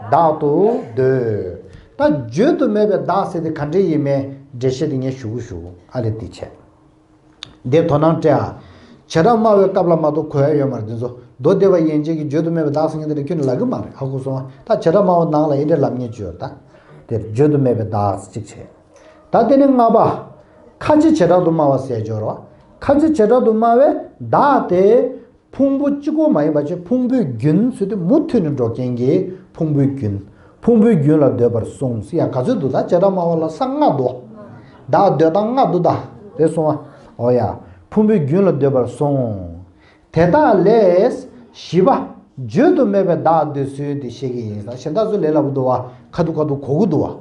བདག་ཏུ་འདོད། ད་བརྗོད་དུ་མེད་པའི་བདག་ཟེར་དེ་ག་འདྲ་ཡིན་མིན་འགྲེལ་བཤད་དེ་ངས་ཞུ་གི་ཞུ་གི་ཨ་ལས་དེ་བྱས། འདིར་དོ་སྣང་སྤྲད་ཨ། བྱེ་བྲག་སྨྲ་བའི་སྐབས་ལ་མ་གཏོགས་གོ་ཡ་ཡོད་མ་རེད། འདི་ཚོ་མདོ་སྡེ་པ་ཡན་ཆད་ཀྱི་བརྗོད་དུ་མེད་པའི་བདག་ཟེར་མཁན་དེ་འདྲ་ཁྱོན་ནས་ལབ་གི་མ་རེད། ཧ་གོ་སོང་ཨ། ད་བྱེ་བྲག་སྨྲ་བ་ནང་ལ་ཨེ་འདྲ་ལབ་མཁན་ཅིག་ཡོད་རེད་ད། དེར་བརྗོད་དུ་མེད་པའི་བདག་གཅིག་བྱས། ད་དེ་ནས་ལྔ་པ། ཁ་ཅིག་བྱེ་བྲག་ཏུ་སྨྲ་བ་ཟེར་སྦྱོར་བ། ཁ་ཅིག་བྱེ་བྲག་ཏུ་སྨྲ་བས་བདག་དེ། ཕུང་པོ་གཅིག་པོ་མ་ཡིན་པ་ཅིག་ཕུང་པོའི་རྒྱུན་ཟེར་དུས་མུ་མཐུད་ནས་འགྲོ་མཁན་གྱི་ཕུང་པོའི་རྒྱུན། ཕུང་པོའི་རྒྱུན་ལ་འདོད་པར་གསུངས་ཟེར་ཡ་ག་ཚོད་འདུག་ད་བྱེ་བྲག་སྨྲ་བ་ལ་ས་ལྔ་འདུག་བདག་འདོད་སྟངས་ལྔ་འདུག་ད་རེད་སོང་ཨ། འོ་ཡ། ཕུང་པོའི་རྒྱུན་ལ་འདོད་པར་གསུངས། དེ་དག་ལས་བཞི་པ། བརྗོད་དུ་མེད་པའི་བདག་འདོད་ཚུལ་འདི་བཤད་ཀྱི་ཡིན་ཟེར། གཞན་དག་ཚོ་ལས་སླ་པོ་འདུག་བ། ཁ་ཐུག་ཁ་ཐུག་གོ་གི་འདུག་བ།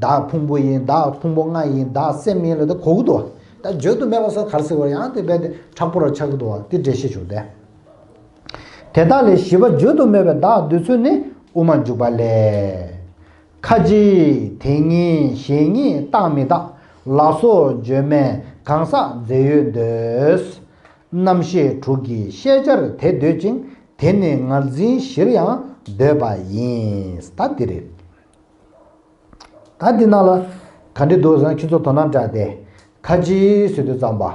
བདག་ཕུང་པོ་ཡིན། བདག་ཕུང་པོ་ལྔ་ཡིན། བདག་སེམས་ཡིན་ལབ་དུས་གོ་གི་འདུག་བ། ད་བརྗོད་དུ་མེད་པ་ཟེར་ག་རེ་ཟེར་བ་ཡང་དེ་རྦད་དེ་མཁྲེགས་པོ་ར་ཆགས་ཀྱི་འདུག་བ། དེ་འགྲེལ་བཤད་བྱུང་སྟེ། དེ་དག་ལས་བཞི་པ་བརྗོད་དུ་མེད་པའི་བདག་འདོད་ཚུལ་ནི་དབུ་མ་འཇུག་པ་ལས། ཁ་ཅིག་དེ་ཉིད་གཞན་ཉིད་རྟག་མི་རྟག་ལ་སོགས་བརྗོད་མེད་གང་ཟག་རྫས་ཡོད་འདོད། རྣམ་ཤེས་དྲུག་གིས་ཤེས་བྱར་དེ་འདོད་ཅིང་དེ་ནི་ངར་འཛིན་བཞིར་ཡང་འདོད་པ་ཡིན། ད་འདི་རེད། ད་འདི་ནང་ལ་ག་འདྲ་འདུག་ཟེར་ན་ཁྱེད་ཚོ་དོ་སྣང་སྤྲད་དེ། ཁ་ཅིག་ཟེར་དུས་ཙམ་པ། བྱེ་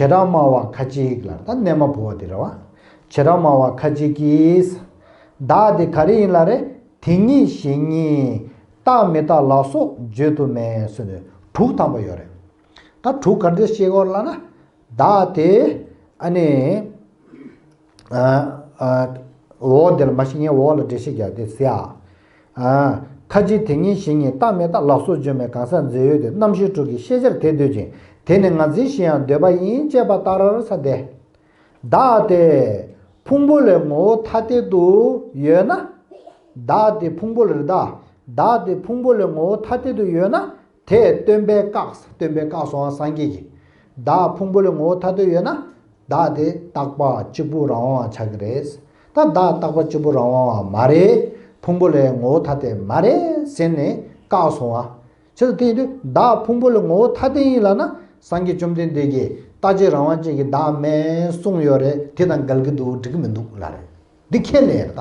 བྲག་སྨྲ་བ་ཁ་ཅིག་ལ་ད་གནས་མ་བུ་བ་དེ་རེད་བ། བྱེ་བྲག་སྨྲ་བ་ཁ་ཅིག་གིས། བདག་དེ་ག་རེ་ཡིན་ལ་རེད། དེ་ཉིད་གཞན་ཉིད་རྟག་མི་རྟག་ལ་སོགས་བརྗོད་དུ་མེད་ཟེར་ནས་དྲུག་ཐམ་པ་ཡོད་རེད། ད་དྲུག་ག་འདྲ་བཤད་ཀྱི་ཡོད་ལབ་ན། བདག་དེ་ཨ་ནི། ཨ། ཨ། འོ་དེ་ལ་མ་ཤི་ངས་འོ་ལ་འགྲེལ་བཤད་རྒྱག་དེ་ཟེར་ཨ། ཨ། ཁ་ཅིག་དེ་ཉིད་གཞན་ཉིད་རྟག་མི་རྟག་ལ་སོགས་བརྗོད་མེད་གང་ཟག་རྫས་ཡོད་དེ་རྣམ་ཤེས་དྲུག་གིས་ཤེས་བྱར་དེ་འདོད་ཅིང་ དེ་ནི་ངར་འཛིན་ཞེས་ཡང་འདོད་པ་ཡིན། ཅེས་པ་ལྟར་ས་དེ། བདག་དེ་ཕུང་པོ་ལས་ངོ་བོ་ཐ་དད་དུ་ཡོད་ན། བདག་དེ་ཕུང་པོ་ལས་རེད་ད། བདག་དེ་ཕུང་པོ་ལས་ངོ་བོ་ཐ་དད་དུ་ཡོད་ན། དེས་སྟོན་པས་བཀག་སྟོན་པས་བཀག་སོང་བ་སངས་རྒྱས་ཀྱིས། བདག་ཕུང་པོ་ལས་ངོ་བོ་ཐ་དད་ཡོད་ན། བདག་དེ་རྟག་པ་གཅིག་པུ་རང་དབང་བ་ཆགས་ཀྱི་རེད། ད་བདག་རྟག་པ་གཅིག་པུ་རང་དབང་བ་མ་རེད། ཕུང་པོ་ལས་ངོ་བོ་ཐ་དད་མ་རེད་ཟེར་ནས་བཀག་སོང་བ། བྱས་ཙང་དེ་ཡིན་དུས་བདག་ཕུང་པོ་ལས་ངོ་བོ་ཐ་དད་ཡིན་ལབ་ན། སངས་རྒྱས་བཅོམ་ལྡན་འདས་ཀྱིས་རྟག་གཅིག་རང་དབང་ཅན་གྱི་བདག་མེད་གསུངས་ཡོད་རེད། དེ་དང་འགལ་གྱི་འདུག་འགྲིག་གི་མི་འདུག་ལབ་རེད། འདི་ཁས་ལེན་ད།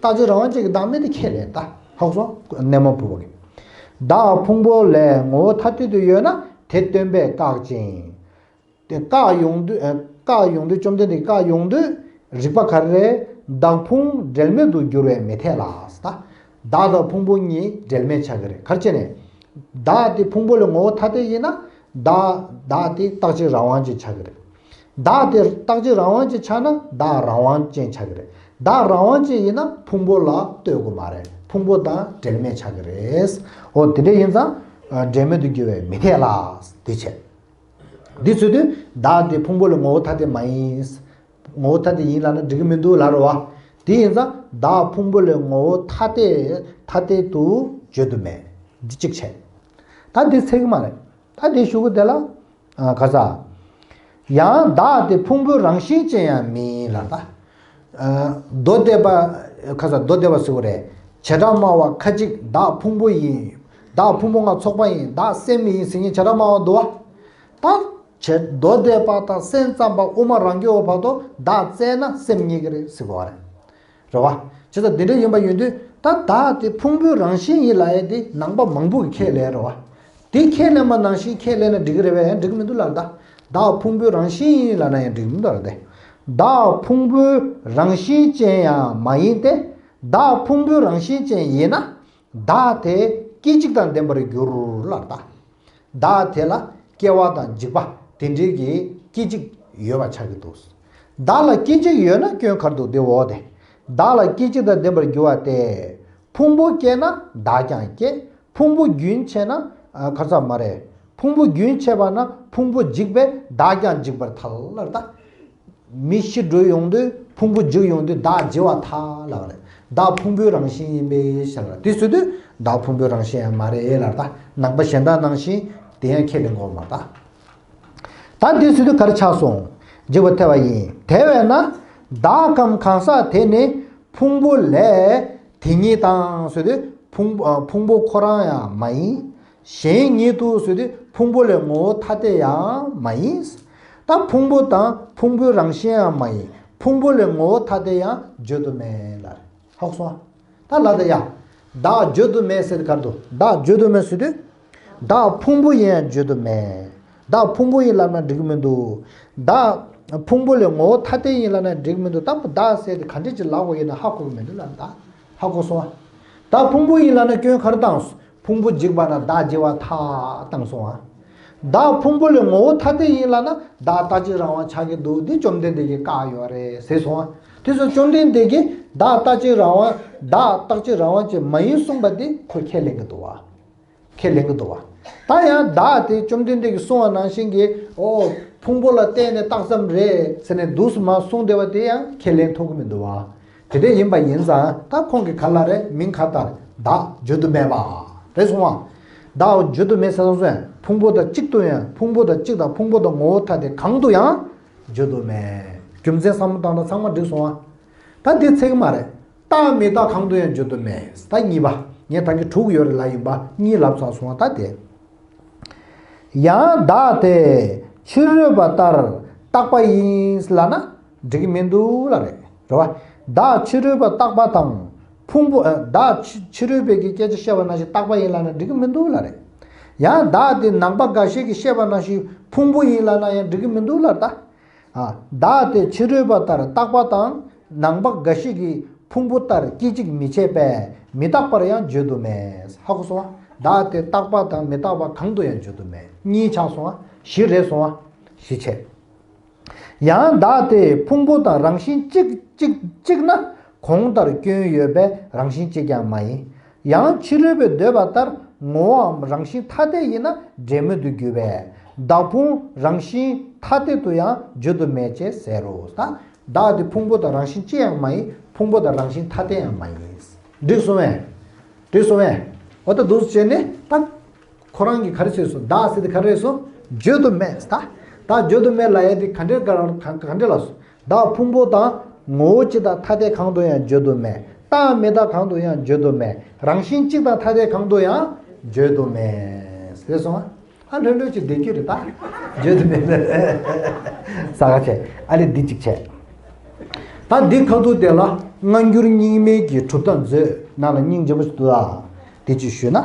རྟག་གཅིག་རང་དབང་ཅན་གྱི་བདག་མེད་དེ་ཁས་ལེན་ད། ཧ་གོ་སོང་། གནས་མ་བུ་བ་གི། བདག་ཕུང་པོ་ལས་ངོ་བོ་ཐ་དད་དུ་ཡོད་ན་དེ་སྟོན་པས་བཀག་ཅིང་། དེ་བཀག་ཡོང་དུས་ཨ། བཀག་ཡོང་དུས་བཅོམ་ལྡན་འདས་ཀྱིས་བཀག་ཡོང་དུས་རིགས་པ་ག་རེ་རེད། བདག་ཕུང་འབྲེལ་མེད་དུ་འགྱུར་བས་མི་འཐད་ལ། ད་བདག་དང་ཕུང་པོ་གཉིས་འབྲེལ་མེད་ཆགས་ཀྱི་རེད། ག་རེ་བྱས་ནས། བདག་དེ་ཕུང་པོ་ལས་ངོ་བོ་ཐ་དད་ཡིན་ན། བདག་བདག་དེ་རྟག་གཅིག་རང་དབང་ཅན་ཆགས་ཀྱི་རེད། བདག་དེ་རྟག་གཅིག་རང་དབང་ཅན་ཆགས་ན་བདག་རང་དབང་ཅན་ཆགས་ཀྱི་རེད། བདག་རང་དབང་ཅན་ཡིན་ན་ཕུང་པོ་ལ་ལྟོས་དགོས་མ་རེད། ཕུང་པོ་དང་འབྲེལ་མེད་ཆགས་ཀྱི་རེད། འོ་དེ་འདྲ་ཡིན་ཙང་འབྲེལ་མེད་དུ་འགྱུར་བས་མི་འཐད་ལ། དེ་བྱས། འདི་ཚོ་དུས་བདག་དེ་ཕུང་པོ་ལས་ངོ་བོ་ཐ་དད་མ་ཡིན། ངོ་བོ་ཐ་དད་ཡིན་ལབ་ན་འགྲིག་གི་མི་འདུག་ལབ་རེད་བ། དེ་ཡིན་ཙང་བདག་ཕུང་པོ་ལས་ངོ་བོ་ཐ་དད་ཐ་དད་དུ་བརྗོད་དུ་མེད། འདི་གཅིག་བྱས། ད་འདི་ཚིག་མ་རེད། ད་འདི་གཞུག་གུ་དེ་ལ། ཨ། ག་ས། ཡང་བདག་དེ་ཕུང་པོའི་རང་བཞིན་ཅན་ཡང་མིན་ལབ་ད། ཨ། མདོ་སྡེ་པ། ག་ས་མདོ་སྡེ་པ་ཟེར་བ་རེད། བྱེ་བྲག་སྨྲ་བ་ཁ་ཅིག་བདག་ཕུང་པོ་ཡིན། བདག་ཕུང་པོ་ལྔ་ཚོགས་པ་ཡིན། བདག་སེམས་ཡིན་ཟེར་མཁན་བྱེ་བྲག་སྨྲ་བ་འདུག་བ། ད། བྱེ། མདོ་སྡེ་པ་དང་སེམས་ཙམ་པ་དབུ་མ་རང་རྒྱུད་པ་བར་དུ་བདག་བཙལ་ན་སེམས་རྙེད་ཀྱི་རེད་ཟེར་བ་རེད། རེད་བ། བྱས་ཙང་འདི་འདྲ་ཡིན་པ་ཡིན་དུས་ད་བདག་དེ་ཕུང་པོའི་རང་བཞིན་ཡིན་ལབ་ཡས་དེ་ནང་པ་མང་པོ་གིས་ཁས་ལེན་རེད་བ། དེ་ཁས་ལེན་པ་ནང་བཞིན་ཁས་ལེན་ན་འགྲིག་གི་རེད་པས། ཡང་འགྲིག་གི་མི་འདུག་ལབ་ད། བདག་ཕུང་པོའི་རང་བཞིན་ཡིན་ལབ་ན་ཡང་འགྲིག་གི་མི་འདུག་ལབ་དེ། བདག་ཕུང་པོའི་རང་བཞིན་ཅན་ཡང་མ་ཡིན་ཏེ། བདག་ཕུང་པོའི་རང་བཞིན་ཅན་ཡིན་ན། བདག་དེ་སྐད་ཅིག་དང་ལྡན་པར་འགྱུར་ལབ་ད། བདག་དེ་ལ་སྐྱེ་བ་དང་འཇིག་པ་དེ་འདྲའི་གི་སྐད་ཅིག་ཡོད་པ་ཆགས་ཀྱི་འདུག་བདག་ལ་སྐད་ཅིག་ཡོད་ན་སྐྱོན་ག་རེ་འདུག་དེ་འོ་དེ། བདག་ལ་སྐད་ཅིག་དང་ལྡན་པར་འགྱུར་བ་སྟེ། ཕུང་པོ་སྐྱེས་ན་བདག་ཀྱང་སྐྱེ། ཕུང་པོ་རྒྱུན་ཆད་ན། ཨ། ག་རེ་ཟེར་མ་རེད། ཕུང་པོ་རྒྱུན་ཆད་པ་ན་ཕུང་པོ་འཇིག་པས་བདག་ཀྱང་འཇིག་པར་ཐལ་ལབ་ད། མི་ཤི་འགྲོ་ཡོང་དུས་ཕུང་པོ་འཇིག་ཡོང་དུས་བདག་འཇིག་པར་ཐལ་ལབ་རེད། བདག་ཕུང་པོའི་རང་བཞིན་ཡིན་པས་ཞེས་ལབ། དེ་ཟེར་དུས་བདག་ཕུང་པོའི་རང་བཞིན་ཡང་མ་རེད་ལབ་ད། ནང་པ་གཞན་དག་ནང་བཞིན་དེ་ཡང་ཁས་ལེན་དགོས་མ་ད། ད་འདི་ཟེར་དུས་ག་རེ་ཆགས་སོང་། འཇིག་པར་ཐལ་བ་ཡིན། དེ་བས་ན་བདག་གམ་གང་ཟག་དེ་ནི་ཕུང་པོ་ལས་དེ་ཉིད་དང་ཟེར་དུས་ཕུང་ཕུང་པོ་ཁོ་རང་ཡང་མ་ཡིན། གཞན་ཉིད་དུ་ཟེར་དུས་ཕུང་པོ་ལས་ངོ་བོ་ཐ་དད་ཡང་མ་ཡིན། ད་ཕུང་པོ་དང་ཕུང་པོའི་རང་བཞིན་ཡང་མ་ཡིན། ཕུང་པོ་ལས་ངོ་བོ་ཐ་དད་ཡང་བརྗོད་དུ་མེད་ལ། ཧ་གོ་སོང་ཨ། ད་ལ་ད་ཡ། བདག་བརྗོད་དུ་མེད་ཟེར་དུས་ག་རེ་འདུག་བདག་བརྗོད་དུ་མེད་ཟེར་དུས། བདག་ཕུང་པོ་ཡིན་ཡང་བརྗོད་དུ་མེད། བདག་ཕུང་པོ་ཡིན་ལབ་ན་འགྲིག་གི་མི་འདུག་བདག་ཕུང་པོ་ལས་ངོ་བོ་ཐ་དད་ཡིན་ལབ་ན་འགྲིག་གི་མི་འདུག་ད་བདག་ཟེར་དེ་ག་འདྲ་ཅིག་ལབ་དགོས་ཡིན་ན་ཧ་གོ་གི་མི་འདུག་ལབ་ད། ཧ་གོ་སོང་ཨ། བདག་ཕུང་པོ་ཡིན་ལབ་ན་སྐྱོན་ག་རེ་བཏང་སོང་། ཕུང་པོ་འཇིག་པ་ན་བདག་འཇིག་པར་ཐལ་བཏང་སོང་ཨ། བདག་ཕུང་པོ་ལས་ངོ་བོ་ཐ་དད་ཡིན་ལབ་ན་བདག་རྟག་གཅིག་རང་དབང་ཆགས་ཀྱི་འདུག་འདི་བཅོམ་ལྡན་འདས་ཀྱིས་བཀག་ཡོད་རེད་ཟེར་སོང་ཨ། དེ་ཚོ་བཅོམ་ལྡན་འདས་ཀྱིས་བདག་རྟག་གཅིག་རང་དབང་བདག་རྟག་གཅིག་རང་དབང་ཅན་མ་ཡིན་གསུངས་པ་དེ་ཁོས་ཁས་ལེན་གྱི་འདུག་བ། ཁས་ལེན་གྱི་འདུག་བ། ད་ཡང་བདག་དེ་བཅོམ་ལྡན་འདས་ཀྱིས་གསུངས་པ་ནང་བཞིན་གྱི་ཨོ། ཕུང་པོ་ལ་བརྟེན་ནས་རྟགས་ཙམ་རེད་ཟེར་ནས་འདུག་སེ་མར་གསུངས་བསྡད་པ་དེ་ཡང་ཁས་ལེན་ཐུབ་ཀྱི་མི་འདུག་བ། དེ་འདྲ་ཡིན་པ་ཡིན་ཙང་ད་ཁོང་གིས་ག་ལ་རེད། མིང་ག་ལྟར་བདག་བརྗོད་དུ་མེད་པ་རེད་གསུངས་བ། བདག་བརྗོད་དུ་མེད་ཟེར་སོང་ཙང་ཕུང་པོ་དང་གཅིག་ཏུ་ཡང་ཕུང་པོ་དང་གཅིག་དང་ཕུང་པོ་དང་ངོ་བོ་ཐ་དད་གང་དུ་ཡང་བརྗོད་དུ་མེད། རྒྱུ་མཚན་བསམ་བློ་བཏང་ན་ཚང་མ་འགྲིག་སོང་བ། ད་འདི་ཚིག་མ་རེད། རྟག་མི་རྟག་གང་དུ་ཡང་བརྗོད་དུ་མེད། ད་གཉིས་པ། ངས་ད་གིན་དྲུག་ཡོད་རེད་ལབ་ཡིན་པ་གཉིས་ལབ་ཚར་སོང་བ་ད་དེ། ཡང་བདག་དེ་ཕྱི་རོལ་པ་ལྟར་རྟག་པ་ཡིན་ལབ་ན་འགྲིག་གི་མི་འདུག་ལབ་རེད། རེད་བ། བདག་ཕྱི་རོལ་པ་རྟག་པ་དང་ཕུང་པོ་ཨ། བདག་ཕྱི་ཕྱི་རོལ་པའི་གི་སྐད་ཆ་བཤད་པ་ནང་བཞིན་རྟག་པ་ཡིན་ལབ་ན་འགྲིག་གི་མི་འདུག་ལབ་རེད། ཡང་བདག་དེ་ནང་པ་འགའ་ཤས་ཀྱིས་བཤད་པ་ནང་བཞིན་ཕུང་པོ་ཡིན་ལབ་ན་ཡང་འགྲིག་གི་མི་འདུག་ལབ་ད། ཨ། བདག་དེ་ཕྱི་རོལ་པ་ལྟར་རྟག་པ་དང་ནང་པ་འགའ་ཞིག་གིས་ཕུང་པོ་ལྟར་སྐད་ཅིག་མི་བྱེད་པས་མི་རྟག་པར་ཡང་བརྗོད་དུ་མེད། ཧ་གོ་སོང་ཨ། བདག་དེ་རྟག་པ་དང་མི་རྟག་པ་གང་དུ་ཡང་བརྗོད་དུ་མེད། གཉིས་ཆགས་སོང་ཨ། བཞི་རེད་སོང་ཨ། བཞི་བྱས། ཡང་བདག་དེ་ཕུང་པོ་དང་རང་བཞིན་གཅིག་གཅིག་གཅིག་ན་གོང་ལྟར་སྐྱོན་ཡོད་པས་རང་བཞིན་གཅིག་ཀྱང་མ་ཡིན། ཡང་ཕྱི་རོལ་པས་འདོད་པ་ལྟར་ངོ་བོའམ་རང་བཞིན་ཐ་དད་ཡིན་ན་འབྲེལ་མེད་དུ་གྱུར་པས་ བདག་ཕུང་རང་བཞིན་ཐ་དད་དུ་ཡང་བརྗོད་དུ་མེད་ཅེས་ཟེར་རོ། ད་བདག་དེ་ཕུང་པོ་དང་རང་བཞིན་ཅི་ཡང་མ་ཡིན། ཕུང་པོ་དང་རང་བཞིན་ཐ་དད་ཡང་མ་ཡིན། འགྲིག་སོང་ངས། འགྲིག་སོང་ངས། འོ་ད་འདུག་སེ་བྱས་ནས་ད། ཁོ་རང་གིས་ག་རེ་ཟེར་སོང་། བདག་ཟེར་དེ་ག་རེ་ཟེར་སོང་། བརྗོད་དུ་མེད་ད། ད་བརྗོད་དུ་མེད་ལབ་ཡ་དེ་ག་འདྲས་ག་རང་ག་ག་འདྲས་ལབ་སོང་། བདག་ཕུང་པོ་དང་ངོ་བོ་སྤྱི་དང་ཐ་དད་གང་དུ་ཡང་བརྗོད་དུ་མེད། རྟག་མི་རྟག་གང་དུ་ཡང་བརྗོད་དུ་མེད། རང་བཞིན་གཅིག་དང་ཐ་དད་གང་དུ་ཡང་བརྗོད་དུ་མེད། ཟེར་སོང་ཨ། ལྷོད་ལྷོད་ཅིག་བསྡད་རྒྱུ་རེད་ད། བརྗོད་དུ་མེད་པས། ས་ག་བྱས་ཨ་ལེ་འདི་གཅིག་བྱས། ད་འདི་ཁ་ཐུག་དེ་ལ་སྔ་འགྱུར་རྙིང་མའི་གི་གྲུབ་མཐའ་མཛོད་ནང་ལ་སྙིང་རྗེ་པོ་ཞིག་འདུག་ཨ། དེ་ཅིག་ཞུས་ན།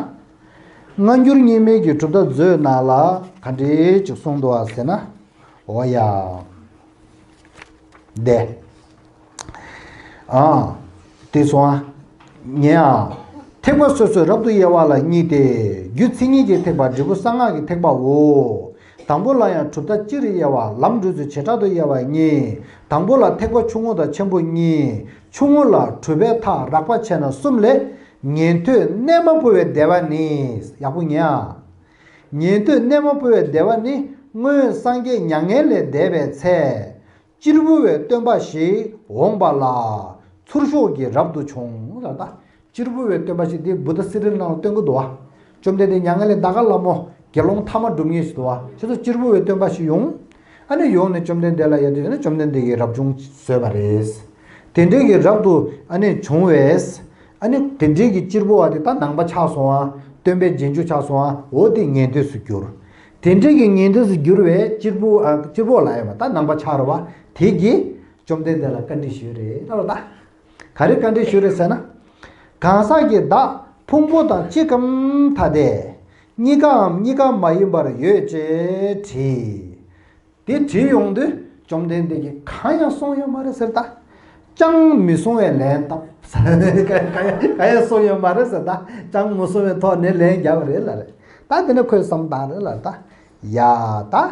སྔ་འགྱུར་རྙིང་མའི་གི་གྲུབ་མཐའ་མཛོད་ནང་ལ་ག་འདྲས་ཅིག་གསུངས་འདུག་ཨ་ཟེར་ན། འོ་ཡ། འདི། ཨ། འདི་སོང་ཨ། ཉེ་ཨ། ཐེག་པ་སོ་སོའི་རབ་ཏུ་དབྱེ་བ་ལ་གཉིས་ཏེ། རྒྱུ་མཚན་ཉིད་ཀྱི་ཐེག་པ། འབྲས་བུ་གསང་སྔགས་ཀྱི་ཐེག་པའོ། དང་པོ་ལ་ཡང་གྲུབ་མཐའ་སྤྱིར་དབྱེ་བ། ལམ་འགྲོ་ཚུལ་བྱེ་བྲག་ཏུ་དབྱེ་བ་གཉིས། དང་པོ་ལ་ཐེག་པ་ཆུང་ངུ་དང་ཆེན་པོ་གཉིས། ཆུང་ངུ་ལ་གྲུབ་པའི་མཐའ་རགས་པ་ཕྱེ་ན་གསུམ་ལས། ཉན་ཐོས་གནས་མ་བུ་བའི་བདེ་བ་ནི། ཡག་པོ་ཉན་ཨ། ཉན་ཐོས་གནས་མ་བུ་བའི་བདེ་བ་ནི། སྔོན་སངས་རྒྱས་མྱ་ངན་ལས་འདས་པའི་ཚེ། གཅེར་བུ་བའི་སྟོན་པ་ཞིག་འོངས་པ་ལ། ཚུར་ཤོག་གིས་རབ་ཏུ་བྱུང་ལ། ད་གཅེར་བུ་བའི་སྟོན་པ་ཞིག་འདི་བུདྡྷ་སི་རི་ནང་ལ་སྟོན་གྱི་འདུག་བ། བཅོམ་ལྡན་འདས་མྱ་ངན་ལས་འདའ་ག་ལ་མོ་དགེ་སློང་ཐ་མ་སྒྲུབ་མཁན་ཞིག་འདུག་བ། ཁྱེད་ཚོ་གཅེར་བུ་བའི་སྟོན་པ་ཞིག་ཡོང་། ཨ་ནི་ཡོང་ནས་བཅོམ་ལྡན་འདས་ལ་ཡ་དེ་ནི་བཅོམ་ལྡན་འདས་ཀྱིས་རབ་བྱུང་བཟོས་པ་རེད། དེ་འདྲའི་གི་རབ་ཏུ་ཨ་ནི་བྱུང་བས། ཨ་ནི་དེ་འདྲའི་གི་གཅེར་བུ་བ་དེ་ད་ནང་པ་ཆགས་སོང་ཨ། སྟོན་པའི་རྗེས་འཇུག་ཆགས་སོང་ཨ། འོ་དེ་ཉན་ཐོས་སུ་གྱུར། དེ་འདྲའི་གི་ཉན་ཐོས་སུ་གྱུར་བའི་གཅེར་བུ་ཨ་གཅེར་བུ་བ་ལ་ཡོད་པ་ད་ནང་པ་ཆགས་རེད་བ། དེ་གིས་བཅོམ་ལྡན་འདས་ལ་བཀའ་འདྲི་ཞུས་རེད་ལབ་ད། ག་རེ་བཀའ་འདྲི་ཞུས་རེད་ཟེར་ན། གང་ཟག་གི་བདག་ཕུང་པོ་དང་གཅིག་གམ་ཐ་དད། གཉིས་ཀའམ་གཉིས་ཀ་མ་ཡིན་པར་ཡོད་ཅེས་དྲིས། དེ་དྲིས་ཡོང་དུས་བཅོམ་ལྡན་འདས་ཀྱིས་གང་ཡང་གསུངས་ཡོད་མ་རེད་ཟེར་ད། ཅང་མི་གསུང་བའི་ལན་བཏབ། གང་ཡང་གསུངས་ཡོད་མ་རེད་ཟེར་ད། ཅང་མི་གསུང་བའི་ཐོག་ནས་ལན་བརྒྱབ་པ་རེད་ལ་རེད། ད་དེ་ནས་ཁོས་བསམ་བཏང་རེད་ལ་ད། ཡ་ད།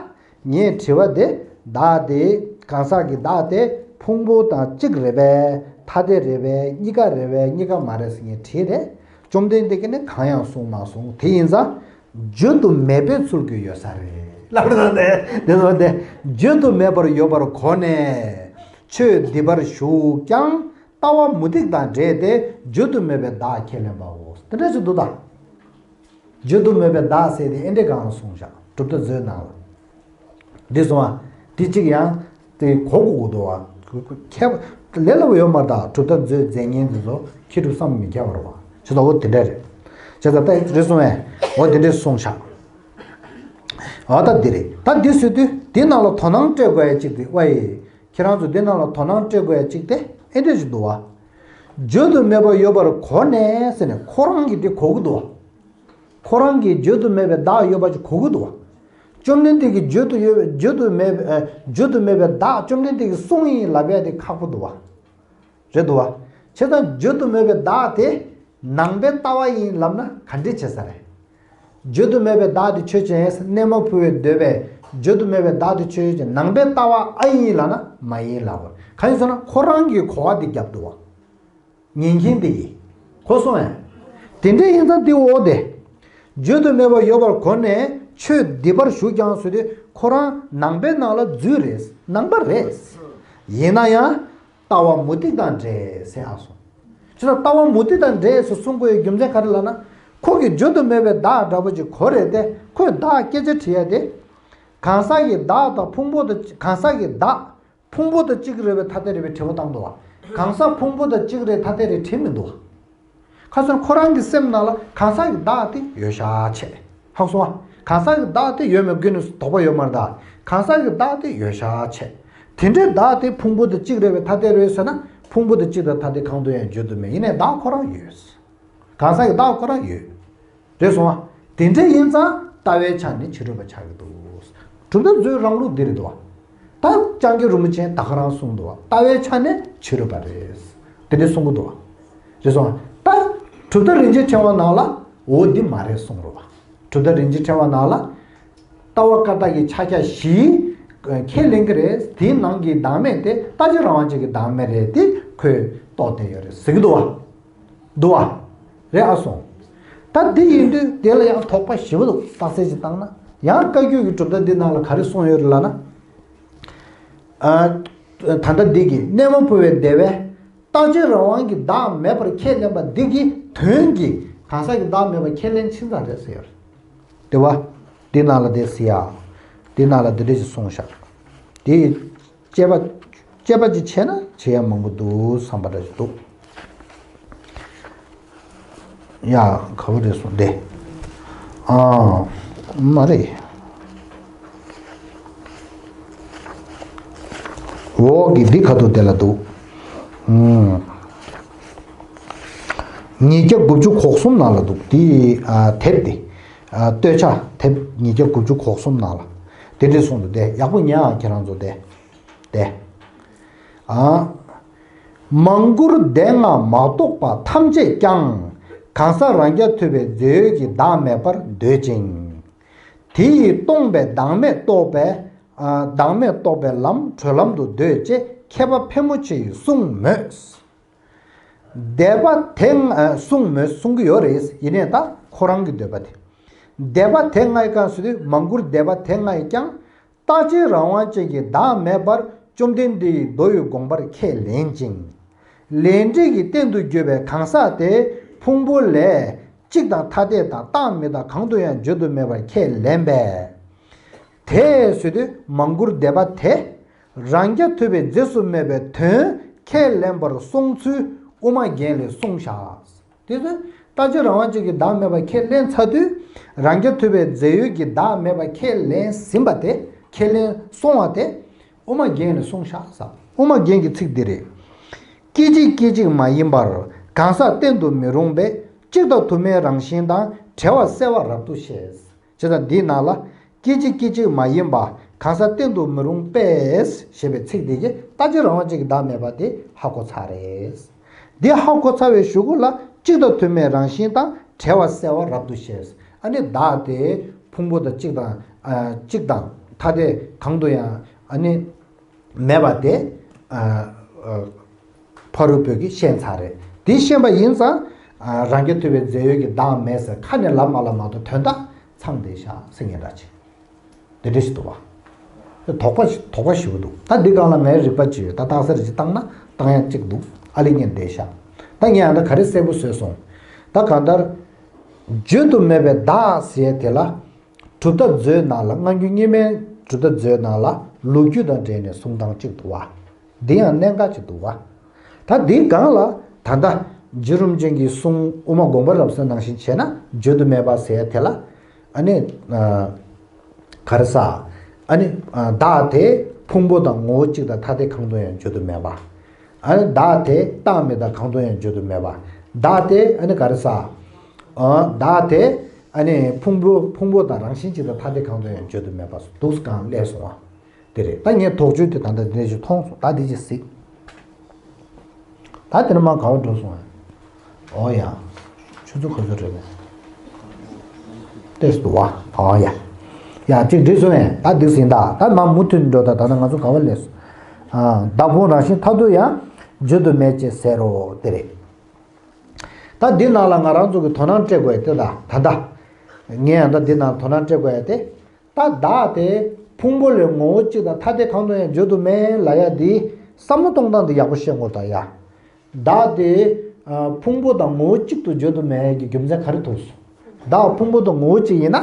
ངས་དྲི་བ་དེ་བདག་དེ་གང་ཟག་གི་བདག་དེ་ཕུང་པོ་དང་གཅིག་རེད་པས། ཐ་དད་རེད་པས། གཉིས་ཀ་རེད་པས། གཉིས་ཀ་མ་རེད་ཟེར་ངས་དྲིས་རེད། བཅོམ་ལྡན་འདས་ཀྱིས་ནི་གང་ཡང་གསུངས་མ་སོང་། དེ་ཡིན་ཙང་། བརྗོད་དུ་མེད་པའི་ཚུལ་གྱིས་ཡོད་ས་རེད་ལབ་རེད་དེ། དེ་ཚོ་དེ་བརྗོད་དུ་མེད་པར་ཡོད་པར་གོ་ནས། ཆོས་འདི་པར་ཞུགས་ཀྱང་ལྟ་བ་མུ་སྟེགས་དང་འདྲེས་ཏེ་བརྗོད་དུ་མེད་པའི་བདག་ཁས་ལེན་པའོ། དེ་འདྲ་ཞིག་འདུག་ད། བརྗོད་དུ་མེད་པའི་བདག་ཟེར་དེ་ཨེ་འདྲས་གང་གསུངས་བཞག་གྲུབ་མཐའ་མཛོད་ནང་ལ། འདི་སོང་ཨ། འདི་གཅིག་ཡང་དེ་གོ་དགོས་ཀྱི་འདུག་བ། ཁྱད་ལས་སླ་པོ་ཡོད་མ་རེད་ད། གྲུབ་མཐའ་མཛོད་མཛད་མཁན་འདི་ཚོ་མཁས་གྲུབ་བསམ་མི་ཁྱབ་པ་རེད་བ། བྱས་ཙང་འོ་དེ་འདྲ་རེད། བྱས་ཙང་ད་རེད་སོང་ཨེ། འོ་དེ་འདྲས་སོང་ཤག་འོ་ད་འདི་རེད། ད་འདི་ཟེར་དུས་འདི་ནང་ལ་དོ་སྣང་སྤྲད་དགོས་ཡ་གཅིག་དེ་ཝའི། ཁྱེད་རང་ཚོ་འདི་ནང་ལ་དོ་སྣང་སྤྲད་དགོས་ཡ་གཅིག་དེ་ཨེ་འདྲས་ཞིག་འདུག་བ། བརྗོད་དུ་མེད་པར་ཡོད་པར་གོ་ནས་ཟེར་ནས་ཁོ་རང་གིས་འདི་གོ་གི་འདུག་བ། ཁོ་རང་གིས་བརྗོད་དུ་མེད་པའི་བདག་ཡོད་པ་ཅིག་གོ་གི་འདུག་བ། བཅོམ་ལྡན་འདས་ཀྱིས་བརྗོད་དུ་ཡོད་པའི་བརྗོད་དུ་མེད་པའི་ཨ་བརྗོད་དུ་མེད་པའི་བདག་བཅོམ་ལྡན་འདས་ཀྱིས་གསུངས་ཡིན་ལབ་ཡ་དེ་ཁག་པོ་འདུག་བ། རེད་འདུག་བ། བྱས་ཙང་བརྗོད་དུ་མེད་པའི་བདག་དེ་ནང་པའི་ལྟ་བ་ཡིན་ལབ་ན་ག་འདྲས་བྱེད་ས་རེད། བརྗོད་དུ་མེད་པའི་བདག་དེ་ཆོས་ཅན། གནས་མ་བུ་བའི་འདོད་པས་བརྗོད་དུ་མེད་པའི་བདག་དེ་ཆོས་ཅན། ནང་པའི་ལྟ་བ་ཨ་ཡིན་ལབ་ན་མ་ཡིན་ལབ་པ། གང་ཡིན་ཟེར་ན་ཁོ་རང་གིས་གོ་བ་དེ་བརྒྱབ་འདུག་བ། ཉན་མཁན་དེ་ཡིན། གོ་སོང་ངས། དེ་འདྲ་ཡིན་ཙང་དེ་འོ་དེ། བརྗོད་དུ་མེད་པར་ཡོད་པར་གོ་ནས་ཆོས་འདི་པར་ཞུགས་ཀྱང་ཟེར་དུས་ཁོ་རང་ནང་པའི་ནང་ལ་འཛུལ་རེད། ནང་པ་རེད། ཡིན་ན་ཡང་ལྟ་བ་མུ་སྟེགས་དང་འདྲེས་ཟེར་ཨ་སོང་། ཅི་ལྟར་ལྟ་བ་མུ་སྟེགས་དང་འདྲེས་སུ་གསུང་དགོས་པའི་རྒྱུ་མཚན་ག་རེ་ལབ་ན། ཁོ་གིས་བརྗོད་དུ་མེད་པའི་བདག་འདྲ་པོ་ཅིག་གོ་རེད་དེ། ཁོས་བདག་སྐད་ཆ་དྲི་ཡ་དེ། གང་ཟག་གི་བདག་དང་ཕུང་པོ་དང་གང་ཟག་གི་བདག་ཕུང་པོ་དང་གཅིག་རེད་པས་ཐ་དད་རེད་པས་དྲི་བ་བཏང་འདུག་བ། གང་ཟག་ཕུང་པོ་དང་གཅིག་རེད་ཐ་དད་རེད་དྲིས་མི་འདུག་བ། ཁ་སང་ཁོ་རང་གི་སེམས་ནང་ལ་གང་ཟག་གི་བདག་དེ་ཡོད་ཤག་བྱས། ཧ་གོ་སོང་ང་། གང་ཟག་གི་བདག་དེ་ཡོད་མེད་ཀུན་ནས་དོགས་པ་ཡོད་མ་རེད་ད། གང་ཟག་གི་བདག་དེ་ཡོད་ཤག་བྱས། དེ་འདྲའི་བདག་དེ་ཕུང་པོ་དང་གཅིག་རེད་པས་ཐ་དད་རེད་ཟེར་ན། ཕུང་པོ་དང་གཅིག་དང་ཐ་དད་གང་དུ་ཡང་བརྗོད་དུ་མེད། ཡིན་ནའི་བདག་ཁོ་རང་ཡོད། གང་ཟག་གི་བདག་ཁོ་རང་ཡོད། རེད་སོང་ང་། དེ་འདྲ་ཡིན་ཙང་ལྟ་བའི་ཆ་ནས་ཕྱི་རོལ་པ་ཆགས་ཀྱི་འདུག་གྲུབ་མཐའ་མཛོད་རང་ལུགས་འདི་རེད་འདུག་བ། ད་སྐྱབས་མགོན་རིན་པོ་ཆེས་ད་ག་རང་གསུངས་འདུག་བ། ལྟ་བའི་ཆ་ནས་ཕྱི་རོལ་པ་རེད། དེ་འདྲ་གསུང་གི་འདུག་བ། རེད་སོང་ང་། ད་གྲུབ་མཐའ་རིན་ཆེན་ཕྲེང་བ་ནང་ལ་འོ་འདི་མ་རེད་གསུངས་རེད་བ། གྲུབ་མཐའ་རིན་ཆེན་ཕྲེང་བ་ནང་ལ། ལྟ་བ་བཀའ་རྟགས་ཀྱི་ཕྱག་རྒྱ་བཞི་ཁས་ལེན་གྱི་རེད། དེའི་ནང་གི་བདག་མེད་དེ་རྟག་གཅིག་རང་དབང་ཅན་གྱི་བདག་མེད་རེད་དེ་ཁོས་རྟོགས་བསྡད་ཡོད་རེད་ཟེར་གྱི་འདུག་བ། འདུག་བ། རེད་ཨ་སོང་། ད་འདི་ཡིན་དུས་དེ་ལ་ཡང་དོགས་པ་ཞེ་པོ་འདུག་རྟགས་གསལ་ཅིག་བཏང་ན། ཡང་བཀའ་བརྒྱུད་ཀྱི་གྲུབ་མཐའ་འདི་ནང་ལ་ག་རེ་གསུངས་ཡོད་རེད་ལབ་ན། ཨ། ད་ལྟ་འདི་གི་གནས་མ་བུ་བའི་སྡེ་པས་རྟག་གཅིག་རང་དབང་གི་བདག་མེད་པར་ཁས་ལེན་པ་འདི་གི་དོན་གྱིས་གང་ཟག་གི་བདག་མེད་པར་ཁས་ལེན་ཕྱིན་ཙང་རེད་ཟེར་ཡོད་རེད། དེ་བ། འདི་ནང་ལ་དེ་ཟེར་ཡ། འདི་ནང་ལ་འདི་འདྲ་ཞིག་གསུངས་ཤག་དེ། དཔྱད་པ། དཔྱད་པ་ཅིག་བྱས་ན་བྱེད་ཡ་མང་པོ་འདུག་བསམ་པ་འདྲ་ཞིག་འདུག་ཡ། ག་བ་རེད་སོང་སྟེ། ཨ། མ་རེད། འོག་གི་འདི་ཁ་ཐུག་དེ་ལ་འདུག་ཨུམ། ཉིས་བརྒྱ་དགུ་བཅུ་གོ་གསུམ་ནང་ལ་འདུག་དེ། ཨ། དེབ་དེ། ཨ། སྟོད་ཆ་དེབ་ཉིས་བརྒྱ་དགུ་བཅུ་གོ་གསུམ་ནང་ལ། དེ་འདྲ་གསུངས་འདུག་སྟེ། ཡག་པོ་ཉན་ཨ་ཁྱེད་རང་ཚོ་དེ། ཏེ། ཨ། མང་བཀུར་སྡེ་ལྔ་མ་གཏོགས་པ་ཐམས་ཅད་ཀྱང་གང་ཟག་རང་རྐྱ་ཐུབ་པའི་རྫས་ཡོད་ཀྱི་བདག་མེད་པར་འདོད་ཅིང་། དེ་ཡིས་སྟོང་པའི་བདག་མེད་རྟོགས་པའི། ཨ། བདག་མེད་རྟོགས་པའི་ལམ་གྲོལ་ལམ་དུ་འདོད་ཅེས་མཁས་པ་ཕལ་མོ་ཆེ་ཡིས་གསུངས་མོད། སྡེ་པ་དེ་ལྔ་གསུངས་མོད་གསུང་གི་ཡོད་རེད། ཡིན་ནའི་ད་ཁོ་རང་གི་འདོད་པ་དེ། སྡེ་པ་དེ་ལྔའི་སྐབས་སུ་དེ་མང་བཀུར་སྡེ་པ་དེ་ལྔ་ཡིས་ཀྱང་རྟག་གཅིག་རང་དབང་ཅན་གྱི་བདག་མེད་པར་བཅོམ་ལྡན་འདས་ཡི་མདོ་ཡི་དགོངས་པར་ཁས་ལེན་ཅིང་། ལས་འབྲས་ཀྱི་རྟེན་དུ་གྱུར་པའི་གང་ཟག་དེ་ཕུང་པོ་ལས་གཅིག་དང་ཐ་དད་དང་རྟག་མི་རྟག་གང་དུ་ཡང་བརྗོད་དུ་མེད་པར་ཁས་ལེན་པས། དེ་ཟེར་དུས་མང་བཀུར་སྡེ་པ་དེ། རང་རྐྱ་ཐུབ་པའི་རྫས་སུ་མེད་པའི་དོན་ཁས་ལེན་པར་སོང་ཚུལ་དབུ་མ་རྒྱན་ལས་གསུངས་ཤག་དེ་ཚོས་རྟག་གཅིག་རང་དབང་ཅན་གྱི་བདག་མེད་པ་ཁས་ལེན་ཚར་དུས། རང་རྐྱ་ཐུབ་པའི་རྫས་ཡོད་ཀྱི་བདག་མེད་པ་ཁས་ལེན་ཟིན་པ་དེ། ཁས་ལེན་སོང་བ་དེ། དབུ་མ་རྒྱན་ལས་གསུངས་ཤག་ཟེར། དབུ་མ་རྒྱན་གྱི་ཚིག་འདི་རེད། སྐད་ཅིག་སྐད་ཅིག་མ་ཡིན་པར་གང་ཟག་བསྟན་དུ་མི་རུང་བས་གཅིག་དང་དུ་མའི་རང་བཞིན་དང་བྲལ་བ་གསལ་བ་རབ་ཏུ་ཤེས། བྱས་ཙང་འདིའི་ནང་ལ་སྐད་ཅིག་སྐད་ཅིག་མ་ཡིན་པ་གང་ཟག་བསྟན་དུ་མི་རུང་པས་ཞེས་པའི་ཚིག་འདི་གིས་རྟག་གཅིག་རང་དབང་ཅན་གྱི་བདག་མེད་པ་དེ་ཧ་གོ་ཚར་རེད། འདི་ཧ་གོ་ཚར་བའི་གཞུག་གུ་ལ་གཅིག་དང་དུ་མའི་རང་བཞིན་དང་བྲལ་བ་གསལ་བ་རབ་ཏུ་ཤེས། ཨ་ནི་བདག་དེ་ཕུང་པོ་དང་གཅིག་དང་། ཨ། གཅིག་དང་ཐ་དད་གང་དུ་ཡང་ཨ་ནི་མེད་པ་དེ། ཨ། ཨ། ཕ་རོལ་པོས་ཀྱིས་ཤེས་ཚར་རེད། དེ་ཤེས་པ་ཡིན་ཙང་། ཨ། རང་རྐྱ་ཐུབ་པའི་རྫས་ཡོད་ཀྱི་བདག་མེད་ཟེར་ཁ་ནས་ལབ་མ་ལབ་མ་གཏོགས་དོན་དག་ཚང་བསྡད་ཤག་ཟེར་མཁན་འདྲ་ཅིག་དེ་འདྲ་ཞིག་འདུག་བ། དོགས་པ་ཞིག་དོགས་པ་ཞེ་པོ་འདུག་ད་འདི་སྒང་ལ་ངའི་རིག་པ་ཅིག་ཡོད། ད་རྟགས་གསལ་ཅིག་བཏང་ན་བཏང་ཡ་གཅིག་འདུག་ཨ་ལེ་ཉན་བསྡད་ཤག་ད་ངས་ཡང་ད་ག་རེ་གསལ་པོ་བཟོས་སོང་། ད་གང་ལྟར། བརྗོད་དུ་མེད་པའི་བདག་ཟེར་ཡ་དེ་ལ། གྲུབ་མཐའ་མཛོད་ནང་ལ། སྔ་འགྱུར་རྙིང་མའི་གྲུབ་མཐའ་མཛོད་ནང་ལ་ལོ་རྒྱུས་དང་འབྲེལ་ནས་གསུང་སྟངས་གཅིག་འདུག་བ། འདི་ཡང་གནད་འགག་ཅིག་འདུག་བ། ད་འདིའི་སྒང་ལ་ད་ལྟ་རྗེ་རིན་པོ་ཆེ་གིས་གསུང་དབུ་མ་དགོངས་པ་རབ་གསལ་ནང་བཞིན་བྱས་ན་བརྗོད་དུ་མེད་པ་ཟེར་ཡ་དེ་ལ། ཨ་ནི། ཨ། ག་རེ་ཟ། ཨ་ནི། ཨ། བདག་དེ་ཕུང་པོ་དང་ངོ་བོ་གཅིག་དང་ཐ་དད་གང་དུ་ཡང་བརྗོད་དུ་མེད་པ། ཨ་ནི་བདག་དེ་རྟག་མི་རྟག་གང་དུ་ཡང་བརྗོད་དུ་མེད་པ། བདག་དེ་ཨ་ནི་ག་རེ་ཟ། ཨ། བདག་དེ་ཨ་ནི་ཕུང་པོ་ཕུང་པོ་དང་རང་བཞིན་གཅིག་དང་ཐ་དད་གང་དུ་ཡང་བརྗོད་དུ་མེད་པ་འདུག་སེ་གང་སླེབས་སོང་བ། དེ་རེད། ད་ངས་དོགས་གཅོད་དེ་ད་ལྟ་འདི་འདྲ་ཞིག་མཐོང་སོང་། ད་འདི་ཅིག་གཟིགས། ད་དེ་ནས་མར་ག་པར་འགྲོ་སོང་ཨ། ཨོ་ཡ། ཆུ་ཚོད་ག་ཚོད་རེད་པས། ཏོག་ཙམ་འདུག་བ། ཨོ་ཡ། ཡ། གཅིག་འགྲིག་སོང་ངས། ད་འདི་ཟིན་ད། ད་མར་མུ་མཐུད་འགྲོ། ད་ད་ནི་ང་ཚོ་ག་པར་སླེབས་སོང་། ཨ། བདག་ཕུང་རང་བཞིན་མཐར་ཐུག་ཡང་བརྗོད་དུ་མེད་ཅེས་ཟེར་རོ། དེ་རེད། ད་འདི་ནང་ལ་ང་རང་ཚོ་གི་དོ་སྣང་སྤྲད་དགོས་ཡ་དེ། ད་ད་ལྟ་ངས་ཡང་ད་འདི་ནང་དོ་སྣང་སྤྲད་དགོས་ཡ་དེ། ད་བདག་དེ་ཕུང་པོ་ལས་ངོ་བོ་གཅིག་དང་ཐ་དད་གང་དུ་ཡང་བརྗོད་དུ་མེད་ལབ་ཡ་འདི་བསམ་བློ་གཏོང་སྟངས་འདི་ཡག་པོ་ཤེས་དགོས་ད་ཡ། བདག་དེ་ཕུང་པོ་དང་ངོ་བོ་གཅིག་ཏུ་བརྗོད་དུ་མེད་ཀྱི་རྒྱུ་མཚན་ག་རེ་ཐུག་སོང་། བདག་ཕུང་པོ་དང་ངོ་བོ་གཅིག་ཡིན་ན།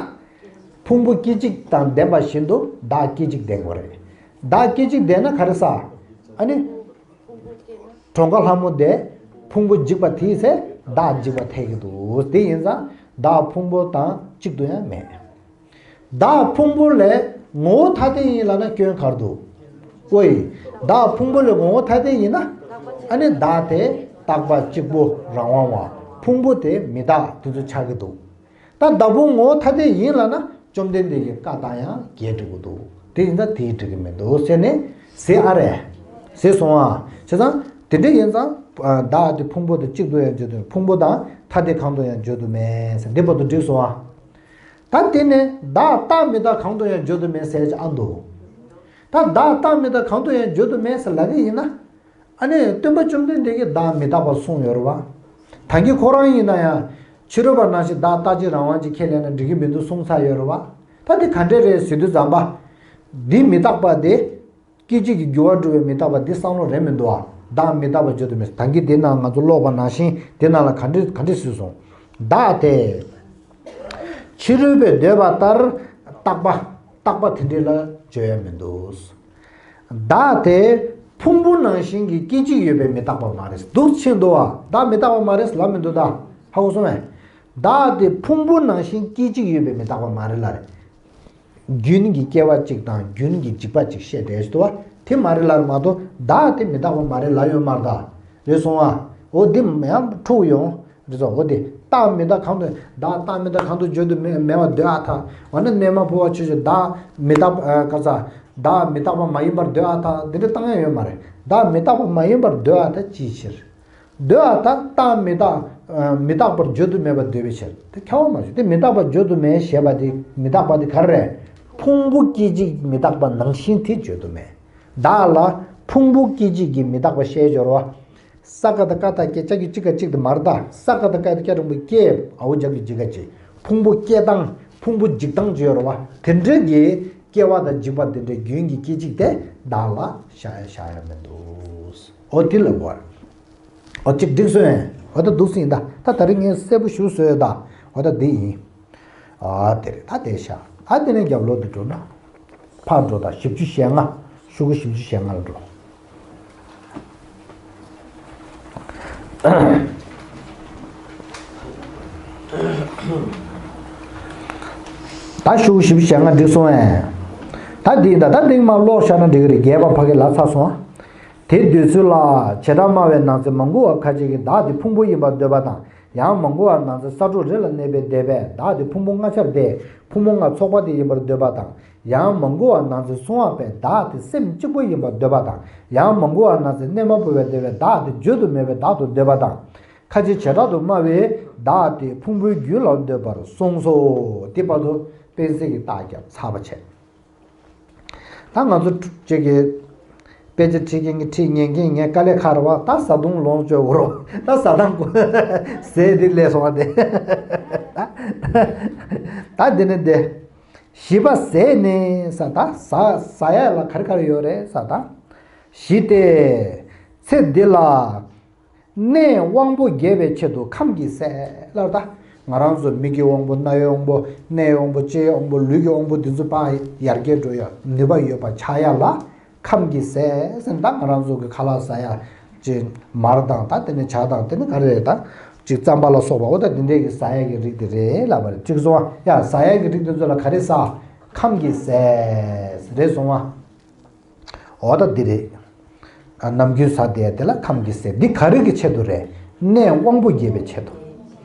ཕུང་པོ་སྐད་ཅིག་དང་ལྡན་པ་བཞིན་དུ་བདག་སྐད་ཅིག་ལྡན་དགོས་རེད། བདག་སྐད་ཅིག་ལྡན་ན་ག་རེ་ཟ། ཨ་ནི། གྲངས་ཀ་ལྷ་མོ་དེ་ཕུང་པོ་འཇིག་པ་དེའི་ཚེ་བདག་འཇིག་པ་འཐད་ཀྱི་འདུག་དེ་ཡིན་ཙང་བདག་ཕུང་པོ་དང་གཅིག་ཏུ་ཡང་མེད། བདག་ཕུང་པོ་ལས་ངོ་བོ་ཐ་དད་ཡིན་ལབ་ན་སྐྱོན་ག་རེ་འདུག་ཨོ་ཡ། བདག་ཕུང་པོ་ལས་ངོ་བོ་ཐ་དད་ཡིན་ན། ཨ་ནི་བདག་དེ་རྟག་པ་གཅིག་པུ་རང་དབང་བ། ཕུང་པོ་དེ་མི་རྟག་དེ་ཚོ་ཆགས་ཀྱི་འདུག་ད་བདག་ཕུང་ངོ་བོ་ཐ་དད་ཡིན་ལབ་ན་བཅོམ་ལྡན་འདས་ཀྱི་བཀའ་དང་ཡང་འགལ་འགྲིག་གི་འདུག་དེ་ཡིན་ཙང་དེས་འགྲིག་གི་མི་འདུག་ཟེར་ནས་ཟེར་ཨ་རེད། ཟེར་སོང་ཨ། བྱས་ཙང་དེ་འདྲ་ཡིན་ཙང་བདག་དེ་ཕུང་པོ་དང་གཅིག་ཏུ་ཡང་བརྗོད་དུ། ཕུང་པོ་དང་ཐ་དད་གང་དུ་ཡང་བརྗོད་དུ་མེད་ཟེར། འདི་བར་དུ་འགྲིག་སོང་ཨ། ད་དེ་ནས་བདག་རྟག་མི་རྟག་གང་དུ་ཡང་བརྗོད་དུ་མེད་ཟེར་ཅིག་ཨ་འདུག་ད་བདག་རྟག་མི་རྟག་གང་དུ་ཡང་བརྗོད་དུ་མེད་ཟེར་ལབ་ཀྱི་ཡིན་ན། ཨ་ནི་སྟོན་པ་བཅོམ་ལྡན་འདས་ཀྱིས་བདག་མི་རྟག་པ་གསུངས་ཡོད་རེད་བ། ད་གིན་ཁོ་རང་ཡིན་ན་ཡང་ཕྱི་རོལ་པ་ནང་བཞིན་བདག་རྟག་གཅིག་རང་དབང་ཅིག་ཁས་ལེན་ན་འགྲིག་གི་མི་འདུག་གསུངས་ཚར་ཡོད་རེད་བ། ད་དེ་ག་འདྲས་རེད་ཟེར་དུས་ཙམ་པ། འདི་མི་རྟག་པ་དེ། སྐད་ཅིག་གིས་འགྱུར་བ་འགྲོ་བའི་མི་རྟག་པ་འདི་བསམ་བློ་རེད་མི་འདུག་ཨ། བདག་མི་རྟག་པ་བརྗོད་དུ་མེད། ད་གིན་དེ་ནང་ང་ཚོ་ཀློག་པ་ནང་བཞིན་དེ་ནང་ལ་ག་འདྲས་ག་འདྲས་གསུངས་སོང་། བདག་དེ། ཕྱི་རོལ་པས་འདོད་པ་ལྟར་རྟག་པ། རྟག་པ་དེ་འདྲས་ལ་བརྗོད་ཡ་མི་འདུག། བདག་དེ་ཕུང་པོ་ནང་བཞིན་གྱི་སྐད་ཅིག་ཡོད་པའི་མི་རྟག་པ་མ་རེད། འདུག་ཕྱིན་འདུག་བ། བདག་མི་རྟག་པ་མ་རེད་ལབ་མི་འདུག་ད། ཧ་གོ་སོང་ངས། བདག་དེ་ཕུང་པོ་ནང་བཞིན་སྐད་ཅིག་ཡོད་པའི་མི་རྟག་པ་མ་རེད་ལབ་རེད། རྒྱུན་གྱི་སྐྱེ་བ་གཅིག་དང་རྒྱུན་གྱི་འཇིག་པ་གཅིག་བཤད་བསྡད་འདུག་བ། དེ་མ་རེད་ལབ་རེད་མ་གཏོགས་བདག་དེ་མི་རྟག་པ་མ་རེད་ལབ་ཡོད་མ་རེད་ད། རེད་སོང་བ། འོ་འདི་ཡང་འཁྲུག་ཡོང་། རེད་སོང་འོ་དེ་རྟག་མི་རྟག་གང་དུ་བདག་རྟག་མི་རྟག་གང་དུ་བརྗོད་དུ་མེད་མེད་པར་འདོད་ཨ་ཐ། འོ་ན་གནས་མ་བུ་བ་ཆོས་ཅན་བདག་མི་རྟག་པ་ཨ་ག་ས། བདག་མི་རྟག་པ་མ་ཡིན་པར་འདོད་ཨ་ཐ་འདི་འདྲ་བཏང་ཡ་ཡོད་མ་རེད། བདག་མི་རྟག་པ་མ་ཡིན་པར་འདོད་ཨ་ཐ་ཅིའི་ཕྱིར། འདོད་ཨ་ཐ་རྟག་མི་རྟག་ཨ་མི་རྟག་པར་བརྗོད་དུ་མེད་པར་འདོད་པའི་ཕྱིར་དེ་ཁྱད་པར་མ་བྱུང་། དེ་མི་རྟག་པར་བརྗོད་དུ་མེད་ཞེས་པ་དེ་མི་རྟག་པ་དེ་ག་རེ་རེད། ཕུང་པོ་སྐད་ཅིག་མི་རྟག་པ་ནང་བཞིན་དེ་བརྗོད་དུ་མེད། བདག་ལ་ཕུང་པོ་སྐད་ཅིག་གི་མི་རྟག་པ་བཤད་སྦྱོར་བ། ས་ཀ་ད་ཀ་ད་སྐད་ཅག་གི་གཅིག་ག་གཅིག་དེ་མར་ད། ས་ཀ་ད་ཀ་ད་སྐད་རིང་པོ་སྐྱེ། ཨའུ་རྒྱབ་ཀྱི་འཇིག་ག་ཅིག་ཕུང་པོ་སྐྱེ་སྟངས་ཕུང་པོ་འཇིག་སྟངས་ཅིག་ཡོད་རེད་བ། དེ་འདྲ་གི་སྐྱེ་བ་དང་འཇིག་པ་དེ་འདྲའི་རྒྱུན་གྱི་སྐད་ཅིག་དེ་བདག་ལ་བཞག་ཡ་བཞག་ཡ་མི་འདུག། འོ་དེ་ལ་གོ། འོ་གཅིག་འགྲིག་སོང་ངས། འོ་ད་འདུག་སེ་ཡིན་ད། ད་ད་རིང་ངས་གསལ་པོ་ཞུ་སོང་ད། འོ་ད་འདི་ཡིན། ཨ་དེ་རེད་ད་དེ་ཤག་ད་དེ་ནས་རྒྱབ་ལོགས་དེ་འགྲོ་ན། ཕར་འགྲོ་ད་བཞི་བཅུ་ཞེ་ལྔ། ཤོག་གུ་བཞི་བཅུ་ཞེ་ལྔ་ལ་འགྲོ། ད་ཤོག་གུ་བཞི་བཅུ་ཞེ་ལྔ་འགྲིག་སོང་ངས། ད་འདི་ཡིན་ད། ད་འདི་མར་ཀློག་བཞག་ན་འགྲིག་གི་རེད། རྒྱས་པ་ཕ་གི་ལབ་ཚར་སོང་ཨ། དེ་འདོད་ཚུལ་ལ། བྱེ་བྲག་སྨྲ་བའི་ནང་ཚན་མང་པོ་བ་ཁ་ཅིག་གིས་བདག་དེ་ཕུང་པོ་ཡིན་པར་འདོད་པ་དང་། ཡང་མང་པོ་བ་ནང་ཚན་ས་དྲུག་རེ་ལ་གནས་པའི་འདོད་པས་བདག་དེ་ཕུང་པོ་ལྔ་ཆར་ཏེ། ཕུང་པོ་ལྔ་ཚོགས་པ་དེ་ཡིན་པར་འདོད་པ་དང་། ཡང་མང་པོ་བ་ནང་ཚན་གསུང་བ་པས་བདག་དེ་སེམས་གཅིག་པོ་ཡིན་པར་འདོད་པ་དང་། ཡང་མང་པོ་བ་ནང་ཚན་གནས་མ་བུ་བའི་འདོད་པས་བདག་དེ་བརྗོད་དུ་མེད་པའི་བདག་ཏུ་འདོད་པ་དང་། ཁ་ཅིག་བྱེ་བྲག་ཏུ་སྨྲ་བས་བདག་དེ་ཕུང་པོའི་རྒྱུན་ལ་འདོད་པར་གསུངས་སོ། དེ་བར་དུ་དཔེ་གསལ་གྱི་རྟགས་བརྒྱབ་ཚར་བ་བྱས། ད་ང་ཚོ་གཅིག་གིས་དཔེ་ཆ་ཁྲིད་མཁན་གྱིས་ཁྲིད། ཉན་མཁན་ངས་དཀའ་ལས་ཁག་རེད་བ། ད་བཟའ་བཏུང་ལོངས་སྤྱོད་དགོས་རོགས། ད་བཟའ་བཏང་དགོས། ཟས་འདི་ལས་སོང་བ་དེ། ད་འདི་ནི་འདི། བཞི་པ་ཟས་ནི་ས་ད་ཟ་ཟ་ཡ་ལ་ག་རེ་ག་རེ་ཡོད་རེད་ས་ད། བཞི་སྟེ། ཚེ་འདི་ལ། གནས་དབང་པོ་རྒྱས་པའི་ཆེད་དུ་ཁམས་ཀྱི་ཟས་ལབ་ད། ང་རང་ཚོ་མིག་གི་དབང་པོ། རྣ་བའི་དབང་པོ། སྣའི་དབང་པོ། ལྕེའི་དབང་པོ། ལུས་ཀྱི་དབང་པོ་འདི་ཚོ་ཕར་ཡར་རྒྱས་འགྲོ་ཡ་ནུས་པ་ཡོད་པ་ཆགས་ཡ་ལ་ཁམས་ཀྱི་ཟས་ཟེར་ན་ད་ང་རང་ཚོ་གི་ཁ་ལག་ཟ་ཡ་ཅིག་མར་དང་ད་དེ་ནས་ཇ་དང་དེ་ནས་ག་རེ་རེད་ད། ཅིག་རྩམ་པ་ལ་སོགས་པ། འོ་ད་འདི་འདྲས་ཀྱི་ཟ་ཡ་གི་རིགས་དེ་རེད་ལབ་པ་རེད། གཅིག་སོང་ཡ་ཟ་ཡ་གི་རིགས་དེ་ཚོ་ལ་ག་རེ་ཟ། ཁམས་ཀྱི་ཟས་རེད་སོང་བ། འོ་ད་འདི་རེད། ཨ་ནམ་རྒྱུན་ཟ་བསྡད་དེ་ལ་ཁམས་ཀྱི་ཟས། འདི་ག་རེ་གི་ཆེད་དུ་རེད། གནས་དབང་པོ་རྒྱས་པའི་ཆེད་དུ།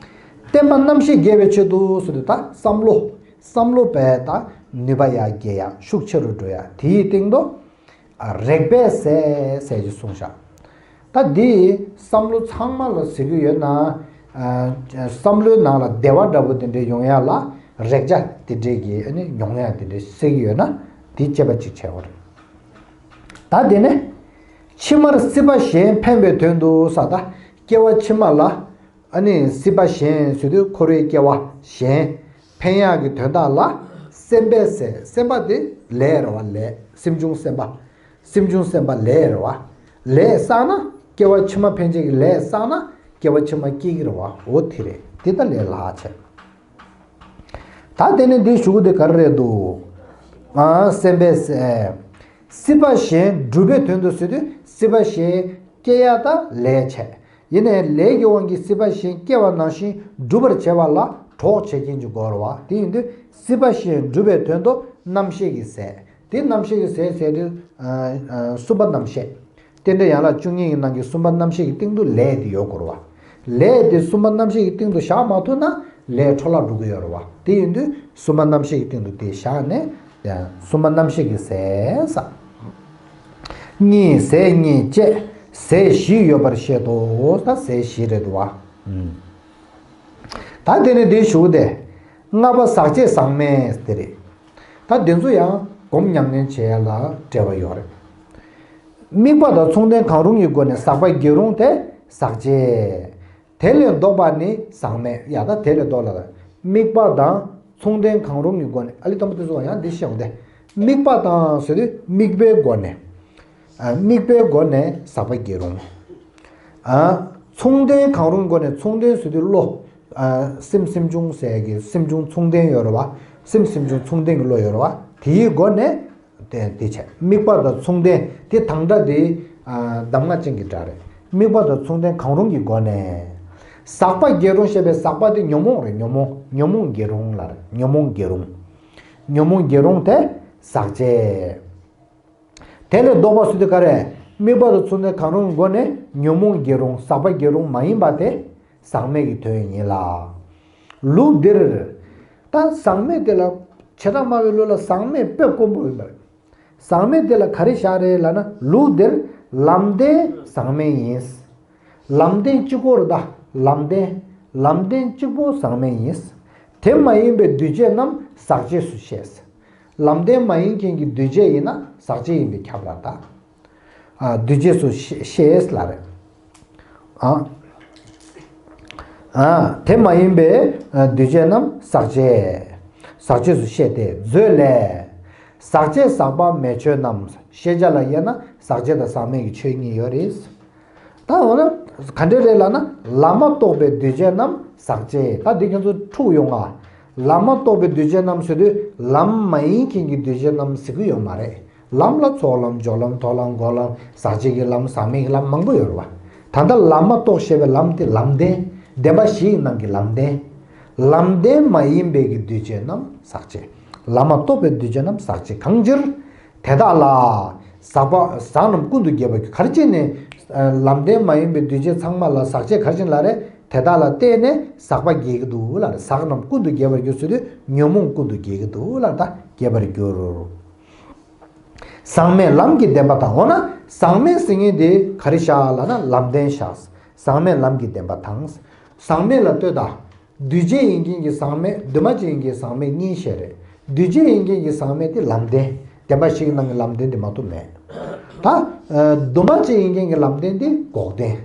བརྟན་པ་རྣམ་ཤེས་རྒྱས་པའི་ཆེད་དུ་ཟེར་དུས་ད་བསམ་བློ། བསམ་བློ་བས་ད་ནུས་པ་ཡར་རྒྱས་ཡ་ཤུགས་ཆེ་རུ་འགྲོ་ཡ་དེའི་སྟེང་དུ། ཨ་རེག་པའི་ཟས་ཟེར་གྱི་གསུངས་བཞག་ད་འདི་བསམ་བློ་ཚང་མ་ལ་ཟེར་གྱི་ཡོད་ན། ཨ་བསམ་བློའི་ནང་ལ་བདེ་བ་འདྲ་པོ་དེ་འདྲ་ཡོང་ཡ་ལ་རེག་བྱ་དེ་འདྲས་ཀྱི་ཨ་ནི་མྱོང་ཡ་དེ་འདྲས་ཟེར་གྱི་ཡོད་ན་དེ་དཔྱད་པ་ཅིག་བྱས་པ་རེད། ད་དེ་ནས་ཕྱི་མར་སྲིད་པ་གཞན་འཕེན་པའི་དོན་དུ་ས་ད་སྐྱེ་བ་ཕྱི་མ་ལ་ཨ་ནི་སྲིད་པ་གཞན་ཟེར་དུས་འཁོར་བའི་སྐྱེ་བ་གཞན་འཕེན་ཡག་གི་དོན་དག་ལ་སེམས་པས་ཟས། སེམས་པ་དེ་ལས་རེད་བ། ལས་སེམས་བྱུང་སེམས་པ། སེམས་བྱུང་སེམས་པ་ལས་རེད་བ། ལས་བསགས་ན་སྐྱེ་བ་ཕྱི་མ་འཕེན་བྱེད་ཀྱི་ལས་བསགས་ན་སྐྱེ་བ་ཕྱི་མ་སྐྱེ་གི་རེད་བ། འོ་དེ་རེད། དེ་ད་ལས་ལྷག་བྱས། ད་དེ་ནས་འདི་ཞུ་གི་དེ་ག་རེ་རེད་འདུག་ཨ་སེམས་པས་ཟས། སྲིད་པ་གཞན་སྒྲུབ་པའི་དོན་དུ་ཟེར་དུས་སྲིད་པ་གཞན་སྐྱེ་ཡ་ད་ལས་བྱས། ཡིན་ནའི་ལས་ཀྱི་དབང་གིས་སྲིད་པ་གཞན་སྐྱེ་བ་ནང་བཞིན་སྒྲུབ་པར་བྱེད་པ་ལ་གྲོགས་བྱེད་མཁན་གྱི་སྒོ་རེད་བ། དེ་ཡིན་དུས་སྲིད་པ་གཞན་སྒྲུབ་པའི་དོན་དུ་རྣམ་ཤེས་ཀྱི་ཟས། དེ་རྣམ་ཤེས་ཀྱི་ཟས་ཟེར་དུས་ཨ་ཨ་གསུམ་པ་རྣམ་ཤེས། རྟེན་འབྲེལ་ཡན་ལག་བཅུ་གཉིས་ཀྱི་ནང་གི་གསུམ་པ་རྣམ་ཤེས་ཀྱི་སྟེང་དུ་ལས་དེ་ཡོད་དགོས་རེད་བ། ལས་དེ་གསུམ་པ་རྣམ་ཤེས་ཀྱི་སྟེང་དུ་བཞག་མ་ཐུབ་ན་ལས་འཕྲོ་བརླག་འགྲོ་གི་ཡོད་རེད་བ། དེ་ཡིན་དུས་གསུམ་པ་རྣམ་ཤེས་ཀྱི་སྟེང་དུ་དེ་བཞག་ནས་ཡང་གསུམ་པ་རྣམ་ཤེས་ཀྱི་ཟས་ཟ། གཉིས་ཟས་གཉིས་བཅས་ཟས་བཞི་ཡོད་པར་བཤད་དོ། ད་ཟས་བཞི་རེད་འདུག་བ། ཨུམ། ད་དེ་ནས་འདི་ཞུ་སྟེ། ལྔ་པ་ཟག་བཅས་ཟག་མེད་དེ་རེད། ད་འདི་ཚོ་ཡང་སྒོམ་ཉམས་ལེན་བྱེད་ཡ་ལ་འབྲེལ་བ་ཡོད་རེད། དམིགས་པ་དང་མཚུངས་ལྡན་གང་རུང་གི་སྒོ་ནས་ཟག་པ་བརྒྱད་རུང་སྟེ་ཟག་བཅས། དེ་ལས་ལྡོག་པ་ནི་ཟག་མེད། ཡ་ད་དེ་ལས་ལྡོག་ལ་དམིགས་པ་དང་ མཚུངས་ལྡན་གང་རུང་གི་སྒོ་ནས། ཨ་ལི་སྟོན་པ་དེ་ཚོ་ཡང་འདི་བཤད་འོང་དེ། དམིགས་པ་དང་ཟེར་དུས་དམིགས་པའི་སྒོ་ནས། ཨ། དམིགས་པའི་སྒོ་ནས་ཟག་པ་བརྒྱད་རུང་། ཨ། མཚུངས་ལྡན་གང་རུང་སྒོ་ནས། མཚུངས་ལྡན་ཟེར་དུས་བློ། ཨ། སེམས་སེམས་བྱུང་ཟེར་གྱི་སེམས་བྱུང་མཚུངས་ལྡན་ཡོད་རེད་བ། སེམས་སེམས་བྱུང་མཚུངས་ལྡན་གྱི་བློ་ཡོད་རེད་བ། དེའི་སྒོ་ནས། དེ་དེ་བྱས། དམིགས་པ་དང་མཚུངས་ལྡན་དེ་དང་སྒྲ་དེ། ཨ། གདམས་ངག་ཅན་གྱི་སྒྲ་རེད། དམིགས་པ་དང་མཚུངས་ལྡན་གང་རུང་གི་སྒོ་ནས། ཟག་པ་བརྒྱད་རུང་ཞེས་པའི་ཟག་པ་དེ་ཉོན་མོངས་རེད། ཉོན་མོངས། ཉོན་མོངས་བརྒྱད་རུང་ལ་རེད། ཉོན་མོངས་བརྒྱད་རུང་། ཉོན་མོངས་བརྒྱད་རུང་དེ་ཟག་བཅས། དེ་ལས་ལྡོག་པ་ཟེར་དུས་ག་རེ། དམིགས་པ་དང་མཚུངས་ལྡན་གང་རུང་གི་སྒོ་ནས་ཉོན་མོངས་བརྒྱད་རུང་ཟག་པ་བརྒྱད་རུང་མ་ཡིན་པ་དེ། ཟག་མེད་ཀྱི་དོན་ཡིན་ལ། ལུགས་འདིར། ད་ཟག་མེད་དེ་ལ། བྱེ་བྲག་སྨྲ་བའི་ལུགས་ལ་ཟག་མེད་དཔེ་དཀོན་པོ་ཡིན་པ་རེད། ཟག་མེད་དེ་ལ་ག་རེ་བཞག་རེད་ལབ་ན། ལུགས་འདིར་ལམ་བདེན་ཟག་མེད་ཡིན། ལམ་བདེན་གཅིག་པོ་རེད་ད། ལམ་བདེན། ལམ་བདེན་གཅིག་པོ་ཟག་མེད་ཡིན། དེ་མ་ཡིན་པའི་འདུས་བྱས་རྣམས་ཟག་བཅས་སུ་བཤད། ལམ་བདེན་མ་ཡིན་མཁན་གྱི་འདུས་བྱས་ཡིན་ན་ཟག་བཅས་ཡིན་པས་ཁྱབ་ལ་ད། ཨ། འདུས་བྱས་སུ་ཤེས་ཤེས་ལ་རེད། ཨ། ཨ། དེ་མ་ཡིན་པའི་འདུས་བྱས་རྣམས་ཟག་བཅས། ཟག་བཅས་སུ་བཤད་དེ། མཛོད་ལས། ཟག་བཅས་ཟག་པ་མེད་ཆོས་རྣམས། ཤེས་བྱ་ལ་དབྱེ་ན་ཟག་བཅས་དང་ཟག་མེད་ཀྱི་ཆོས་གཉིས་ཡོད་རེད། ད་འོ་ན་ག་འདྲ་རེད་ལབ་ན། ལམ་མ་གཏོགས་པའི་འདུས་བྱས་རྣམས་ཟག་བཅས། ད་འདི་ཁྱོད་ཚོ་འཁྲུག་ཡོང་ང་། ལམ་མ་གཏོགས་པའི་འདུས་བྱས་རྣམས་ཟེར་དུས་ལམ་མ་ཡིན་མཁན་གྱི་འདུས་བྱས་རྣམས་ཟེར་གྱི་ཡོད་མ་རེད། ལམ་ལ་ཚོགས་ལམ་སྦྱོར་ལམ་མཐོང་ལམ་སྒོམ་ལམ་ཟག་བཅས་ཀྱི་ལམ་ཟག་མེད་ཀྱི་ལམ་མང་པོ་ཡོད་རེད་བ། ད་ལྟ་ལམ་མ་གཏོགས་ཞེས་པའི་ལམ་དེ་ལམ་བདེན། བདེན་པ་བཞི་ཡི་ནང་གི་ལམ་བདེན། ལམ་བདེན་མ་ཡིན་པའི་གི་འདུས་བྱས་རྣམས་ཟག་བཅས། ལམ་མ་གཏོགས་པའི་འདུས་བྱས་རྣམས་ཟག་བཅས། གང་ཕྱིར། དེ་དག་ལ། ཟག་པ་ཟག་རྣམས་ཀུན་ཏུ་རྒྱས་པར་འགྱུར། ག་རེ་བྱས་ནས། ལམ་བདེན་མ་ཡིན་པའི་འདུས་བྱས་ཚང་མ་ལ་ཟག་བཅས་ག་རེ་བྱས་ལབ་རེད། དེ་དག་ལ་བརྟེན་ནས་ཟག་པ་རྒྱས་ཀྱི་འདུག་ལབ་རེད། ཟག་རྣམས་ཀུན་ཏུ་རྒྱས་པར་འགྱུར་ཟེར་དུས་ཉོན་མོངས་ཀུན་ཏུ་རྒྱས་ཀྱི་འདུག་ལབ། ད་རྒྱས་པར་འགྱུར། ཟག་མེད་ལམ་གྱི་བདེན་པ་དང་། འོ་ན་ཟག་མེད་ཟེར་མཁན་དེ་ག་རེ་བཞག་ལབ་ན་ལམ་བདེན་བཞག། ཟག་མེད་ལམ་གྱི་བདེན་པ་དང་། ཟག་མེད་ལ་ལྟོས་དང་། འདུས་བྱས་ཡིན་མཁན་གྱི་ཟག་མེད། འདུས་མ་བྱས་ཡིན་མཁན་གྱི་ཟག་མེད་གཉིས་བཤད་རེད། འདུས་བྱས་ཡིན་མཁན་གྱི་ཟག་མེད་དེ་ལམ་བདེན། བདེན་པ་བཞི་གི་ནང་གི་ལམ་བདེན་དེ་མ་གཏོགས་མེད། ད། ཨ། འདུས་མ་བྱས་ཡིན་མཁན་གྱི་ལམ་བདེན་དེ་འགོག་བདེན།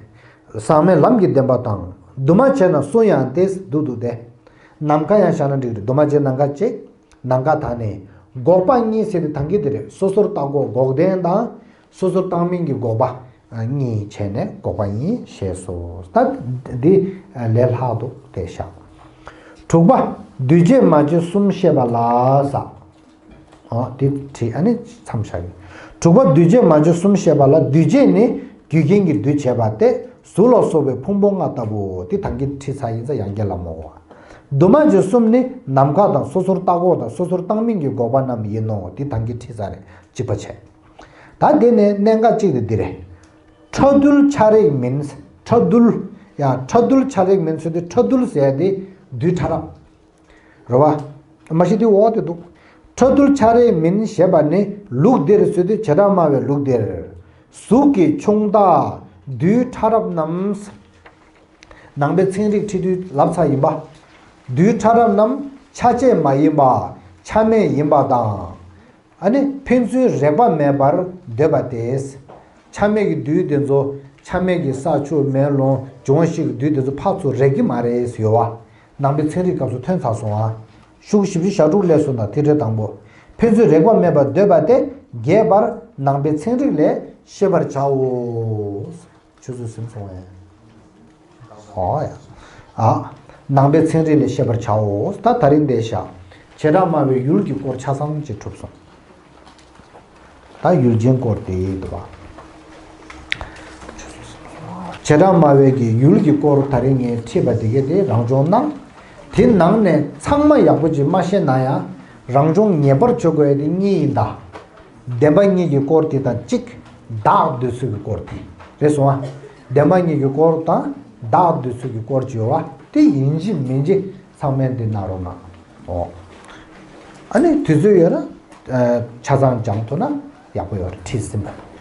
ཟག་མེད་ལམ་གྱི་བདེན་པ་དང་། འདུས་མ་བྱས་ན་སུ་ཡང་དེ་སྡུག་འདུག་སྟེ། ནམ་མཁའ་ཡང་བཞག་ན་འགྲིག་རེད། འདུས་མ་བྱས་ནམ་མཁའ་གཅིག། ནམ་མཁའ་དང་ནི། འགོག་པ་གཉིས་ཟེར་དེ་ཐང་གི་དེ་རེད། སོ་སོར་བརྟགས་འགོག་འགོག་བདེན་དང་། སོ་སོར་བརྟགས་མིན་གྱི་འགོག་པ་གཉིས་བྱས་ནས་འགོག་པ་གཉིས་ཞེས་སོ། ད་འདི་ལས་ལྷག་འདུག་དེ་བཞག། དྲུག་པ། འདུས་བྱས་མ་བྱས་གསུམ་བཤད་པ་ལ་ཟག། ཨོ་དེ་བྲིས། ཨ་ནི་མཚམས་བཞག་གི། དྲུག་པ། འདུས་བྱས་མ་བྱས་གསུམ་བཤད་པ་ལ། འདུས་བྱས་ནི་རྒྱུ་རྐྱེན་གྱིས་འདུས་བྱས་པ་སྟེ། གཟུགས་ལ་སོགས་པའི་ཕུང་པོ་ལྔ་ལྟ་བུའོ། དེ་ཐང་གི་བྲིས་ཚར་ཡིན་ཙང་ཡང་བསྐྱར་ལབ་མ་དགོས་པ། འདུས་མ་བྱས་གསུམ་ནི་ནམ་མཁའ་དང་། སོ་སོར་བརྟགས་འགོག་དང་། སོ་སོར་བརྟགས་མིན་གྱི་འགོག་པ་རྣམས་ཡིན་ནོ། དེ་ཐང་གི་བྲིས་ཚར་རེད། གཅིག་པ་བྱས། ད་དེ་ནས་གནད་འགག་གཅིག་དེ་འདི་རེད། ཕྲ་རྡུལ་ཆ་རེག་མིན། ཕྲ་རྡུལ། ཡ། ཕྲ་རྡུལ་ཆ་རེག་མིན་ཟེར་དུས་ཕྲ་རྡུལ་ཟེར་དེ་རྡུལ་ཕྲ་རབ་རེད་བ། མ་གཞི་དེ་འོག་དེ་འདུག། ཕྲ་རྡུལ་ཆ་རེག་མིན་ཞེས་པ་ནི་ལུགས་འདིར་ཟེར་དུས་བྱེ་བྲག་སྨྲ་བའི་ལུགས་འདིར། གཟུགས་ཀྱི་ཕྱོགས་མཐའ་རྡུལ་ཕྲ་རབ་རྣམས། ནང་པའི་ཚན་རིག་ཁྲིད་དུས་ལབ་ཚར་ཡིན་པ། རྡུལ་ཕྲ་རབ་རྣམས་ཆ་བཅས་མ་ཡིན་པ། ཆ་མེད་ཡིན་པ་དང་། ཨ་ནི་ཕན་ཚུན་རེག་པ་མེད་པར་འདོད་པ་སྟེ། ཆ་མེད་ཀྱི་རྡུལ་དེ་ཚོ། ཆ་མེད་ཀྱི་ས་ཆུ་མེ་རླུང་འབྱུང་བ་བཞི་གི་རྡུལ་དེ་ཚོ་ཕར་ཚུར་རེག་གི་མ་རེད་ཟེར་ཡོད་བ། ནང་པའི་ཚན་རིག་སྐབས་སུ་ཐོན་ཚར་སོང་ཨ། ཤོག་བཞི་བཅུ་ཞེ་དྲུག་ལས་སུ་དང་ཐིག་ཕྲེང་དང་པོ། ཕན་ཚུན་རེག་པ་མེད་པར་འདོད་པ་སྟེ། རྒྱས་པར་ནང་པའི་ཚན་རིག་ལས་ཤེས་པར་བྱའོ། ཆུ་ཚོད་ཟིན་སོང་ངས། ཨོ་ཡ། ཨ། ནང་པའི་ཚན་རིག་ལས་ཤེས་པར་བྱའོ། ད་ད་རིང་འདིར་བཞག། བྱེ་བྲག་སྨྲ་བའི་ཡུལ་གྱི་སྐོར་ཆ་ཚང་ཅིག་གྲུབ་སོང་། ད་ཡུལ་ཅན་སྐོར་དེ་འདུག་བ། བྱེ་བྲག་སྨྲ་བའི་གི་ཡུལ་གྱི་སྐོར་ད་རིང་ངས་ཁྲིད་པ་དེ་གས་དེ་རང་སྦྱོང་གནང་། དེ་ནང་ནས་ཚང་མ་ཡག་པོ་ཅིག་མ་ཤེས་ན་ཡང་རང་སྦྱོང་ངེས་པར་བྱེད་དགོས་ཡ་དེ་གཉིས་ཡིན་ད། བདེན་པ་གཉིས་ཀྱི་སྐོར་དེ་དང་གཅིག། བདག་འདོད་ཚུལ་གྱི་སྐོར་དེ། རེད་སོང་ཨ། བདེན་པ་གཉིས་ཀྱི་སྐོར་དང་བདག་འདོད་ཚུལ་གྱི་སྐོར་བརྗོད་པ་དེ་ཡིན་གཅིག་མིན་གཅིག་ཚང་མས་འདི་གནང་རོགས་གནང་། ཨོ། ཨ་ནི་དུས་ཚོད་ཡོད་ན་ཆ་ཚང་སྦྱང་ཐུབ་ན་ཡག་པོ་ཡོད་རེད། ཁྲིད་ཟིན་པ།